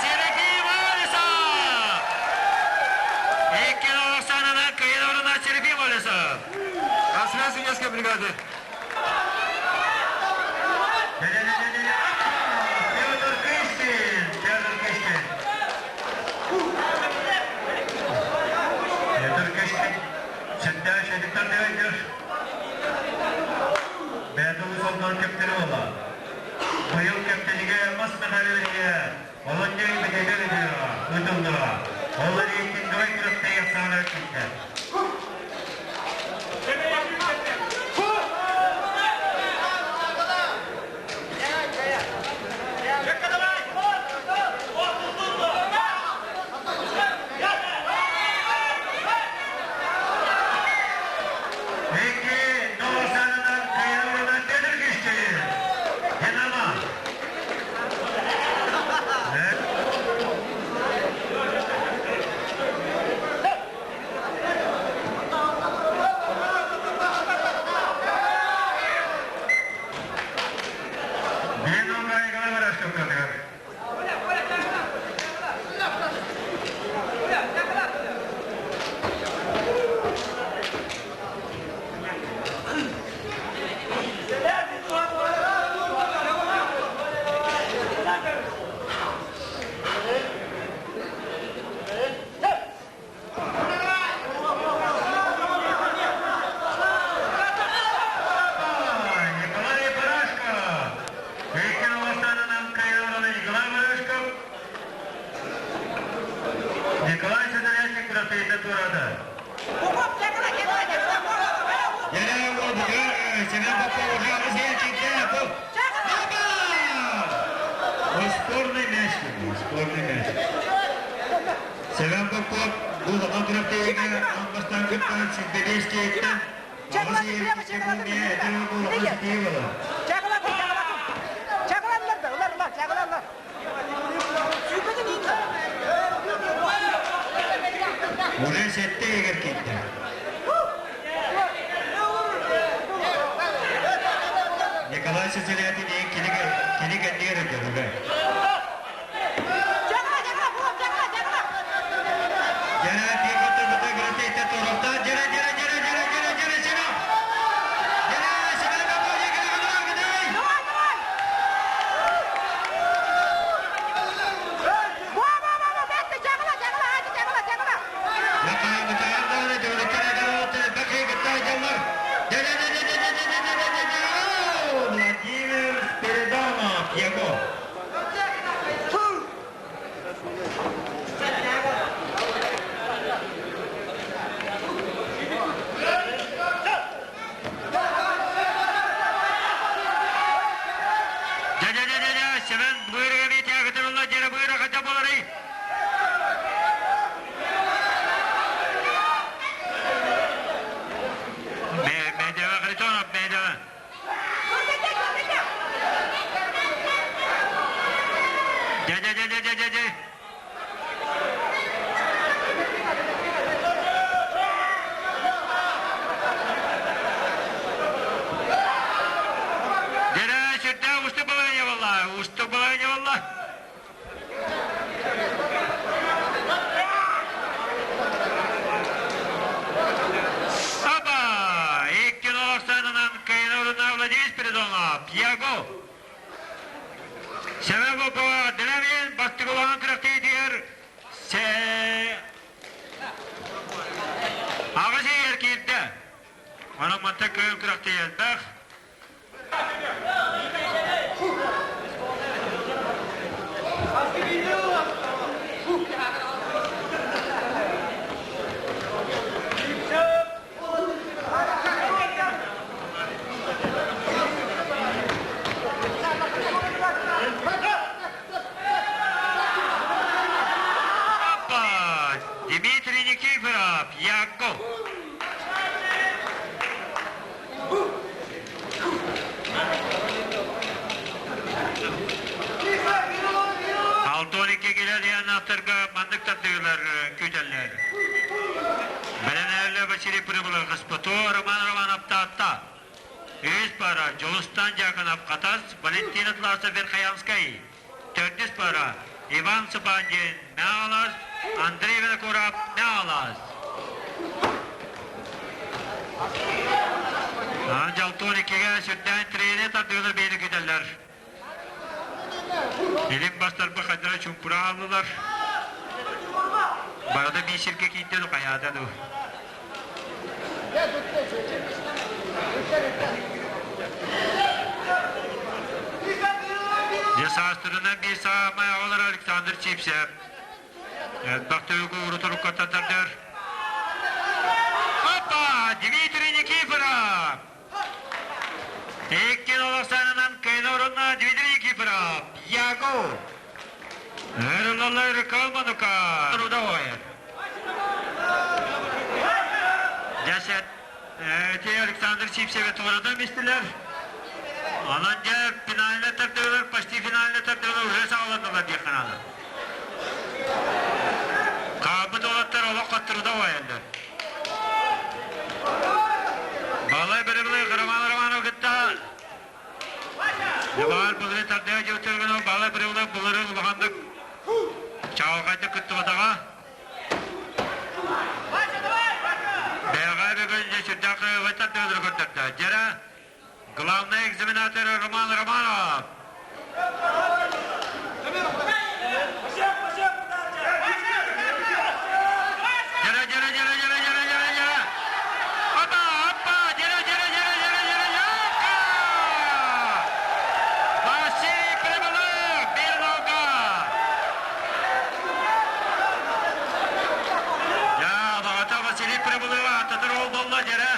Серафим Олесов! Икки Оксанана Кыйын Серафим Олесов! Асра судейской бригады. Петр Кыштин! Петр Кыштин! Петр Кыштин сүрдээх шедиктар дэгэннэр бэйэтэ улуус кэптери буола. Быйыл кэптэлигэ Мас Михайловича Олонньой бэтэдэр ыытыллыа. Ол рейтинговай күрэхтэһии ахсаана күүтэр. Икки Новосанынан кыайарынан Петр Кишкин. Динамо. Динамо играла Семен Попов уже аҕыс киирдэ. Бу Спорный мяч, спорный мяч. Семен Попов бу улахан күрэхтэһиигэ аан бастаан кыттан сүүрбэбиэс киһиттэн аҕыс киһи этэр бу улахан ситиһии буолар. Чагыланнар да, ылар, ылар, чагыланнар. Уже сэттэ егер киирдэ. Николай Сицилиятин кини кини кэннигэр өйдөбүлэ. Дьэрэ пехота гратейте торопта дьэрэ дьэрэ дьэрэ дьэрэ дьэрэ дьэрэ сена. Дьэрэ сена Давай, давай! Во, во, во, во, бетте, чагыла, чагыла, hadi чагыла, чагыла. Владимир Спиридонов, Егор. Дьэ-дьэ-дьэ-дьэ, Семен быырыга миэтиэхитин дьэрэ быыра хата боларый. Медева Харитонов, Медева. Дьэ-дьэ-дьэ-дьэ-дьэ-дьэ. Дьэрэ, сүрдээх устук балайа буолла, устук балайа буолла. Опа! Икки нолохсанынан кыйын Владимир Спиридонов, Яго. Семен Попова Дилемин бастыгылаан күрэхтэһиитигэр аҕыс иһигэр киирдэ. Онон мантан кыайын күрэхтэһии элбэх. Опа! Дмитрий Никифоров, Яков. Алтон икки килэ диэн аттарга маннык тардыылар күүтэллэр. Бэлэнээллэ Василий Прибылых Спото Роман Романов Таатта. Үс пара Дьулустан Дьяконов Хатас, Валентин Атласов Верхоянскай. Төрдүс пара Иван Сапандин Мэҥэ Андрей Винокуров Мэҥэ Дьалтон иккигэ сүрдээн тренер тардыылар бэйэни күтэллэр. Илин бастарба хайдара чуҥкура хааллылар. Барыта биир сиргэ киирдэ ду хайаата ду. Дьэ саастарынан биир саамай оҕолор Александр Чипсев. Элбэх төгүл урутурукка тардыр. Опа! Дмитрий Никифоров! Икки олохсанынан кыйын орунна Дмитрий Никифоров. Яго! Ырылалар Калманука. Рудовой. Десет. Эти Александр Сипсеве туорадан истилер. Онон дьэ финальный тардыылар, почти финальный тардыылар уже саҕаланнылар диэххэ наада. Хаалбыт уолаттар олох хаттырда байандар. Балай бырыбылы Роман Романов кытта Дьыбаар былыры тардыа дьылтыргына балай бырыбылы былыры улаханнык чаҕылхайдык кыттыбатаҕа. Бэҕэ бүгүн дьэ сүрдээх кыайыылаах тардыылары көрдөрдө. Дьэрэ главный экзаменатор Роман Романов. Дьэрэ, дьэрэ, дьэрэ, дьэрэ, дьэрэ, дьэрэ, дьэрэ. Опа, опа, дьэрэ, дьэрэ, дьэрэ, дьэрэ, дьэрэ, дьэрэ. Василий Прибылых, биир нолга. Я, баҕата Василий Прибылыва ататыр ол болла дьэрэ.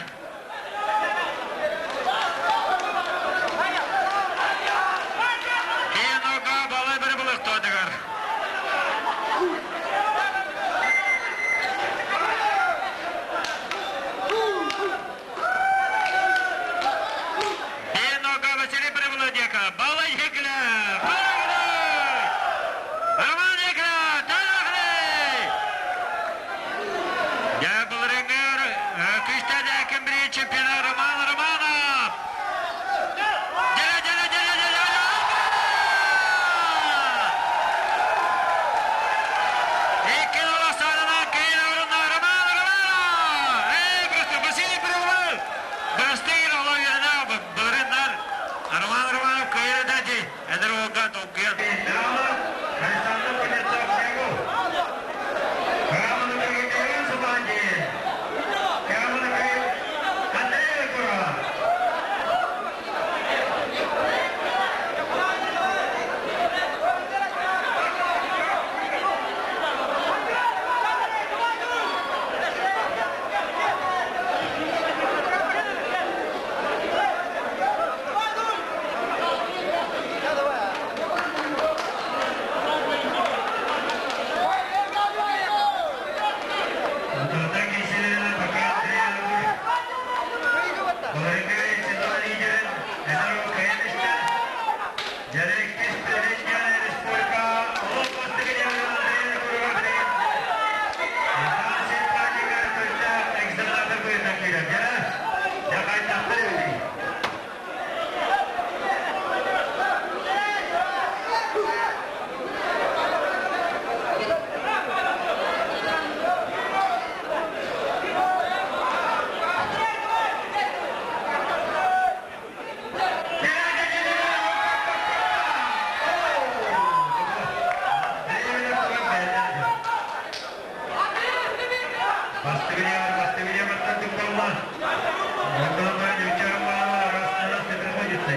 болла. Ондан баран үчәрім балалар арасынан сыдырға жетті.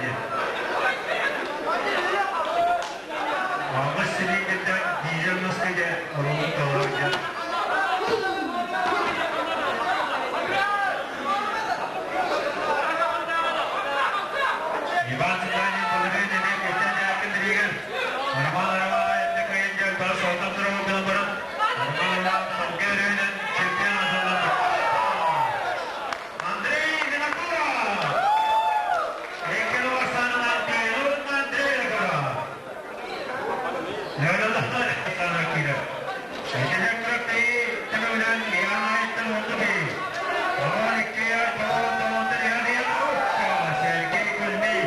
Ағыз сілейден дизель маскеде ұрылып қалар. Иван Сытанин былырыын эмиэ кэттэн дьаакын диригэр Роман Романов этте кыйын дьэл бары солтан турабы гынан баран Роман Романов салгы өрүүнэн чемпион аталланды. Андрей Винокуров! Икки Санынан кыйын Андрей Винокуров! Нөлөлөхтөр сана киирэр. Итинэн күрэхтэһии түмүгүнэн Иоанн Айттан оту Оҕон иккиэ тоҕон тоҕонтон Сергей Кузьмин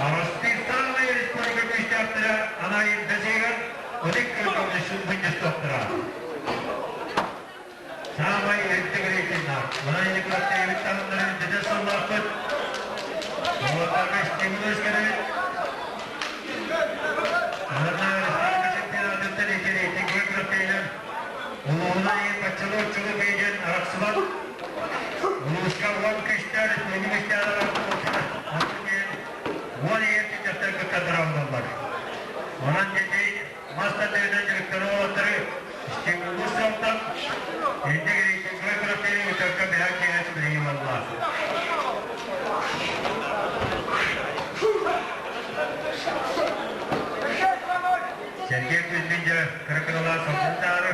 Арастыыстаан республика күүстээхтэрэ Анайын Бэсиэгэр Удик Бындыстаптара. Самай үрдүк рейтиннар. Мына күрэхтэһиибит таһымнарын үрдэтэ сыллаахпыт. Уолаттарга стимул үскэребит. Манна республика чемпионатыттан ити рейтингэ күрэхтэһиилэр улууһунан иһин баччалыы-оччолуу бэйдэн арахсыбат. Улууска 10 күстэр, республика күстэр 10 иһин түннэхтэр кыттардара буолаллар. Онон дети мас тардыытынан дьарыктанар уолаттары стимуллуур сыалтан инник рейтингэ күрэхтэһии ыытарга бэһэ киэһэ сүбэлэһии буолла. Сергей Кузьмин дьэ кыра-кыралаан салгын таары.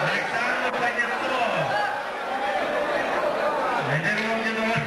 Александр Кузнецов. Эдэр уолдьанова.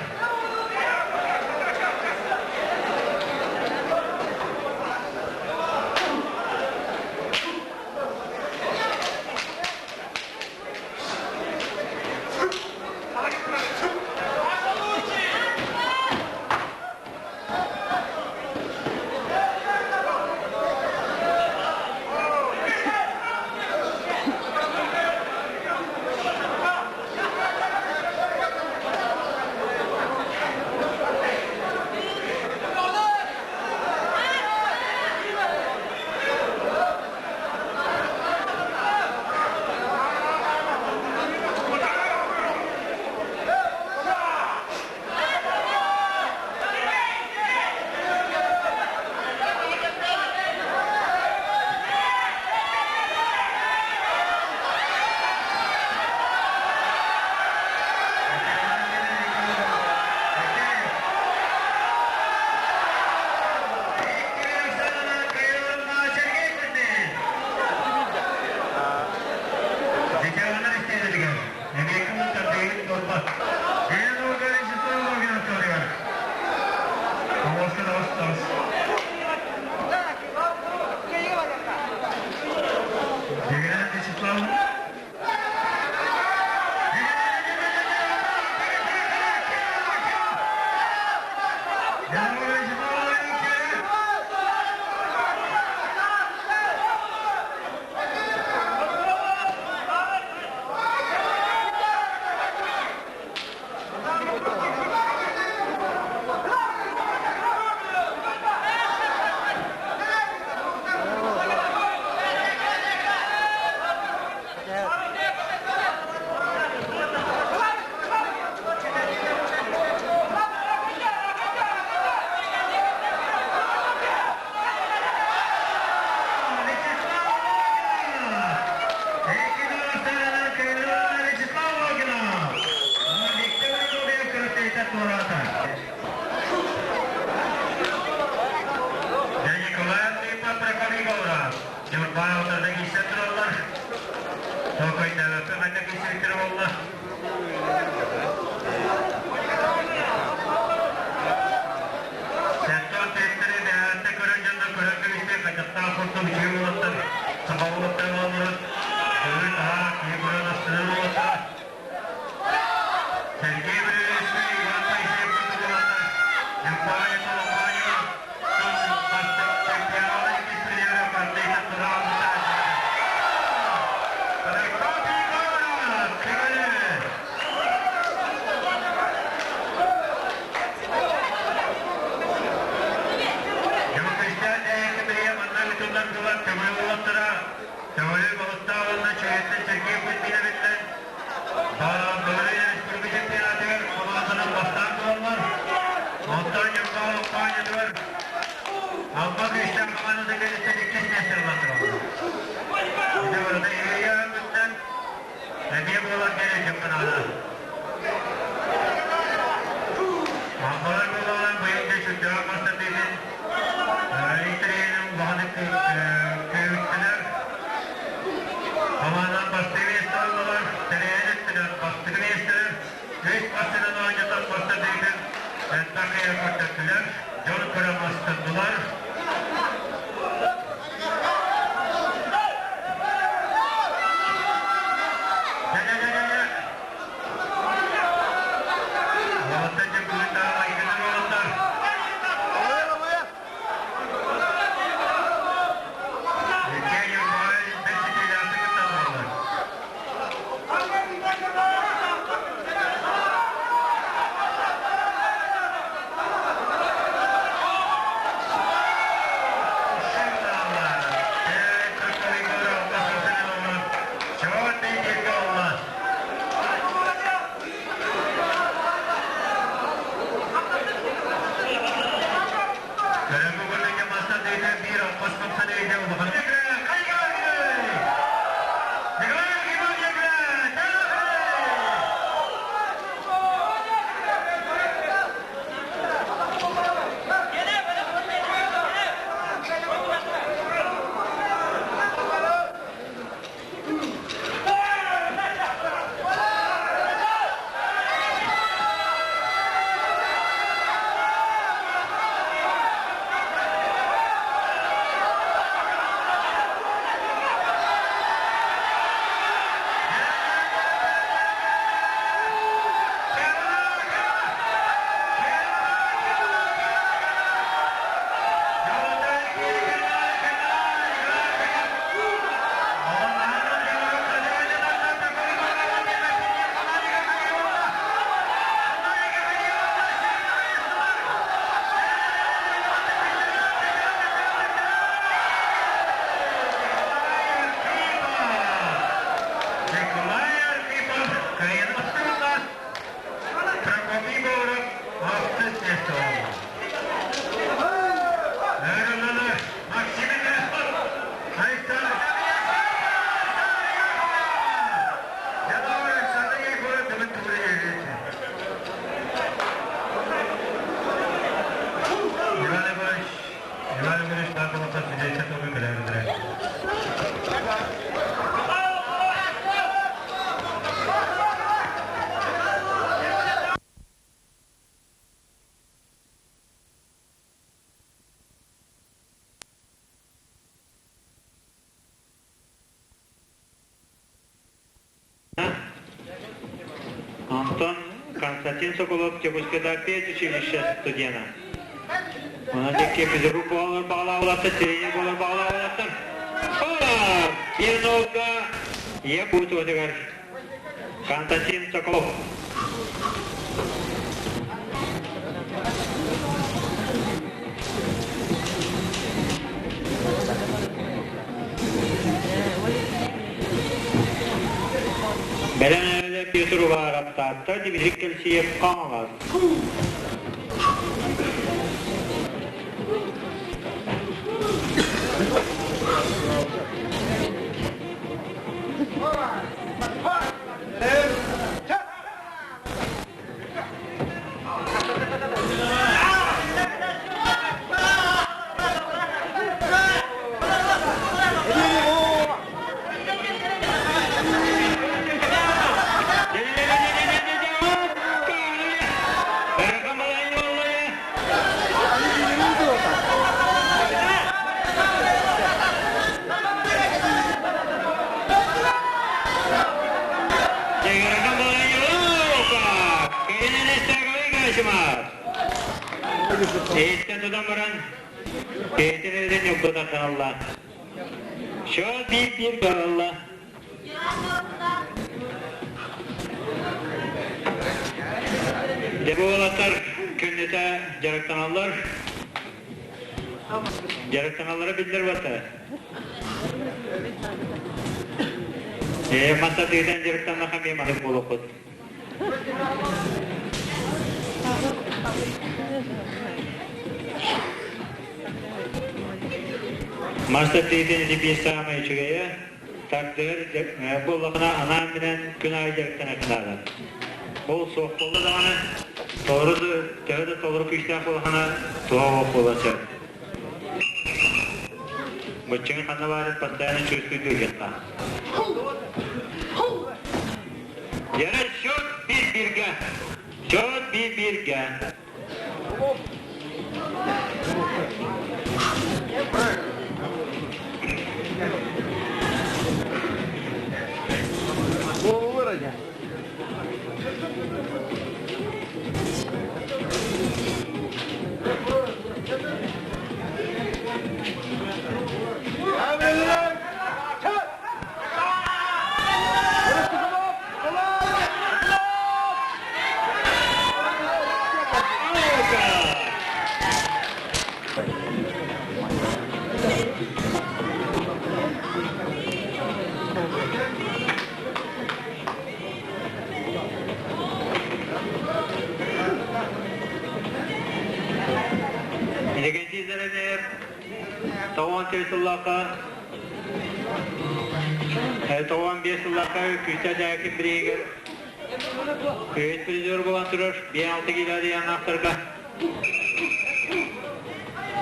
Сергей Кузьмин. Ветераннар истиэлэригэр эмиэ тардыгын туолбат. Эн Вячеслав Логинов. Тоҕуска тоҕус тоҕус. Дегенен Вячеслав. Вячеслав Логинов! Николай Прокопьевна, Сергей Валерьевич Иван Моисеев Алба күүстээх хамаандата кэлиттэн иккис миэстэ ылан тураллар. Ити барыта Илья Эмиэ буолар диэн чемпионата. Аммалар буолалар быйыл да сүрдээх мастардыытын интэриэһинэн улаханнык күүттүлэр. Хамаанан бастакы миэстэ ыллылар, тэрээһин өттүнэн бастакы миэстэлэр, үс бастынан оонньотон мастардыытын элбэх киһи көрдөрдүлэр, дьон көрө мастардылар. Николай Архипов кыайан Прокопий Говоров алтыс миэстэ буолла. Максим Александр Александр Егоров Иван Иванович, Иван Иванович Павловтан свидетельство Антон Константин Соколов Дьокуускайдааҕы педучилище студена. Онон дьэкки физрук буолар баҕалаах тренер буолар баҕалаах Биир нолга ийэ буутуотугар Константин Соколов. Бэлэм Петр Уваров Таатта Дмитрий Кельциев Хаҥалас. Эйиттэн тутан баран, Петр Ильин юбка тардан ылла. Счет биир-биир барылла. Бу уолаттар күннэтэ дьарыктаналлар. Дьарыктаналлара биллэр бата. Ээ, маса тыытан дьарыктаннаха эмиэ маннык буолуоххут. Мас тардыытын ити биир саамай үчүгэйэ, тардыһар буоллаҕына анаан-минээн күн аайы дьарыктанар наада. Ол суох буолла даҕаны, толору да, төһө да толору күүстээх буоллаҕына, туһа суох буолуон сөп. Быччыҥы ханна баарын постоянно чувствует диэххэ. Яра счет bir-birге. Счет bir-birге. Иннокентий Заранеев Тоҕон сыллаахха 95 сыллаахха күүстээх дьаакин бириигэр Күһүн призер буолан турар 5-6 киилэ диэн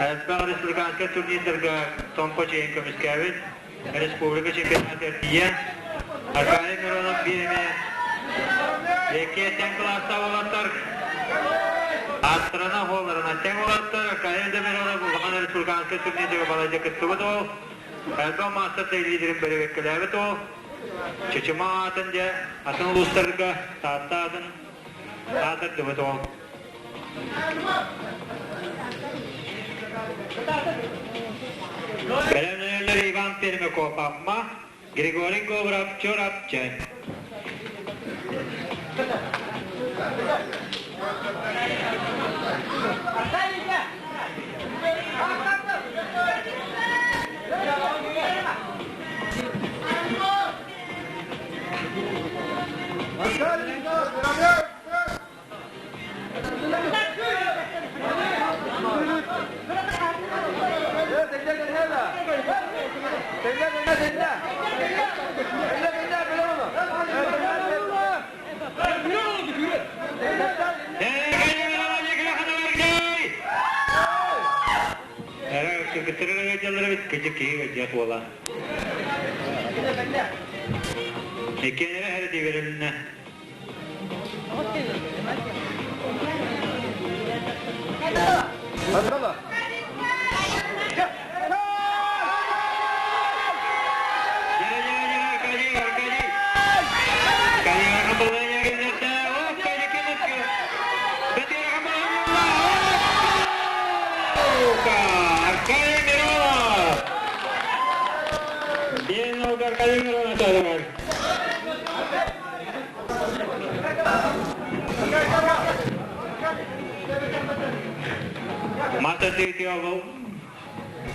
Элбэх республиканскай турнирдарга Томпо чиэһин көмүскээбит республика чемпионатыгар тиийэн Аркадий Миронов биир эмэ икки тэҥ кылаастаах уолаттар аттарына уолларынан тэҥ уолаттар Аркадий Миронов улахан республиканскай турнирга балайда кыттыбыт уол элбэх маастар лидерин бэрэбиэркэлээбит уол Чычыма аатын дьэ атын улуустарга Таатта аатын аатырдыбыт ол. Бэлэмнэнэллэр Иван Пермяков Амма, Григорий Говоров Чурапчы. Иккиэннэрэ эрэ диэбэрэлиннэ. Аркадий Миронов! Биэн Аркадий Миронов Мата тыытыа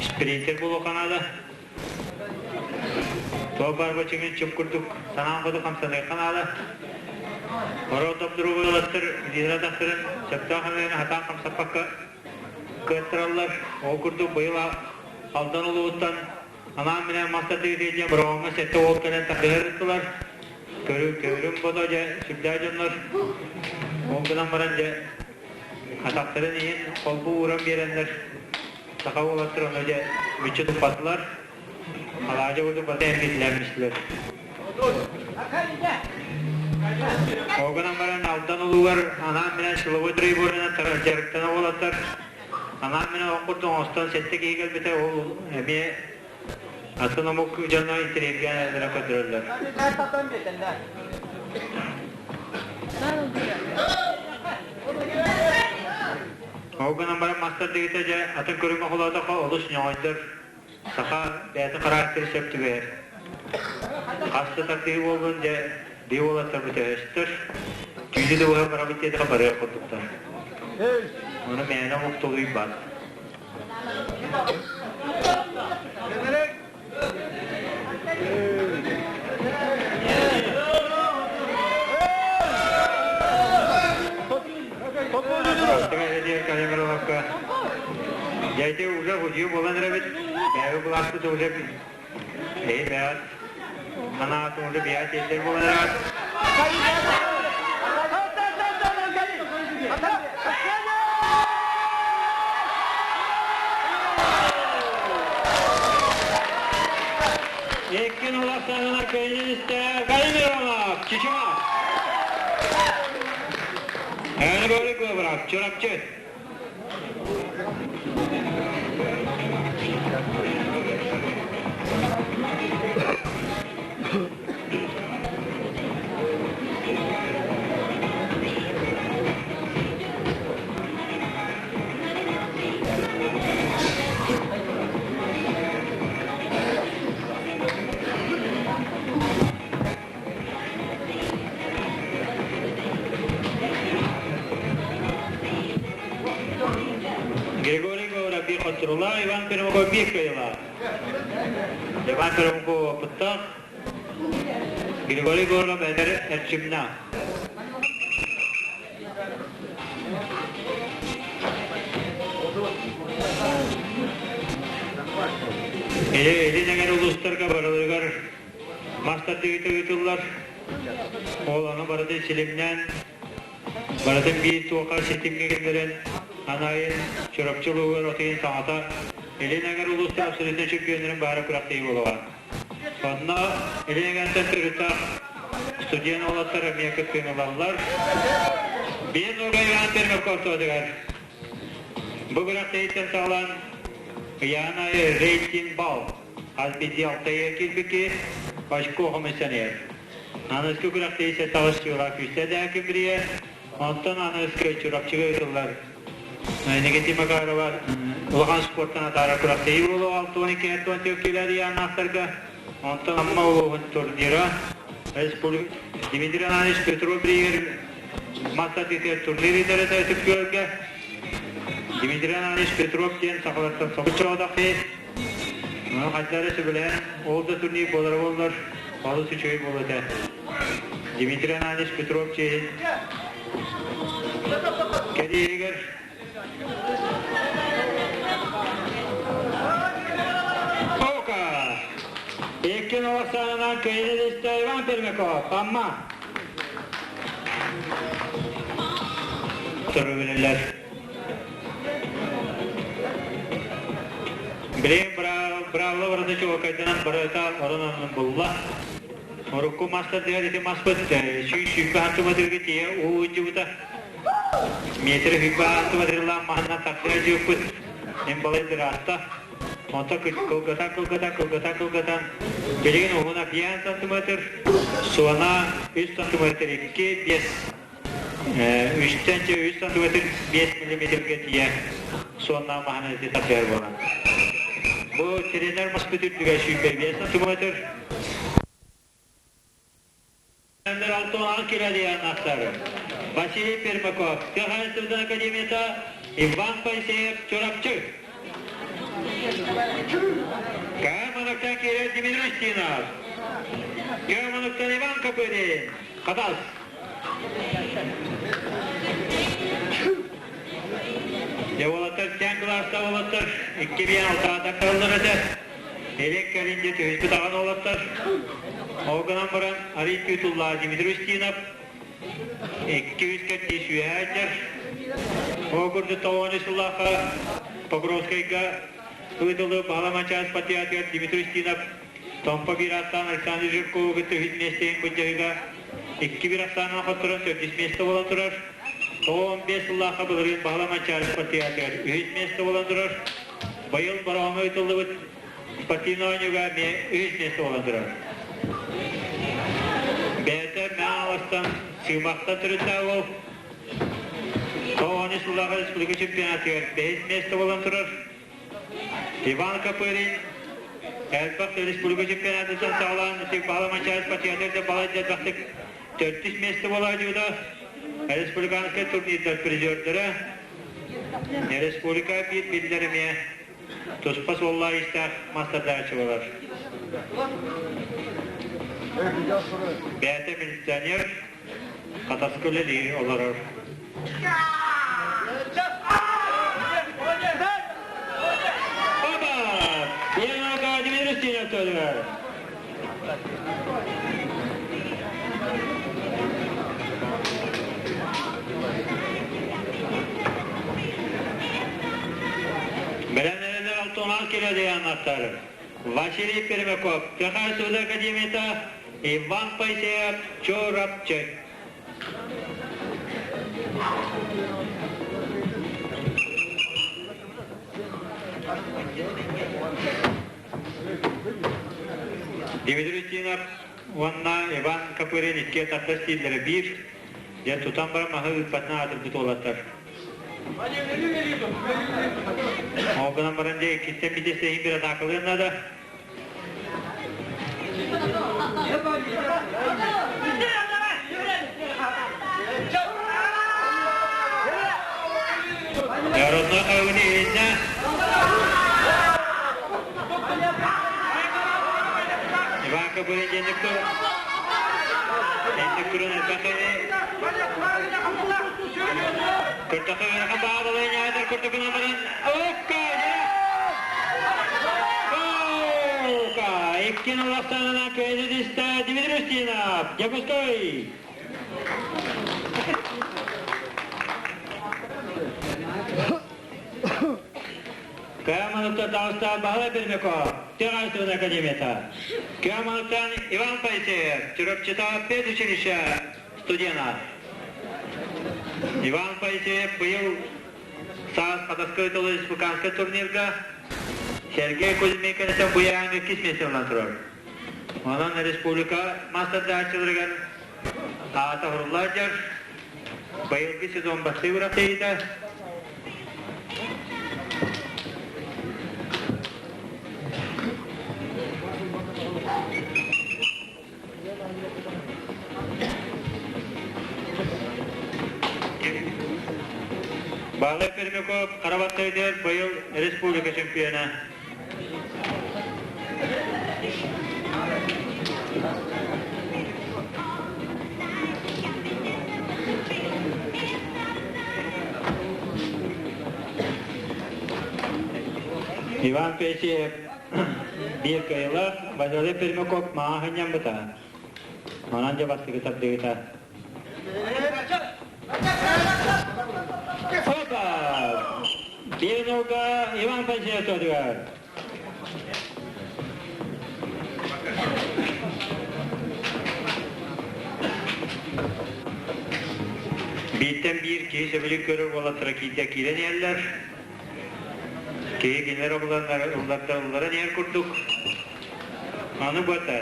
спринтер буолуохха наада. Туох баар бачыгын чып курдук санаан хоту хамсаныахха наада. Ороо топ-друга ылаттар лидера тахсарын сөптөөх эмэни хатаан хамсаппакка кыаттараллар. Ол курдук быйыл Алдан улууһуттан анаан-минээн мас тардыытыгар диэн Бороҕоҥҥо сэттэ уол кэлэн тардыһар ыттылар. Көрүҥ бодо дьэ сүрдээх дьоннор. Ол гынан баран дьэ атахтарын иһин холбуу ууран биэрэннэр саха уолаттар ону дьэ мүччү туппатылар. Алаадьы курдук бата эргитилэммистилэр. Ол гынан баран Алдан улуугар анаан-минээн силовой трибунанан дьарыктана уолаттар Анаан-минээн ол курдук оҥостон сэттэ киһи кэлбитэ ол эмиэ атын омук дьоно интэриэһиргээн эрэ көрдөрөллөр. Ол гынан баран мастар дэгитэ дьэ атын көрүҥҥэ холоотоххо олус ньоҕойдор. Саха бэйэтин характеры сөп түбэһэр. Хас да тардыы буоллун дьэ бии уолаттарбыт өһөстөр. Түүнү да быһа барабыт диэтэхэ барыах курдуктар. Ону мээнэ омук тулуйбат. Дьэ уже худью буолан эрэбит. Бэйэбит былааспыт уже эһи бэйэт санаатын уже бэйэт тиэрдэр буолан эрэбит. Еккен улахсанына көйнен исте Калимирова, Чичума. Әні бөлік бұрап, Чурапчы. Григорий Говоров Хотрула, Иван Пермаков Михаила. Иван Пермаков опыттаах, Григорий Говоров эдэр эрчимнээх. Илин эҥэр улуустарга барыларыгар мас тардыыта ыытыллар. Ол ону барытын силимнээн, барытын биир туоха ситимҥэ киллэрэн, анайын Чурапчы улууһугар отуйун саҥата Илин эҥэр улуустар абсолютнай чемпионнарын баара күрэхтэһии буолуоҕа. Онно Илин эҥэртэн төрүттээх студент уолаттар эмиэ кыттыыны ылаллар. Биир нуга Иван Пермяков ортотугар бу күрэхтэһииттэн саҕалаан ыйаан аайы рейтинг балл хас биирдии алтайга киирбикки очко хомуйсан иһэр. Аныгыскы күрэхтэһии сэттэҕэ сүүрэ күүстэ кимбирийэ, онтон аныгыскы Чурапчыга ыытыллар Никита Макарова улахан спортан атаара күрэхтэһии буолуо 62-64 килэ ыйааннаахтарга. Онтон Амма улууһун турнира республика Дмитрий Иванович Петров бириигэр мас тардыытыгар турнир ыытар этэ Ытык Күөлгэ. Дмитрий Иванович Петров диэн сахалартан соһуччу соҕотох киһи. Ону хайдах эрэ сөбүлээн, ол да турнир буолара буоллар, олус үчүгэй буолуо этэ. Дмитрий Иванович Петров чиэһин кэриэһигэр Ока! Икки новостаанынан кыайыы Иван Пермяков, Амма. Төрөбүлэлэр. Билигин браво барыта чуолкайданан барыта орон оннун булла. Урукку мастардыгар ити маспыт 120 сантиметрга тиийэ уу ыдьыбыта. Метр 20 сантиметрлаах маһынан тардыа дьыыппыт. Мин балай ыраатта. Онто кылгатан, кылгатан, кылгатан, кылгатан билигин уһуна 5 сантиметр, суона 3 сантиметр 2, 5 үстэн 3 сантиметр 5 миллиметргэ тиийэ суоннаах маһынан ити тардыһар буолан. Бу тренер маспыт үрдүгэ 105 сантиметр. Алтон Киралиянахтар, Василий Пермаков, Тыа хаһаайыстыбатын академията, Иван Поисеев, Чурапчы. Кэмануктан киирэр Дмитрий Устинов, Кэмануктан Иван Копырин, Хатас. Дьэ уолаттар тэҥ кылааста уолаттар 2006 кыраллар этэ. Элек кэлин дьэ түһүспүт аҕан уолаттар. Ол гынан баран арый тутуллаа Дмитрий Устинов 200 кэрдиис үөһээ Ол курдук тоҕуону сыллаахха Покровскайга ыытыллыбыт Баһыла Манчаары Дмитрий Устинов Томпо биир ааттаан Александр Жиркову кытта үһүс миэстэһин былдьаһыыга икки биир ахсаанынан хотторон төрдүс миэстэ буолан турар. 15 сыллаахха былырыын Баһыла Манчаары спартакиадатыгар үһүс миэстэ буолан турар. Быйыл Бороҕоҥҥо ыытыллыбыт спортивнай оонньууга эмиэ үһүс миэстэ буолан турар. Бэйэтэ Мэҥэ Сыымахтан төрүттээх уол. 90 сыллаах республика чемпионатыгар бэһис миэстэ буолан турар. Иван Копырин элбэх республика чемпионатыттан саҕалаан ити Баһыла Манчаары спартакиадатыгар балайда элбэхтик төрдүс миэстэ буолаадьыбыта. Республиканскай турнирдар призердара республика биир биллэр эмиэ туспа суоллаах-иистээх мастардааччы буолар. Бэйэтэ милиционер, хатаска үлэлии олорор. Папа! Елена Академия Устинов Бэлэмнэнэллэр алтонал кило диэн Василий Пермяков, Техасуда Академията, Иван Пайсеев, Чурапчы. Дмитрий Тинов уонна Иван Копырин икки тарда стиллэрэ биир, дьэ тутан баран маһы ыыппатынан аатырбыт уолаттар. Ол гынан баран дьэ иккиттэн биирдэстэһин бір атаакалыан наада. Народной хайвани иһиннэ Иван Копырин диэн туран элбэхини Көртөхө ыарахан баҕа ньаатар курдугунан баран Окка! Окка! Иккин олохтоонунан кыайдыста Дмитрий Устинов, Дьокуускай! Кыаманыкта таҕыста Баһылай Пермяков, Тыаҕаайыстыбын академията. Кыаманыктан Иван Поисеев, Чурапчыта педучилище студена. Иван Поисеев быйыл саас Хатаска ыытыллар республиканскай турнирга Сергей Кузьмин бу иккис миэстэ ылан турар. Онон республика мастардааччыларыгар аата уһуруллар быйылгы сезон бастыы күрэхтэһиитэ. Баһылай Пермяков Харабаттайдыгар быйыл республика чемпиона. Иван Песиев биир кыайыылаах Василий Пермяков мааһынньаммыта. Манан дьэ бастакы тардыыта. Опа! Биир Иван Песиев төрүгэр. Бииртэн биир киһи сөбүлүү көрөр уолаттара киирдэ киирэн иһэллэр. Киһи кинилэр ыллардарылларын иһэр курдук. Аны бата.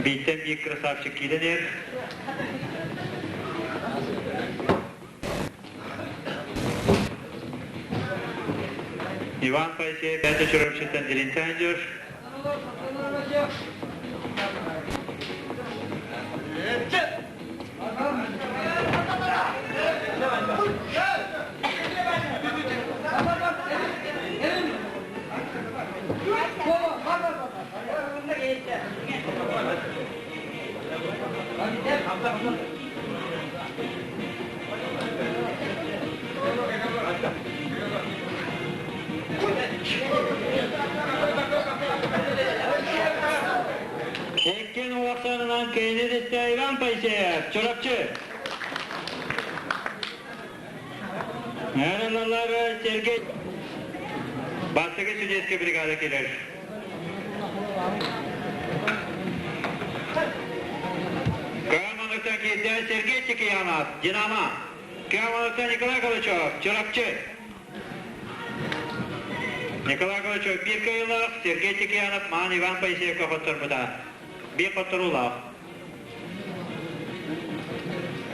Бииртэн биир красавчик киирэн иһэр. Иван Поисеев пятый Чурапчыттан Деринтэн дьөр. Эккен улахсанынан кэйнедетте Иван Поисеев, Чурапчы. Эралалар Сергей Бастакы судейская бригада келер. Кыаманыкта киирдэ Сергей Тикиянов, Динамо. Кыаманыкта Николай Калычев, Чурапчы. Николай Калычев биир кыайыылаах, Сергей Тикиянов Маан Иван Поисеевка хотторбута. Биир хотторуулаах.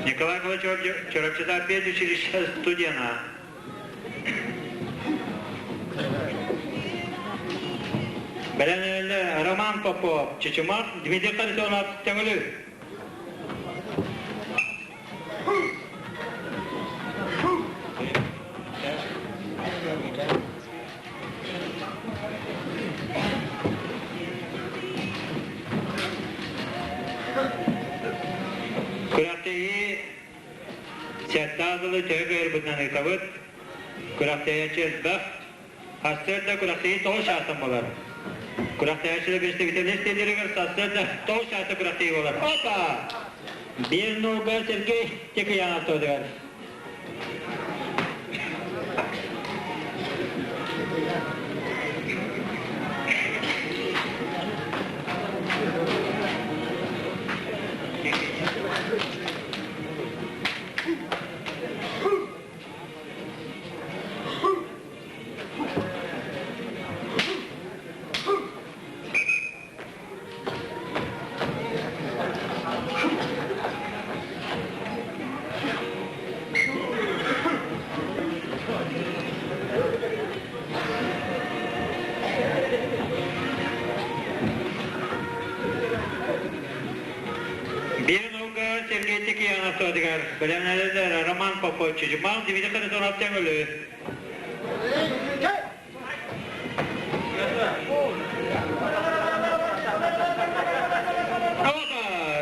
Николай Калычев Чурапчыта педучилище студена. Бэлэн Роман Попов, Чычымах, Дмитрий Харитонов, Төҥүлү. Хаһаайыттаах дылы төһө кыайарбытынан ыытабыт. Күрэхтэһээччи элбэх. Сарсыарда күрэхтэһии тоҕус чаастан буолар. Күрэхтэһээччилэр представительнай стендеригэр сарсыарда тоҕус чааста күрэхтэһии буолар. Опа! Биир нолга Сергей Текеянов туотугар. Биир нолга Сергей Текеянов туотугар бэлэмнэнэллэр Роман Попович Чучумал Дмитрий Харитонов Төҥүлү.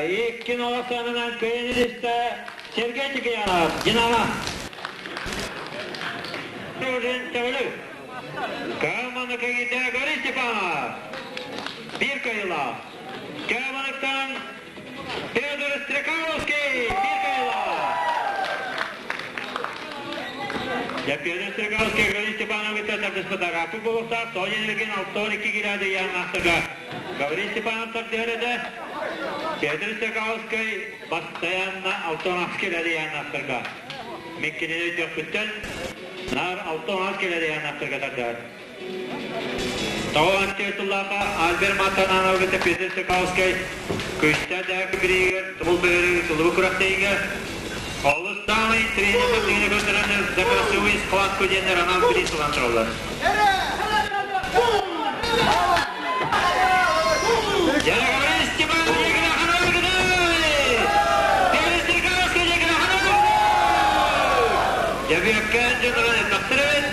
Икки ноҕосонунан кыайан илистэ Сергей Тикиянов, Динамо. Төҥүлү. Кааманы кэгитэ Григорий Степанов. Биир кыайыылаах. Кааманыктан Федор Стрекаловский биир кыайыылаах. Дьэ, Петр Стрекаловский Гаврил Степановича тардыспытагааппыт буолуохтаах, тоҕо диэн 62 градус ыйаан Гаврил Степанов тардыһар этэ. Петр Стрекаловский бастайанна 66 килода ыйааннаахтарга. Мин кинини өйдүөхпүттэн наар 66 килода ыйааннаахтарга тардыһар. Тоҕо антиатыллааха Альберт Матанановы Петр Стрекаловский күстээх дээки бириигэр тумул бөһөрү тулубу күрэхтэһиигэ олус даҕаны тренер көрдүгүнэ көрдөрөннөр за красивую схватку диэннэр анал бириис ылан тураллар. Дьэ, Степан Дьэбиэккэ дьонорон элбэхтэр эбит.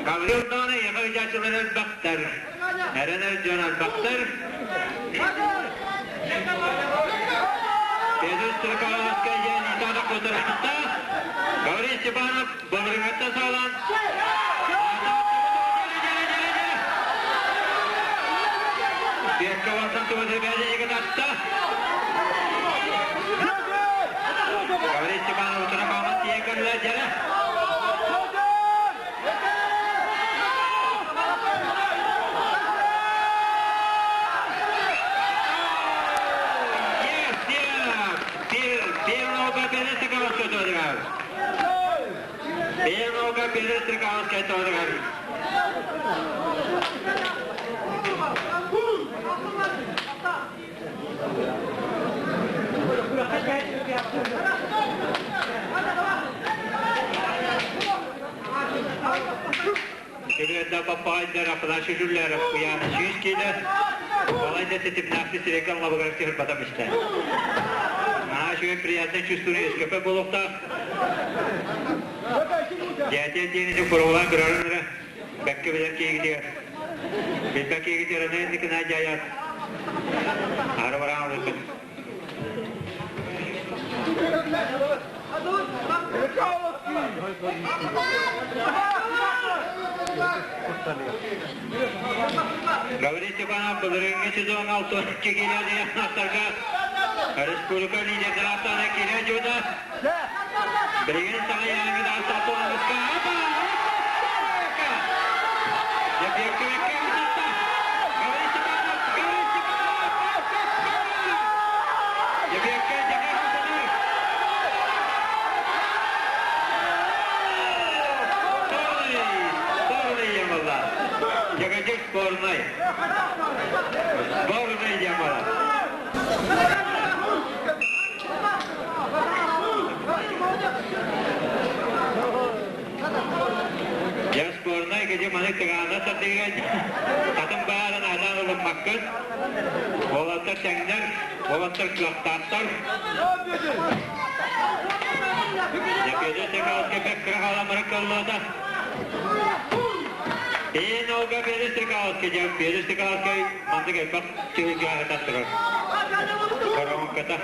Гаврил даҕаны эйиэхэ ыйааччылар элбэхтэр. Эрэнэр дьон элбэхтэр. Петр Строкаловскай диэн Итана Кутарахта, Гаврил Степанов былырыҥҥыттан саҕалаан Петка вантан тубасы бэйдэ татта. Гаврил Степанов утара хааман тиийэн көрүлэр дьэрэ. Yes, yes! Первого Петр Строкаловскай Первого Петр Строкаловскай тоҕуругар. Кеберде паппаайдар Афанасий Жуляров куйаана сүүс киилэ балайда тэтимнээхти сирэйгэ аллабыгар түһэрбатам истэ. Наһаа үчүгэй приятное чувствую СКП буолуохтаах. Дьээтиэн диэни куруолаан көрөрүн эрэ бэккэ билэр киһигитигэр. Билбэт киһигитигэр аны инникинэ дьайаат. Аһара бараан олорбут. Гаврил Степанов былырыыҥҥы сезоҥҥа 62 киилэ диэн республика лидердэр ааттаана киирэ дьууда. Билигин саҥа яҥы даҕастаах Апа! Сборной. Сборной дьамала. Дьэ, сборнай кэдьи маны тыгаана сатыыган атын баарын анаан ылыммаккын. Уолаттар тэҥнэр, уолаттар кыахтаахтар. Дьэ, Петр Соколовскай бэк кыра халамары кыллыата. Бэйэн Олга Петр Стрекаловскай, дьэ Петр Стрекаловскай маннык элбэх түһүлгэҕэ сытан турар. Коронката.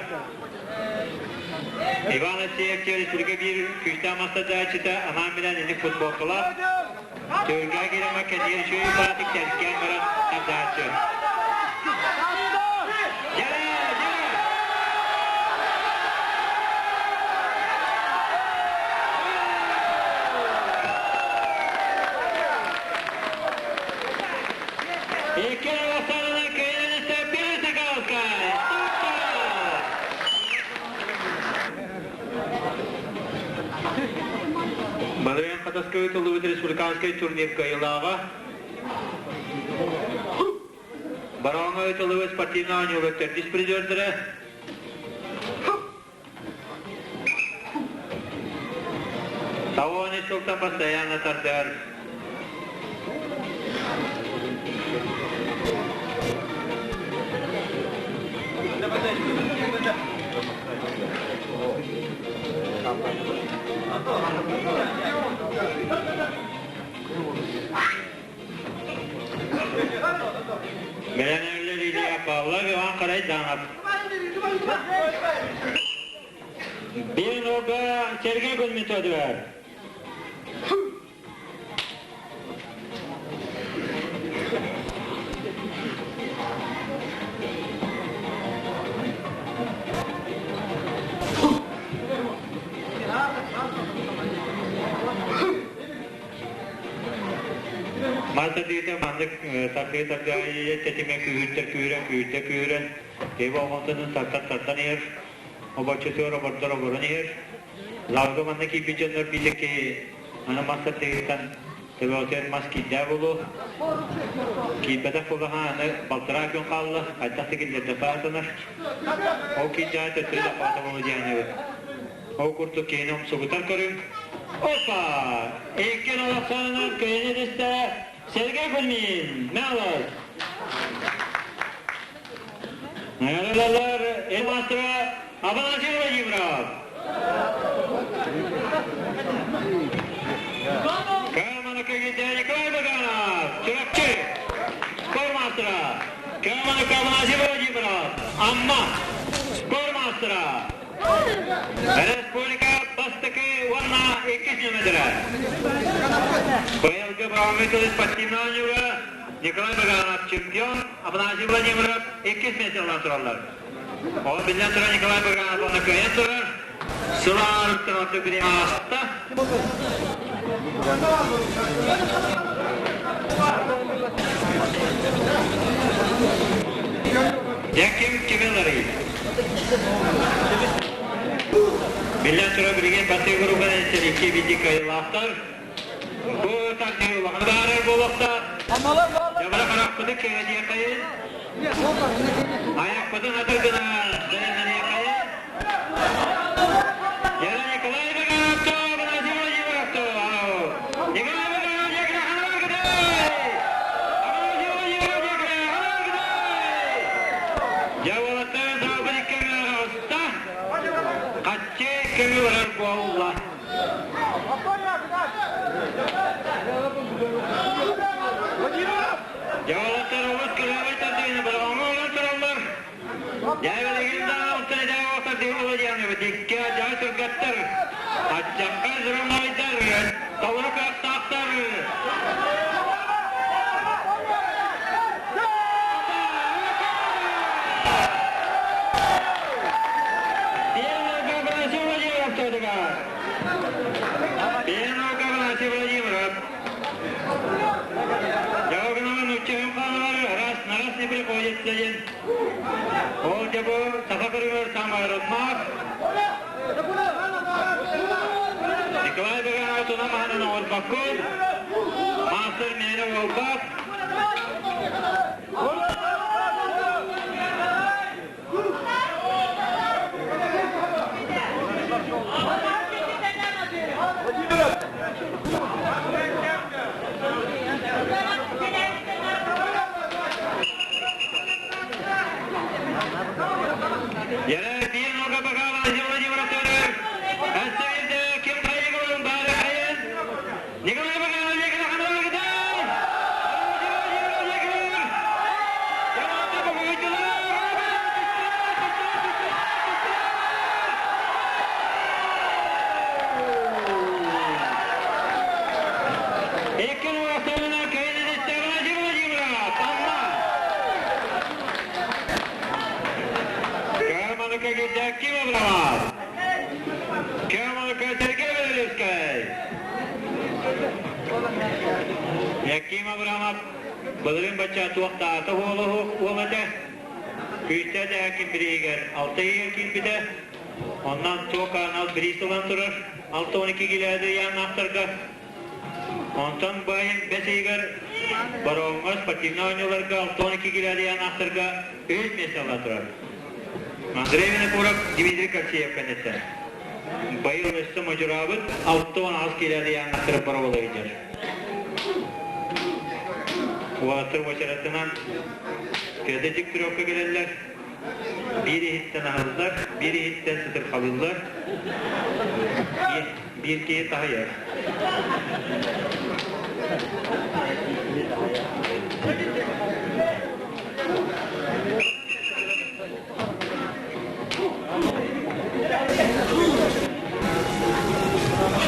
Иван Алексеев республика биир күүстээх мастардааччыта анаан билэн инник футболкалаах. Түһүлгэҕэ киирэмэ кэннигэр үчүгэй баатык тэлгээн баран тардааччы. Дьэрэ, дьэрэ! Икки Александровна Кирилловича Пересыковская! Балыйан Хатаска ыытыллыбыт республиканскай турнир кыайыылааҕа Бароҥҥа ыытыллыбыт спортивнай оонньуулар төрдүс призердэрэ Тавони сылтан постоянно тардар. Бэлэнэллэр Илья Павлов, Иван Карайданов. Биир нолга Сергей Кузьмин Мас тардыыта маннык тардыы тардыы тэтимэ күүһүрдэр күүрэн күүрдэ күүрэн киһи болҕомтотун тартан тардан иһэр, обоччутугар обордор оборон иһэр. Лааҕырга манна киирбит дьоннор биир киһи аны мас тардыытыттан төбөҕүтүгэр мас киирдээ буолуо. Киирбэтэх буоллаҕына аны балтараа күн хаалла, хайдах да киллэрдэххэ аатанар. Ол киирдэҕэ төттөрү да хаата буолуо диэн эбит. Ол курдук киһини умсугутар көрүҥ. Опа! Икки олохсонунан кыайыны түстэ Сергей Кузьмин, Мелос. Наҕараадалар эл маастара Афанасий Владимиров. Камана кэгитэ Николай Баганов, Чурапчы. Спорт маастара Камана Афанасий Владимиров, Амма. Спорт маастара Республика бастакы уонна иккис нүөмэрдэрэ. Быйылгы быраҕыммыт спортивнай оонньууга Николай Баганов чемпион, Афанасий Владимиров иккис миэстэлээн тураллар. Ол биллэн турар Николай Баганов уонна кыайан турар. Сыл аарыттан ордук бириэмэ ааста. Яким Кимеларый. Биллэн турар билигин Батый группа икки биди кыайыылаахтар. Бу тардыы улахан баарар буолуохтаах. Дьабара харахпыты кэҥэтиэхэйин, айахпытын атыр гына бэлэмнэниэхэйин. Яна Николай Иванович, Владимир Владимирович, Николай Иванович, Дьяволаттан саабын иккэҥэ оста, хаччы көмү барар буолла. Дьяволаттар олус кылаабай тардыыны быраҕаҥҥа олорон тураллар. Дьээбэлигин да алтан дьээбэ дыылы диэн дикке дьаа түргэттэр, аччакка зрунайдар, толору кыахтаахтар. Раз не приходится диэн. Ол дьэ бу саха көрүҥэр саамайрыннаах Николай Баганов туна маһынан оҥорбоккун, маастар мээнэ буолбат. Yere bir nokta bakalım Владимир Анатольевич. Әстерде ким қайығы бары қайын. Николай Баганов, Николай Ханова. киирдэ Ким Абрамов. Кемалка Сергей Белорусскай. Яким Абрамов былырыын бачча туохтаата уол этэ. Күүстээх дэһээкин бирииһигэр алта иһигэр киирбитэ. Оннан туох анал бириис ылан турар 6-12 килээди ыйааннаахтарга. Онтон баайын бэс ыйыгар Бороҕоҥҥо спортивнай оонньууларга 62 килээди ыйааннаахтарга үһүс миэстэ ылан турар. Андрей Винокуров Дмитрий Коксеев кэнниттэн. Быйыл өссө модьураабыт 68 килээди ыйааннаахтары боробулла илдьэр. Уолаттар уочаратынан Федя Дегтяревка кэлэллэр. Биир иһиттэн аһыллар, биир иһиттэн сытырхалыыллар, биир киһи таһыйар.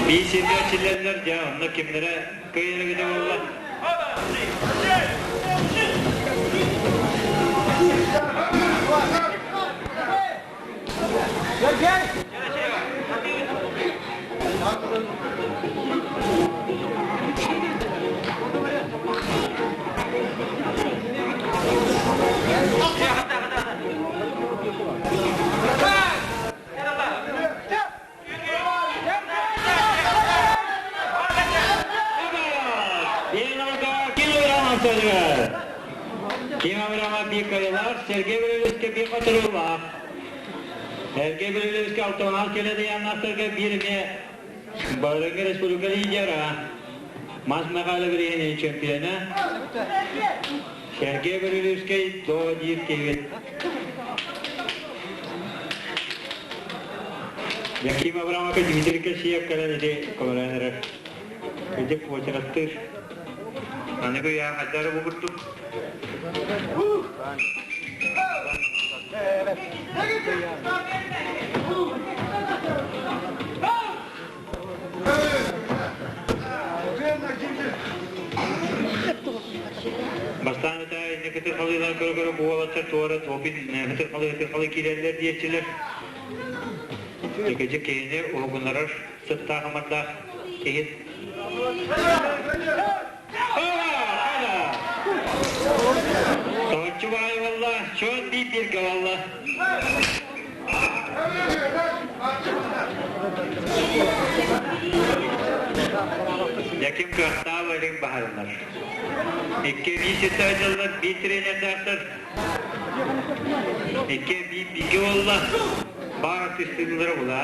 Биир сиргэ эрчиллэллэр, дьэ онно кимнэрэ кыайар эбитэ буолла. Ким Авраама Бикаялаах, Сергей Валерьевичка би хотуруулаах. Сергей Валерьевичка алтонал келеди яннастарга бир эмиэ Барыҥы республика лидера, Мас Михайлов бириһини чемпиона Сергей Валерьевский до диир киһибит. Яким Абрамович Дмитрий Косиев кэлэн ити көмөлөөн эрэр. Ити куочараттыыр. Аныгы үйэ хайдары бу курдук. Бастаан ытаа инникити халыылар көрө-көрө буолаттар туора туопин ытыр халы ытыр халы киирэллэр диэччилэр. Дьэкэдьик киһини уһугуннарар сыттаах амардаах киһи. Соһуччу баай буолла, чуот биир бииргэ буолла. Яким кыахтаах илин баһарылар. Икки биир сиртэ дьыллар биир тренердээхтэр. Икки биир бииргэ буолла. Баар артыыстыылара була.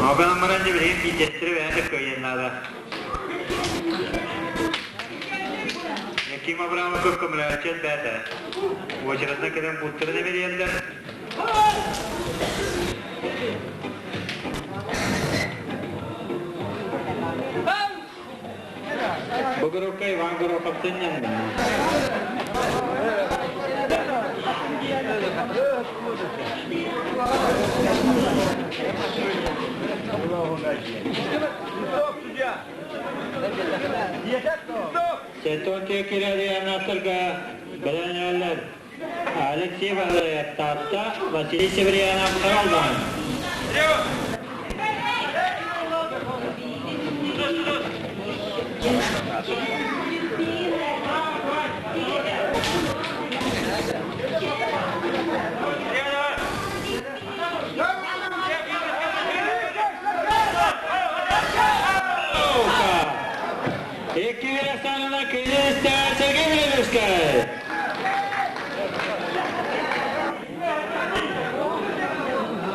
Оҕон баран дьэ билигин биирдэстэрэ бэйэтэ кыайыан наада. Яким Абрамов көмөлөөччү элбээтэ. Уочаратынан кэлэн бууттарын эмэлийэллэр. Бу группа Иван Гороховтын Сетон кирәриянаттарга бэлэнэллэр Алексей Валерьев Таатта, Василий Северянов Харалдан. Икки санына киристэ Сергей Владимировскай.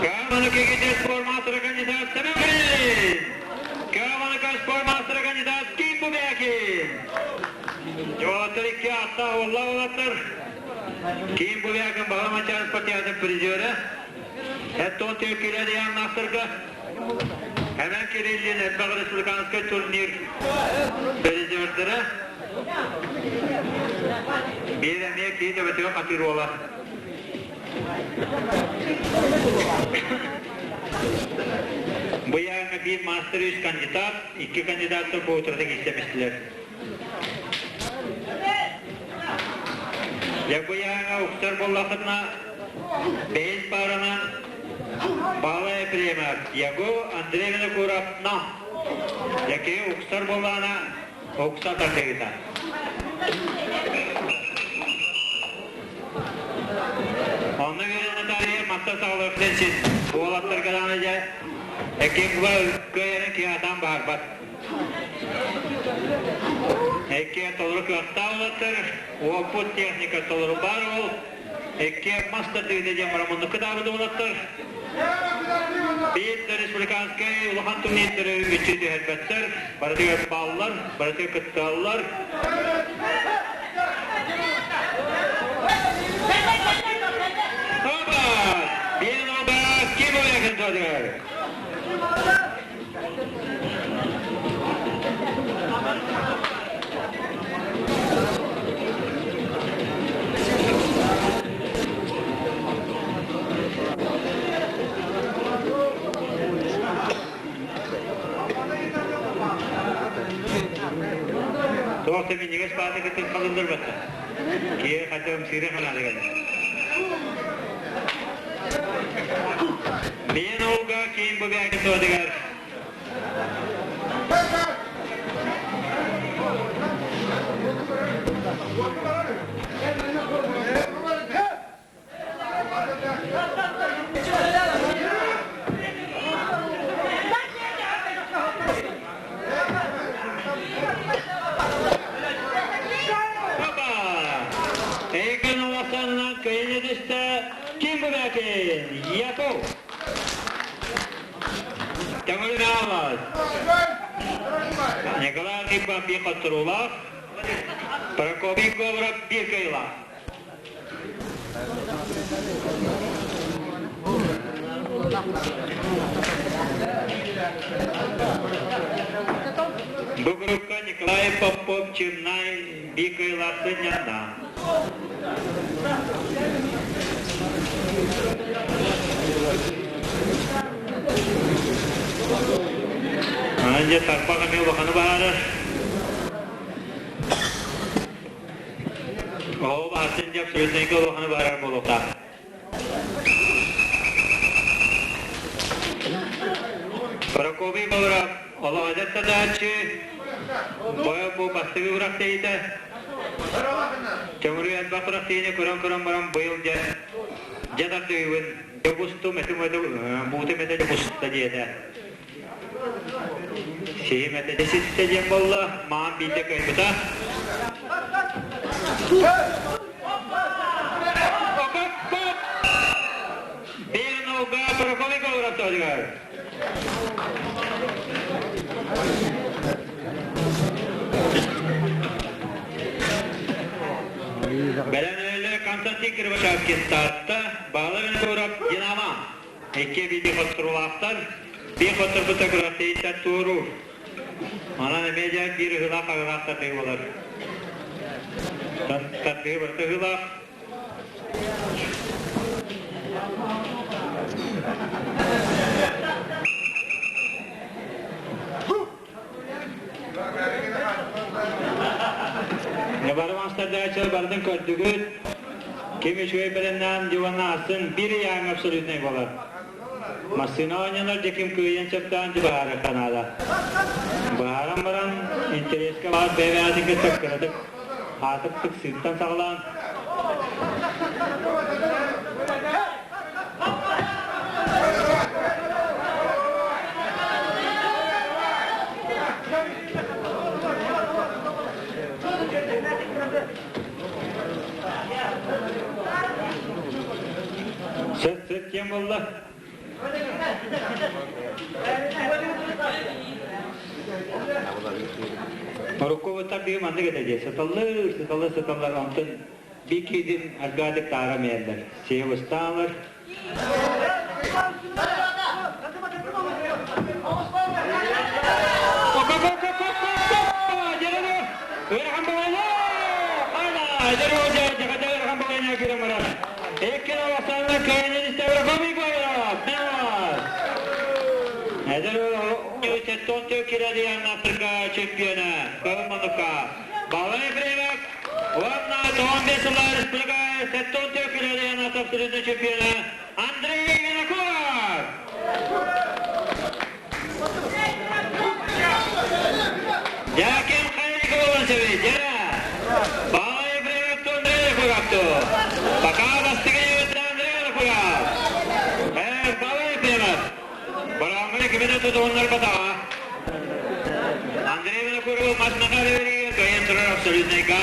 Камана кигите спортмастера кандидат Семен Кириллин. Камана спортмастера кандидат Ким Бубякин. Жолаттар икки атта олла олаттар. Ким Бубякин Бағамачан спортиадын призері. Эттон Түркийлер яннастырга. Hemen Kirillin Elbağ Республиканский турнир призердері. Биир эмиэ киһи төбөтүгэр хатыыр уола. Бу яҕына биир мастер үс кандидат, икки кандидаттар бу утарыта киирсэмистилэр. Дьабыйааҥа уксар буоллаххытына, бэйис пааранан Баалай Ефремов, Яго Андрей Винокуров, Нам. Дьэки уксар буоллаҕына, укса тардыгыта. Онно үөрэнэ таарыйа манта саҕалыахтан син уолаттарга даҕаны дьэ эккиэн кыайарын киһи атаан баһарбат. Эккиэн толору кыахтаах уолаттар, уоппут техника толору баар ол. Эккиэн мас тардыыта диэн баран муннукка таабыт уолаттар. Биир да республиканскай улахан турнирдары мүччү түһэрбэттэр, барытыгар бааллар, барытыгар кытталлар. Оба! Биир оба ким уйакын туодугар? Туох да минньигэс бааты кытта халыннарбатта. Киһи хата ымсыыра ханаады кэллэ. Биэн оҕуга киин бу бээки суотугар Эйген улаханынан кыйын эдисте ким бу бээкин? Яков. Көҥүлүн аалас. Николай Архипов биир хотторуулаах, Прокопий Говоров биир кыайыылаах. Бу группа Николай Попов Чимнай биир кыайыылаах сынньанна. Анан дьэ тарбах эмиэ улаханы баһаарар. Ол атын дьэ абсолютнайга улаханы баһаарар буолуохтаах. Прокопий Говоров олох эдэр садааччы, бойо бу бастакы күрэхтэһиитэ. Төҥүрү элбэх күрэхтэһиини көрөн-көрөн баран быйыл дьэ дьэ тардыыбын, дьэ бустум, этим этэ, буутум этэ дьэ буста диэтэ. Сиһим этэ дьэ ситтэ диэн буолла, маан биирдэ кыайбыта. Биир Прокопий Говоров тоһугар. Бэлэмнэнэллэр Константин Кривошапкин Таатта, Баһылай Винокуров Динамо. Икки биир хотторуулаахтар, биир хотторбута күрэхтэһииттэн туоруур. Манан эмиэ дьэ биир ыһыылаах аҕылаах тардыы буолар. Тардыы барыта ыһыылаах. Бары мастардааччылар барытын көрдүгүт. Ким үчүгэй бэлэмнээн диванна астын биир ыйааҥҥа абсолютнай буолар. Массыына оонньонор дьэ ким кыайыан сөптөөн дьэ быһаарыахха наада. Быһааран баран интэриэскэ баар бэйэ-бэйэтин кытта кыратык аатык тыксыыттан саҕалаан Сыт сыт кем буолла? Урукку тардыы маннык этэ дии. Сыталлар, сыталлар, сыталлар. Онтон биир киһитин аргаатык таара миэллэр. Сиэ устаалар. Чемпиона, Балай Ефремов, уонна 15 сыллар республика абсолютный чемпиона Андрей Винокуров! Дякин Хайриковын Дя! Бай привет Андрей Винокуровту! Пока бастыгы Андрей Винокуров! Эр, балай привет! Барамы кимине тутууннар батаға. Андрей Винокуров маснаға бериге кайын турар абсолютныйга.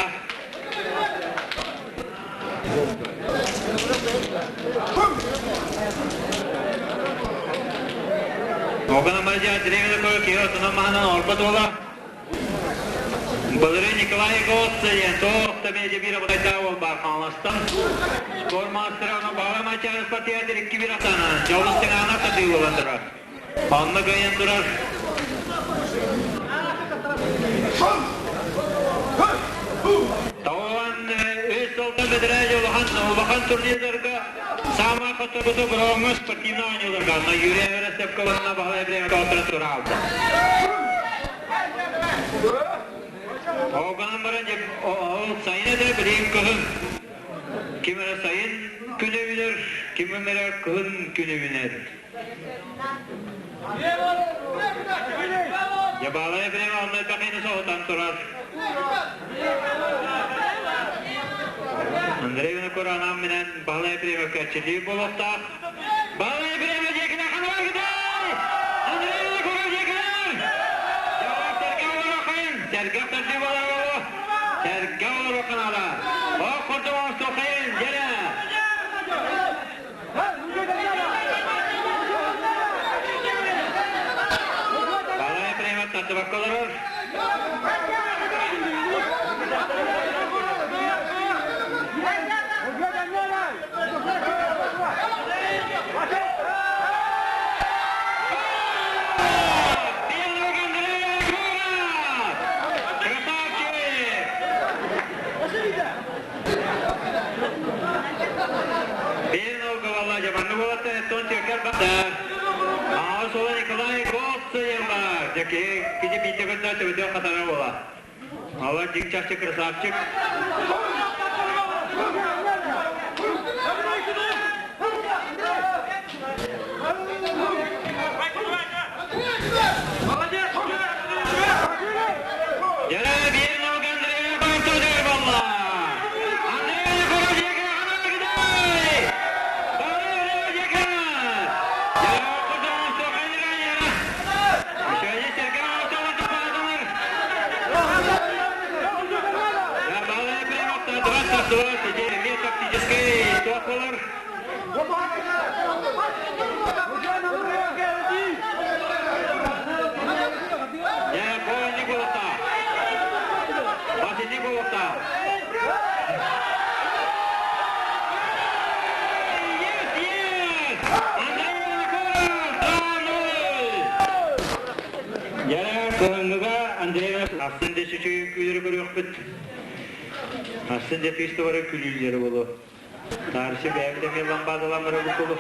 Огана Мадья Андрей Винокуров киһи отунан маһынан орбот уола. Былырыын Николай Егоровцы диэн туох да бэйдэ биир абытайдаах уол баар Хаҥаластан. Спорт маастара онон Баҕа Мачаар спартиатыр икки бир атаана дьолус тыҥаана сатыы буолан турар. Онно кыайан турар. Тоҕуон үс сылтан бэтэрээ улахан улахан турнирдарга саамай хотторбуту броҥҥа спортивнай оонньууларга онно Юрий Эверестевка уонна Баһылай Ефремов тоҕотторон тураалта. Ол гынан баран ол сайын этэ билигин кыһын. Ким эрэ сайын күнэ үүнэр, ким эрэ кыһын күнэ үүнэр. Дьабаалай Ефремов онно элбэх соһутан турар. Андрей Винокур анаан минэн Баһылай Ефремов кэрчилии буолуохтаах. Баһылай Ефремов дьиэкинэ ханар гыдай! Андрей Винокуров дьиэкинэр! Дьабаах сэргэ олорохын! Сэргэ сэргэ болоро! Сэргэ олорохын ала! Ох курдук оҥостуохайын, дьэрэ! Балай Ефремов тардыбакка олорор. Красавчик! Биир нолга дьабанны буолатта эттон түөкэр бадар. Аҕыс уола Николай Голцев бар. Дьэ киһи кини биирдэ көрдө төбөтүгэр хатара буола. Ала дьиҥ чахчы красавчик. Дьэ биир нолга Андрей Бартодер буолла. Андрей Кородьега Анаргыдай! Барыга Дьэ, кыһыҥҥыга Андреева ахсын да үчүгэй күлэрэ көрүөхпүт. Ахсын да фестиваль күлүүллэрэ буолуо. Таарычы бэйэбит эмиэ ламбаадалаан барабыт буолуо.